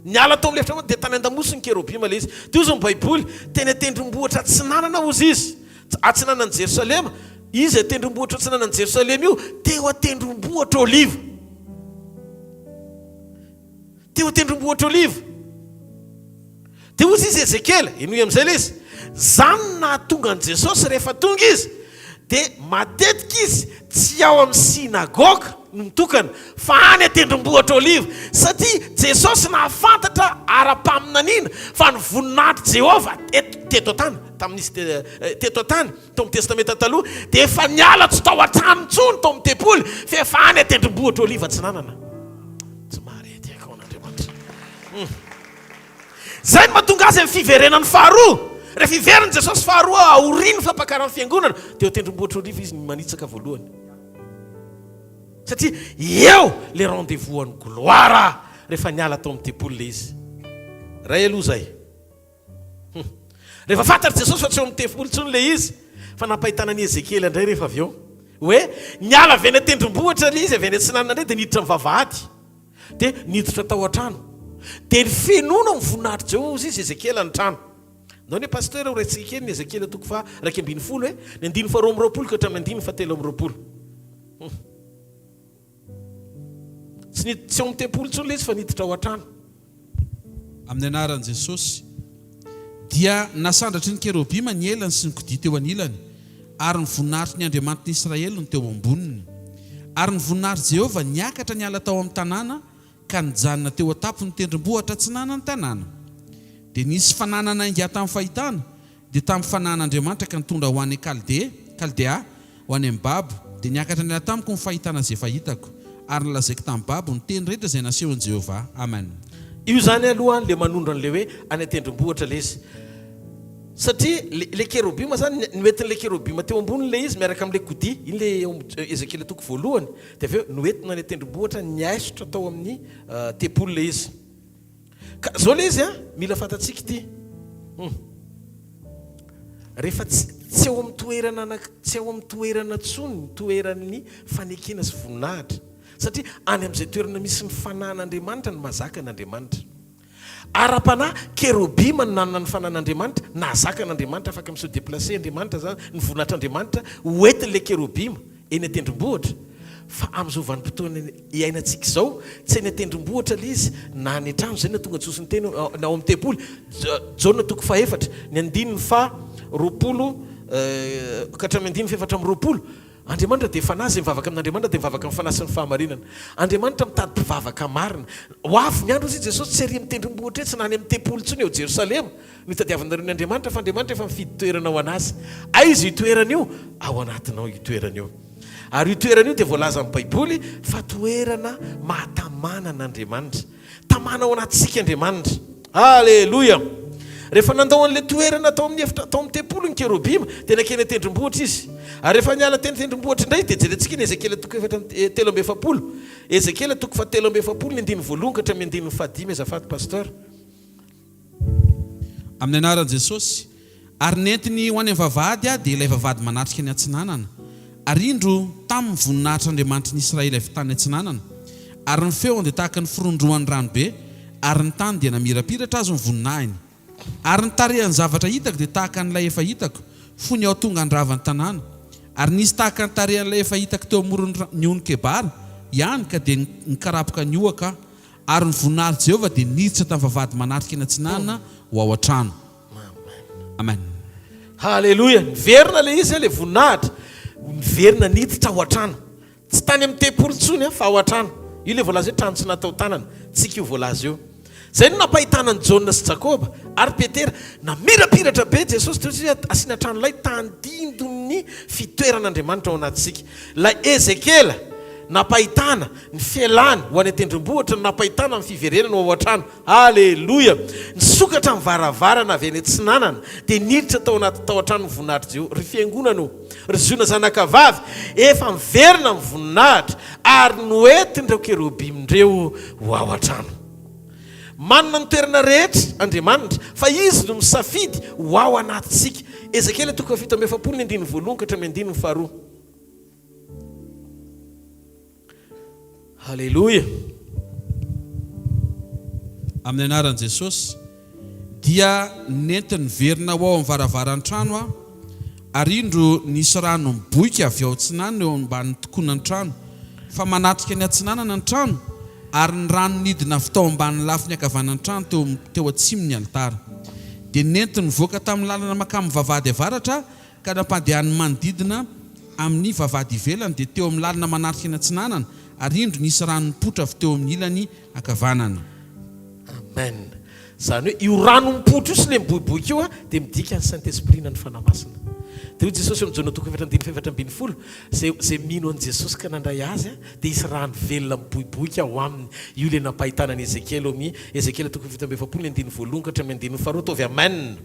Niala tao amin'ny efitra dia tany an-damosin'ny kerobima ilay izy. Dia hozy ny Baiboly, teny an-tendrombohitra atsinanana hozy izy, atsinanan'i Jerosalema. Iza io tendrombohitra atsinanan'i Jerosalema io? Teo an-tendrombohitra Oliva. Teo an-tendrombohitra Oliva. Dia hozy izy Ezekiela, henoy amin'izay ilay izy, izany no nahatonga an'i Jesosy rehefa tonga izy, dia matetika izy tsy ao amin'ny synagoga no mitokana, fa any an-tendrombohitra Oliva, satria Jesosy nahafantatra ara-paminaniana fa ny voninahitr'i Jehovah eto, teto an-tany, tamin'izy teto an-tany, tao amin'ny Testamenta Taloha, dia efa niala tsy tao an-trano intsony, tao amin'ny tempoly, fa efa any an-tendrombohitra Oliva atsinanana. Tsy mahare ty akao an'Andriamanitra. Hum. Izay no mahatonga azy amin'ny fiverenany faharoa. Rehefa hiverina Jesosy faharoa aorian'ny fampakaran'ny fiangonana, dia eo tendrombohitra Oliva izy no manitsaka voalohany. Satria eo le rendez-vous an'ny gloire rehefa niala tao amin'ny tempoly le izy. Ray aloha izay. Hum. Rehefa fantatr'i Jesosy fa tsy eo amin'ny tempoly intsony ilay izy, fa nampahitana an'i Ezekiela indray rehefa avy eo, hoe niala avy any an-tendrombohitra ilay izy, avy any atsinanana indray, dia niditra ny vavahady, dia niditra tao an-trano. Dia nifenoana ny voninahitr'i Jehovah, hozy izy, Ezekiela, ny trano. Ndao anie Pasteur ho raisitsika kely ny Ezekiela toko faha 11 e, ny andininy faha 22 ka hatramin'ny andininy faha 23. Hum. Tsy nid, tsy ao amin'ny tempoly intsony ilay izy fa niditra ao an-trano.
Amin'ny anaran'i Jesosy. Dia nasandratry ny kerobima ny elany sy ny kodia teo anilany, ary ny voninahitry ny Andriamanitry ny Israely no teo amboniny. Ary ny voninahitr'i Jehovah niakatra niala tao amin'ny tanàna ka nijanona teo an-tampon'ny tendrombohitra atsinanan'ny tanàna. Dia nisy fanahy nanainga ahy tamin'ny fahitana, Dia tamin'ny fanahin'Andriamanitra ka nitondra ho any Kaldea, Kaldea, ho any amin'ny babo, dia niakatra niala tamiko ny fahitana izay efa hitako, ary nolazaiko tamin'ny babo ny teny rehetra izay nasehon'i Jehovah. Amen.
Io izany aloha le manondro an'le hoe any an-tendrombohitra le izy. Satria le le kerobima zany, noentin'le kerobima teo amboniny le izy miaraka amin'le kodia, iny le eo amin'ny Ezekiela toko voalohany, dia avy eo noentina any an-tendrombohitra niaisotra tao amin'ny tempoly le izy. Ka zao le izy an, mila fantatsika ity. Hum. Rehefa tsy tsy ao amin'ny toerana anak tsy ao amin'ny toerana tsony ny toeran'ny fanekena sy voninahitra. Satria any amin'izay toerana misy ny fanahin'Andriamanitra no mahazaka an'Andriamanitra. Ara-panahy, kerobima no nanana ny fanahin'Andriamanitra, nahazaka an'Andriamanitra, afaka mi-se déplacer Andriamanitra zany, ny voninahitr'Andriamanitra ho entin'ilay kerobima. Eny an-tendrombohitra, fa amin'izao vanim-potoana iainantsika izao, tsy eny an-tendrombohitra ilay izy, na any an-trano, izay no nahatonga Jesosy niteny hoe, na ao amin'ny tempoly, Jaona toko fahefatra, ny andininy faha 20 ka hatramin'ny andininy fahefatra amby 20, Andriamanitra dia Fanahy, izay mivavaka amin'Andriamanitra dia mivavaka amin'ny Fanahy sy ny fahamarinana. Andriamanitra mitady mpivavaka marina. Ho avy ny andro, hoy Jesosy, tsy ery amin'ny tendrombohitra etsy na any amin'ny tempoly intsony ao Jerosalema no hitadiavanareo ny Andriamanitra, fa Andriamanitra efa mifidy toerana ho an'Azy. Aiza io toerana io? Ao anatinao io toerana io. Ary io toerana io dia voalazan'ny Baiboly fa toerana mahatamana an'Andriamanitra. Tamana ao anatintsika Andriamanitra. Aleloia! Rehefa nandao an'ilay toerana tao amin'ny efitra tao amin'ny tempoly ny kerobima, dia nankeny an-tendrombohitra izy. Ary rehefa niala teny an-tendrombohitra indray, dia jerentsika ny Ezekiela toko efatra amby 43. Ezekiela toko fahatelo amby 40, ny andininy voalohany ka hatramin'ny andininy fahadimy, azafady Pasteur.
Amin'ny anaran'i Jesosy. Ary nentiny ho any amin'ny vavahady aho, dia ilay vavahady manatrika ny atsinanana. Ary indro, tamy ny voninahitr'Andriamanitry ny Israely avy tany atsinanana. Ary ny feony dia tahaka ny firondrohan'ny rano be, ary ny tany dia namirapiratra azy ny voninahiny. Ary ny tarehan'ny zavatra hitako dia tahaka an'ilay efa hitako, fony aho tonga handrava ny tanàna. Ary nisy tahaka ny tarehan'ilay efa hitako teo amoron'ny ny ony Kebara ihany, ka dia nikarapoka nihohaka aho. Ary ny voninahitr'i Jehovah dia niditra tamin'ny vavahady manatrika eny atsinanana ho ao an-trano. Amen.
Haleloia! Niverina ilay izy, ilay voninahitra. Niverina niditra ao an-trano. Tsy tany amin'ny tempoly intsony fa ao an-trano. Io ilay voalaza hoe trano tsy natao tanana. Tsika io voalaza io. Izay no nampahitana an'i Jaona sy Jakoba ary Petera. Namirapiratra be Jesosy teo satria asiana tranolay tandindon'ny fitoeran'Andriamanitra ao anatintsika. Ilay Ezekiela nampahitana ny fialany ho any an-tendrombohitra no nampahitana ny fiverenany ho ao an-trano. Aleloia! Nisokatra ny varavarana avy any atsinanana, dia niditra tao anaty tao an-trano ny voninahitr'i Jehovah. Ry fiangonana ô, ry Ziona zanakavavy, efa miverina ny voninahitra, ary noentin'ireo kerobima ireo ho ao an-trano. Manana ny toerana rehetra Andriamanitra, fa Izy no misafidy ho ao anatintsika. Ezekiela toko fahafito amby 40 ny andininy voalohany ka hatramin'ny andininy faharoa. Haleloia!
Amin'ny anaran'i Jesosy, dia nentiny niverina ho ao amin'ny varavaran'ny trano aho, ary indro nisy rano miboika avy ao atsinanana eo ambanin'ny tokonan'ny trano, fa manatrika ny atsinanana ny trano, ary ny rano nidina avy tao ambanin'ny lafiny ankavanan'ny trano teo teo atsimon'ny alitara. Dia nentiny nivoaka tamin'ny lalana mankamin'ny vavahady avaratra aho, Ka nampandehaniny manodidina amin'ny vavahady ivelany, dia teo amin'ny lalana manatrika ny atsinanana, ary indro nisy rano nipoitra avy teo amin'ny ilany ankavanana.
Amen. Izany hoe io rano mipoitra io sy ilay miboiboika io dia midika ny Saint Esprit na ny Fanahy Masina. Dia hoy Jesosy eo amin'ny Jaona toko efatra andininy faha-14, izay izay mino an'i Jesosy ka nandray Azy dia hisy rano velona miboiboika ao aminy. Io ilay nampahitana an'i Ezekiela eo amin'ny Ezekiela toko faha-47 ny andininy voalohany ka hatramin'ny andininy faharoa. Ataovy Amen.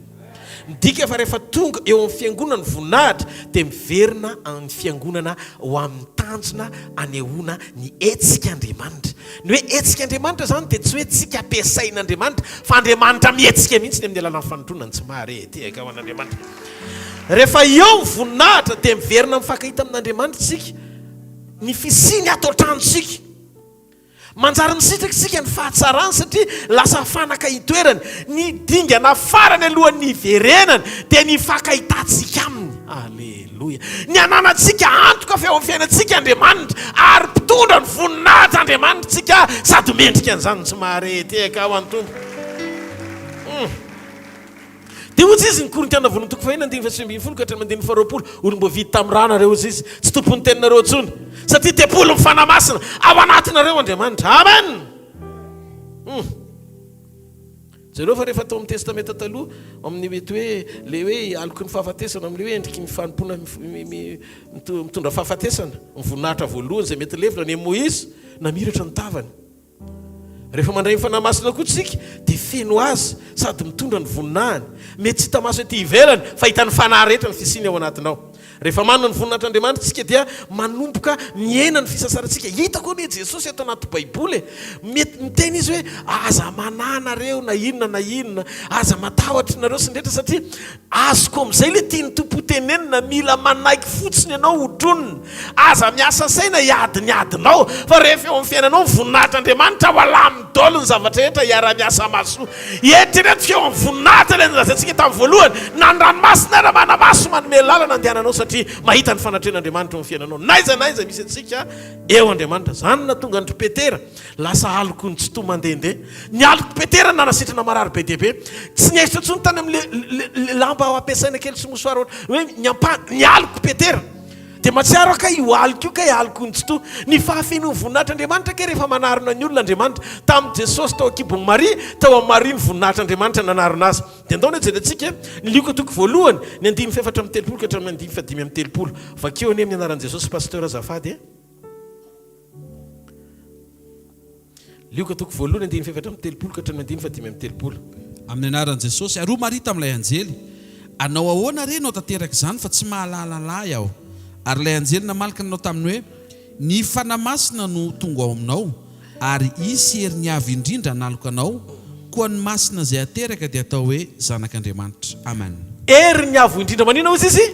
Midika fa rehefa tonga eo amin'ny fiangonana ny voninahitra dia miverina ny fiangonana ho amin'ny tanjona anehoana ny hetsik'Andriamanitra. Ny hoe hetsik'Andriamanitra izany dia tsy hoe tsika ampiasain'Andriamanitra fa Andriamanitra mihetsika mihitsy amin'ny alalan'ny fanompoana ny tsy mahare tehaka ho an'Andriamanitra. Rehefa eo ny voninahitra dia miverina mifankahita amin'Andriamanitra isika, ny fisiany ato an-tranontsika. Manjary misitraka isika ny fahatsarany satria lasa fanaka itoerany. Ny dingana farany alohan'ny hiverenany dia ny hifankahitantsika aminy. Aleloia! Ny hananantsika antoka fa eo amin'ny fiainantsika Andriamanitra ary mpitondra ny voninahitra Andriamanitra isika sady mendrika an'izany. Tsy mahare tehaka ho an'ny Tompo. Hum. Dia hoy izy, ny Korintiana voalohany toko fahenina andininy faha-19 ka hatramin'ny andininy faha-20, Olom-boavidy tamin'ny rà nareo, hoy izy, tsy tompon'ny teninareo intsony, satria tempolin'ny Fanahy Masina ao anatinareo Andriamanitra. Amen! Hum. Jereo fa rehefa tao amin'ny Testamenta Taloha, amin'ny mety hoe ilay hoe aloky ny fahafatesana, amin'ilay hoe endriky ny fanompoana mitondra fahafatesana, ny voninahitra voalohany izay mety levona, ny an'i Moizy, namiratra ny tavany. Rehefa mandray ny Fanahy Masina koa isika dia feno Azy sady mitondra ny voninahiny. Mety tsy hita maso ety ivelany fa hitan'ny fanahy rehetra ny fisiany ao anatinao. Rehefa manana ny voninahitr'Andriamanitra isika dia manomboka mihena ny fisasarantsika. Hitako anie Jesosy ato anaty Baiboly e! Mety miteny Izy hoe aza manahy nareo na inona na inona, aza matahotra nareo sy ny rehetra satria Azoko amin'izay ilay tian'ny Tompo ho tenenina, mila manaiky fotsiny ianao hotronina. Aza miasa saina hiady ny adinao, fa rehefa eo amin'ny fiainanao ny voninahitr'Andriamanitra, ho alaminy daholo ny zavatra rehetra hiara-miasa mahasoa. Eritrereto fa eo amin'ny voninahitra ilay nolazaintsika tamin'ny voalohany, na ny ranomasina ara manamaso manome lalana andehananao satria mahita ny fanatrehan'Andriamanitra eo amin'ny fiainanao. N'aiza n'aiza misy antsika, eo Andriamanitra. Izany no nahatonga an-dry Petera Lasa aloko ny tsitoha mandehandeha. Ny alok'i Petera nanasitrana marary be dia be. Tsy niaisotra intsony tany amin'ilay lamba ampiasaina kely sy mouchoir ohatra hoe ny ampahany. Ny alok'i Petera. Dia mahatsiaro aho kay io aloka io kay aloky ny tsitoha. Ny fahafenoan'ny voninahitr'Andriamanitra kay rehefa manarona ny olona Andriamanitra. Tamin'i Jesosy tao an-kibon'i Maria, tao amin'i Maria ny voninahitr'Andriamanitra nanarona azy. Dia andao anie jerentsika ny Lioka toko voalohany, ny andininy faha-34 ka hatramin'ny andininy faha-35. Vakio anie amin'ny anaran'i Jesosy Pasteur azafady e. Lioka toko voalohany andininy faha-34 ka hatramin'ny andininy faha-35.
Amin'ny anaran'i Jesosy. Ary hoy Maria tamin'ilay anjely, Hanao ahoana re no hahatanteraka izany, fa tsy mahalala lahy aho? Ary ilay anjely namaly ka nanao taminy hoe, Ny Fanahy Masina no ho tonga ao aminao, ary hisy herin'ny Avo Indrindra hanaloka anao, koa ny Masina izay hateraka dia hatao hoe Zanak'Andriamanitra. Amen.
Herin'ny Avo Indrindra maninona hozy izy?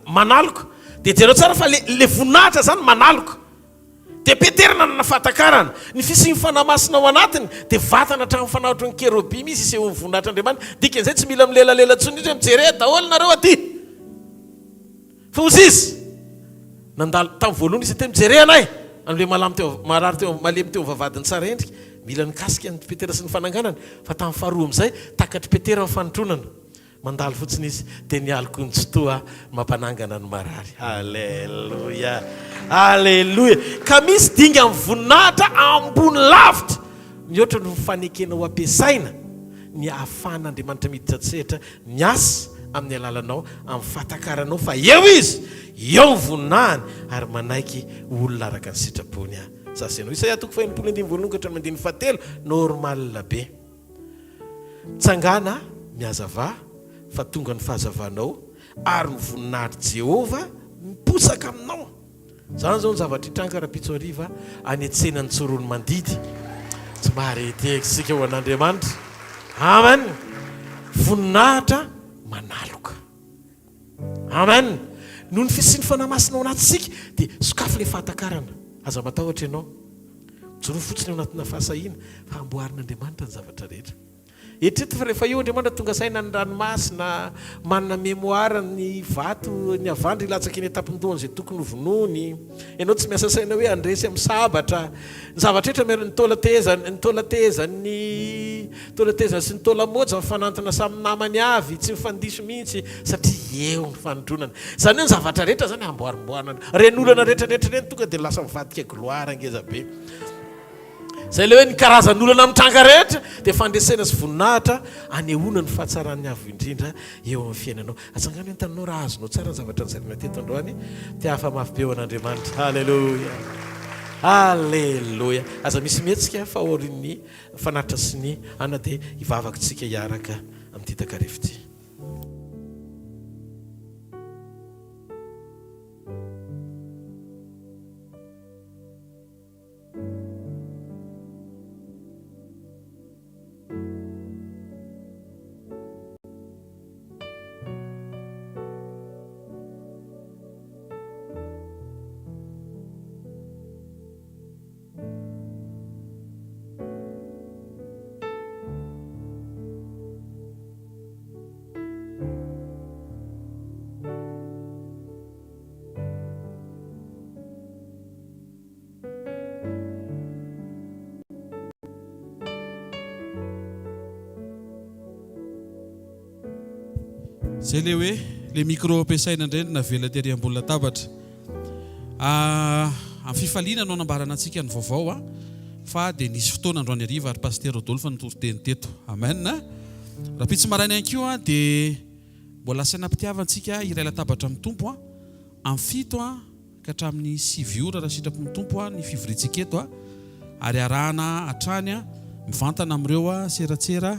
Manaloka. Dia jereo tsara fa le le voninahitra zany manaloka. Dia Petera nanana fahatakarana. Ny fisian'ny Fanahy Masina ao anatiny dia vatana hatramin'ny fanahy ohatran'ny kerobima izy isehoan'ny voninahitr'Andriamanitra. Dikan'izay tsy mila milelalela intsony izy hoe mijere daholo nareo aty. Fa hozy izy, nandalo tamin'ny voalohany izy niteny, Mijere anay! An'ilay malamy teo, marary teo, malemy teo amin'ny vavahadin'ny Tsaraendrika. Mila nikasika an'i Petera sy ny fananganany. Fa tamin'ny faharoa amin'izay, takatr'i Petera ny fanotronana. Mandalo fotsiny izy, dia ny aloky ny Tsitoha mampanangana ny marary. Aleloia! Aleloia! Ka misy dingan'ny voninahitra ambony lavitra mihoatra noho ny fanekena ho ampiasaina ny ahafahan'Andriamanitra miditra an-tsehatra miasa amin'ny alalanao, amin'ny fahatakaranao fa eo Izy, eo ny voninahiny, ary manaiky ho olona araka ny sitrapony aho. Za sy ianao. Isaia toko faha-60 andininy voalohany ka hatramin'ny andininy fahatelo, normal be. Mitsangàna, mihazavà, fa tonga ny fahazavanao, ary ny voninahitr'i Jehovah miposaka aminao. Izany izao ny zavatra hitranga rahampitso hariva any an-tsenan'i Tsiroanomandidy. Tsy maharehitehaka isika ho an'Andriamanitra. Amen! Voninahitra manaloka. Amen! Noho ny fisian'ny Fanahy Masina ao anatintsika dia sokafy ilay fahatakarana. Aza matahotra ianao. Mijoroa fotsiny ao anatina fahasahiana fa amboarin'Andriamanitra ny zavatra rehetra. Eritrereto fa rehefa eo Andriamanitra tonga saina ny ranomasina, manana mémoire ny vato, ny havandra hilatsaka eny an-tampon-dohan'izay tokony ho vonoiny. Ianao tsy miasa saina hoe handresy amin'ny sabatra. Ny zavatra rehetra miara ny taolan-tehezany, ny taolan-tehezan'ny taolan-tehezany sy ny taola-môja mifanantona samy namany avy, tsy mifandiso mihitsy satria eo ny fanindronana. Izany hoe ny zavatra rehetra izany amboarimboarina. Ireny olana rehetra rehetra ireny tonga dia lasa mivadika gloire ngeza be. Izay ilay hoe ny karazan'olana mitranga rehetra dia fandresena sy voninahitra anehoana ny fahatsaran'ny Avo Indrindra eo amin'ny fiainanao. Atsangano ny tananao raha azonao tsara ny zavatra nozaraina teto androany. Te-hafa mafy be ho an'Andriamanitra. Haleloia! Haleloia! Aza misy mihetsika fa aorian'ny fanatitra sy ny ana dia hivavaka isika hiaraka amin'ity takariva ity.
Zay le hoe le micro ampiasaina indray no navela tery ambony latabatra. Ah, amin'ny fifaliana no anambarana antsika ny vaovao a, fa dia nisy fotoana androany hariva ary Pasitera Rodolphe nitory teny teto. Amen. Rahampitso maraina ihany koa dia mbola asaina am-pitiavantsika hiray latabatra amin'ny Tompo a, amin'ny fito a, ka hatramin'ny sivy ora raha sitrapon'ny Tompo ny fivoriantsika eto ary arahana hatrany mivantana amin'ireo seratsera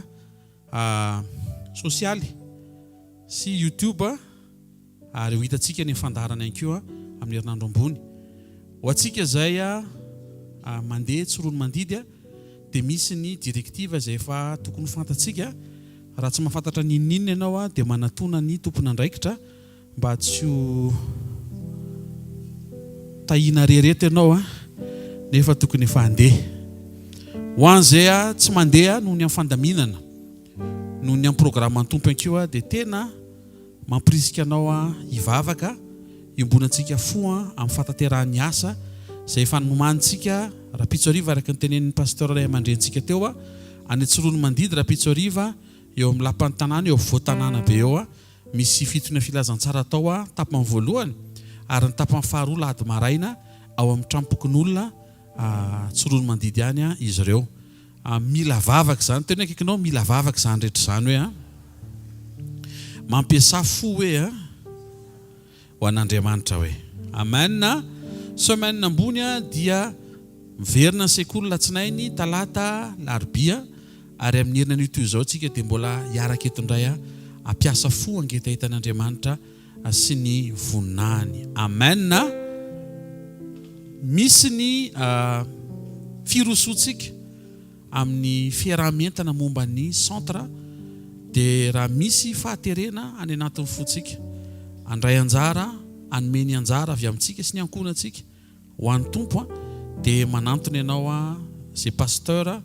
sosialy sy YouTube ary ho hitantsika ny fandaharana ihany koa amin'ny herinandro ambony. Ho antsika izay mandeha tsy ronono mandidy dia misy ny directive izay efa tokony ho fantatsika. Raha tsy mahafantatra n'inon'inona ianao dia manatona ny tompon'andraikitra Mba tsy ho tahiana rery eto ianao an, nefa tokony efa handeha. Ho an'izay tsy mandeha noho ny amin'ny fandaminana, noho ny amin'ny programan'ny Tompo ihany koa dia tena mampirisika anao hivavaka, hiombonantsika fo amin'ny fahatanterahan'ny asa izay efa nomanintsika rahampitso hariva araka ny tenenin'ny Pasteur ray aman-drenintsika teo any Tsiroanomandidy rahampitso hariva eo amin'ny lapan'ny tanàna eo afovoan-tanàna be eo. Misy fitoniana filazantsara atao a tapany voalohany ary ny tapany faharoa lahady maraina ao amin'ny tranompokonolona Tsiroanomandidy any izy ireo. Mila vavaka izany. Teny akaikinao mila vavaka izany rehetra izany hoe a. Mampiasà fo hoe a. Ho an'Andriamanitra hoe. Amen. Semaine ambony dia miverina ny sekoly latsinainy, talata, larobia ary amin'ny herinan'io toy izao tsika dia mbola hiaraka eto indray hampiasa fo hangetahetan'Andriamanitra sy ny voninahiny. Amen. Misy ny firosoantsika. Amin'ny fiaraha-mientana momba ny centre dia raha misy fahaterena any anatin'ny fontsika handray anjara, hanome ny anjara avy amintsika sy ny ankohonantsika ho an'ny Tompo. Dia manantona ianao izay pasteur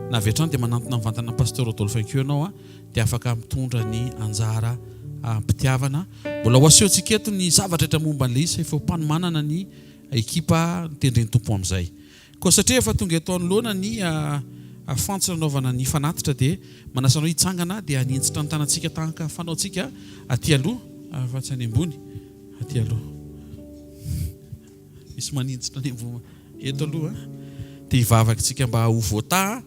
na avy hatrany dia manantona mivantana an'i pasteur Rodolphe ihany koa ianao dia afaka mitondra ny anjara am-pitiavana. Mbola ho asehontsika eto ny zavatra rehetra momba an'ilay izy fa efa ho mpanomanana ny ekipa notendren'ny Tompo amin'izay. Koa satria efa tonga eto anoloana ny fantsona anaovana ny fanatitra dia manasa anao hitsangana dia haninjitra ny tanantsika tahaka fanaontsika aty aloha fa tsy any ambony, aty aloha. Misy maninjitra any ambony eto aloha dia hivavaka isika mba ho voataha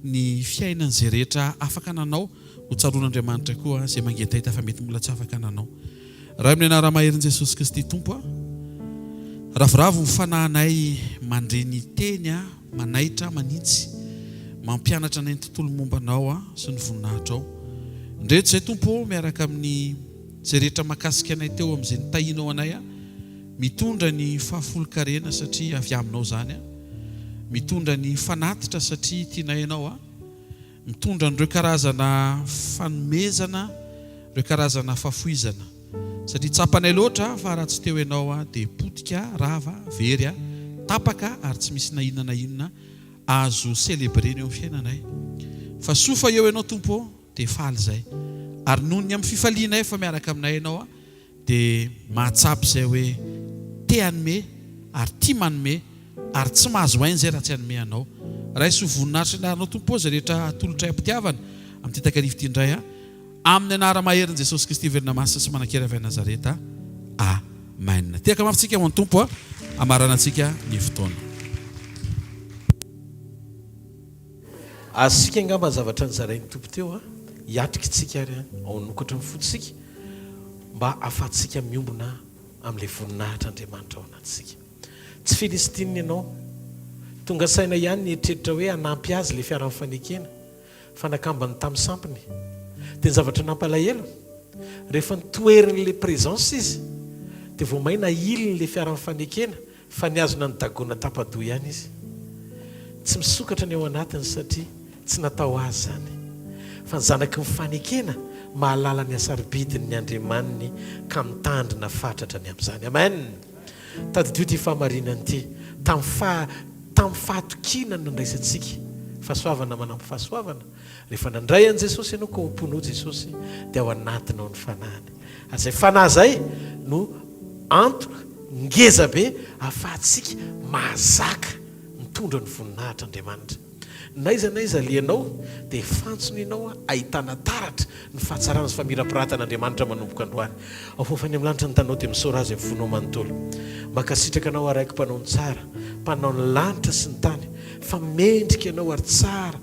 ny fiainan'izay rehetra afaka nanao, ho tsaroan'Andriamanitra koa izay mangetaheta fa mety mbola tsy afaka nanao. Ray amin'ny anara-maherin'i Jesosy Kristy Tompo a, ravoravo ny fanahinay mandre ny teny a, manaitra, manintsy, mampianatra anay ny tontolo momba Anao a, sy ny voninahitrao. Indreto izay Tompo ô, miaraka amin'ny izay rehetra mahakasika anay teo amin'izay nitahianao anay a, mitondra ny fahafolon-karena satria avy Aminao izany a, mitondra ny fanatitra satria tianay Ianao a, mitondra an'ireo karazana fanomezana, ireo karazana fahafoizana. Satria tsapanay loatra fa raha tsy teo Ianao aho dia potika, rava, very aho, tapaka ary tsy misy na inona na inona azo celebrena eo amin'ny fiainanay. Fa soa fa eo Ianao Tompo ô, dia faly izahay. Ary noho ny amin'ny fifalianay fa miaraka aminay Ianao aho, dia mahatsapa izay hoe te hanome ary tia manome ary tsy mahazo aina izay raha tsy hanome anao. Raiso ho voninahitry ny anaranao Tompo ô izay rehetra atolotray am-pitiavana amin'ity takariva ity indray a. Amin'ny anara-maherin'i Jesosy Kristy velona masina sy manan-kery avy any Nazareta. Amen. Tehaka mafy tsika ho an'ny Tompo a. Hamaranantsika ny fotoana.
Azontsika angamba ny zavatra nozarain'ny Tompo teo a. Hiatrika isika ary ao hanokatra ny fontsika mba hahafahantsika miombona amin'ilay voninahitr'Andriamanitra ao anatintsika. Tsy Filistinina ianao. Tonga saina ihany nieritreritra hoe hanampy azy ilay fiaran'ny fanekena, fa nakambany tamin'ny sampiny. Dia ny zavatra nampalahelo, rehefa notoherin'ilay présence izy, dia vao may nahiliny ilay fiaran'ny fanekena, Fa nihazona an'i Dagona tapa-doha ihany izy. Tsy misokatra ny ao anatiny satria tsy natao azy izany. Fa ny zanaky ny fanekena mahalala ny hasarobidin'ny Andriamaniny ka mitandrina fatratra ny amin'izany. Amen! Tadidio ity fahamarinana ity, tamin'ny faha, tamin'ny fahatokiana no nandraisantsika fahasoavana manampy fahasoavana. Rehefa nandray an'i Jesosy ianao ka ao am-ponao Jesosy dia ao anatinao ny Fanahiny. Ary izay Fanahy izay no antoka ngeza be ahafahantsika mahazaka mitondra ny voninahitr'Andriamanitra. N'aiza n'aiza alehanao dia fantsona ianao ahitana taratra ny fahatsarana sy famirapiratan'Andriamanitra manomboka androany. Ao fofany amin'ny lanitra ny tanao dia misaora Azy amin'ny fonao manontolo. Mankasitraka Anao aho Raiko Mpanao ny tsara, Mpanao ny lanitra sy ny tany, fa mendrika Ianao ary tsara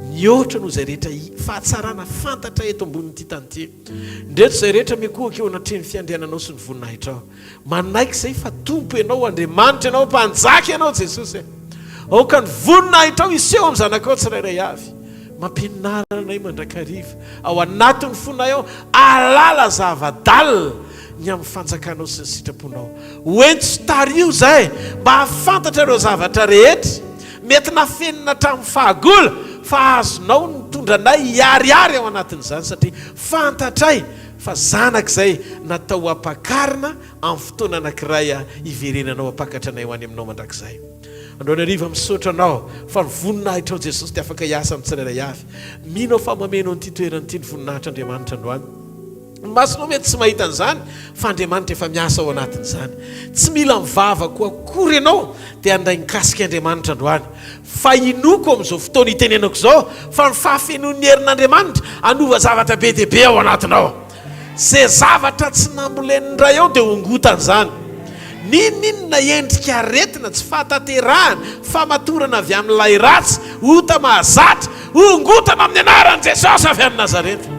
mihoatra noho izay rehetra fahatsarana fantatra eto ambonin'ity tany ity. Ndreto izay rehetra mikohaka eo anatrehan'ny fiandriananao sy ny voninahitrao. Manaiky izay fa Tompo Ianao, Andriamanitra Ianao, Mpanjaka Ianao Jesosy e. Aoka ny voninahitrao hiseho amin'ny zanakao tsirairay avy. Mampianara anay mandrakariva ao anatin'ny fonay ao hahalala zava-dalina ny amin'ny fanjakanao sy ny sitraponao. Ho ento sy tariho izahay mba hahafantatra ireo zavatra rehetra mety nafenina hatramin'ny fahagola fa azonao nitondra anay hiharihary ao anatin'izany satria fantatray fa zanak'izay natao ho ampakarina amin'ny fotoana anankiray hiverenanao hampakatra anay ho any aminao mandrakizay. Androany hariva misaotra anao fa ny voninahitrao Jesosy dia afaka hiasa amin'ny tsirairay avy. Mino aho fa mameno an'ity toerana ity ny voninahitr'Andriamanitra androany. Ny masonao mety tsy mahita an'izany fa Andriamanitra efa miasa ao anatin'izany. Tsy mila mivavaka akory ianao dia handray ny kasik'Andriamanitra androany. Fa inoako amin'izao fotoana itenenako izao fa ny fahafenoan'ny herin'Andriamanitra hanova zavatra be dia be ao anatinao. Izay zavatra tsy nambolen'ny Ray ao dia hongotany izany. N'inon'inona endrika aretina, tsy fahatanterahana, famatorana avy amin'ilay ratsy, ota mahazatra, hongotana amin'ny anaran'i Jesosy avy any Nazareta.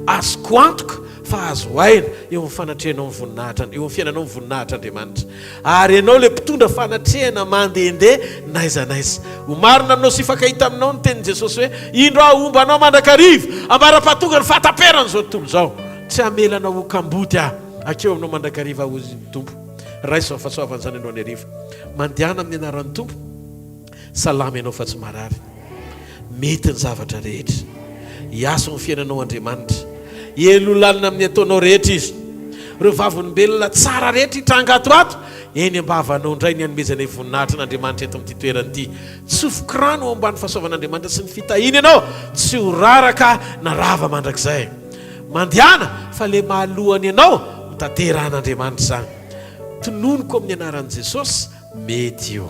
Azoko antoka fa azo aina eo amin'ny fanatrehanao ny voninahitra, eo amin'ny fiainanao ny voninahitr'Andriamanitra. Ary ianao ilay mpitondra fanatrehana mandehandeha n'aiza n'aiza. Ho marina aminao sy hifankahita aminao ny tenin'i Jesosy hoe, Indro aho homba anao mandrakariva, ambara-pahatonga ny fahataperan'izao tontolo izao. Tsy hamela anao ho kamboty aho. Hankeo aminao mandrakariva aho, hoy ny Tompo. Raiso izany fahasoavana izany androany hariva. Mandehana amin'ny anaran'ny Tompo. Salama ianao fa tsy marary. Mety ny zavatra rehetra. Hiasa ao amin'ny fiainanao Andriamanitra. Helo lalina amin'ny ataonao rehetra Izy. Ireo vavolombelona tsara rehetra hitranga ato ato, eny am-bavanao indray ny hanomezanay voninahitra an'Andriamanitra eto amin'ity toerana ity. Tsofiko rano ao ambany fahasoavan'Andriamanitra sy ny fitahiany ianao, tsy ho raraka na rava mandrakizay. Mandehana fa le mahalohany anao ho tanterahan'Andriamanitra izany. Tononiko amin'ny anaran'i Jesosy, mety io.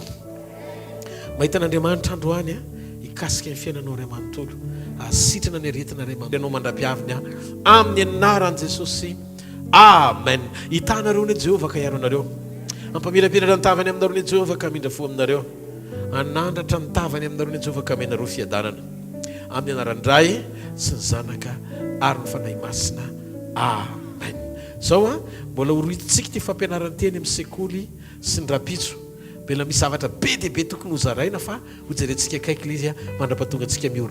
Mahita an'Andriamanitra androany aho, hikasika ny fiainanao iray manontolo, hahasitrana ny aretina iray manontolo ianao mandra-piaviny aho, amin'ny anaran'i Jesosy. Amen. Hitaha anareo anie Jehovah ka hiaro anareo. Hampamirapiratra ny tavany aminareo anie Jehovah ka hamindra fo aminareo. Hanandratra ny tavany aminareo anie Jehovah ka hamena anareo fiadanana. Amin'ny anaran'ny Ray sy ny Zanaka ary ny Fanahy Masina. Amen. Zao an, mbola ho rohitintsika ity fampianarana ity any amin'ny sekoly sy ny rahampitso. Mbola misy zavatra be dia be tokony hozaraina fa hojerentsika akaiky ilay izy mandra-pahatonga antsika miorina.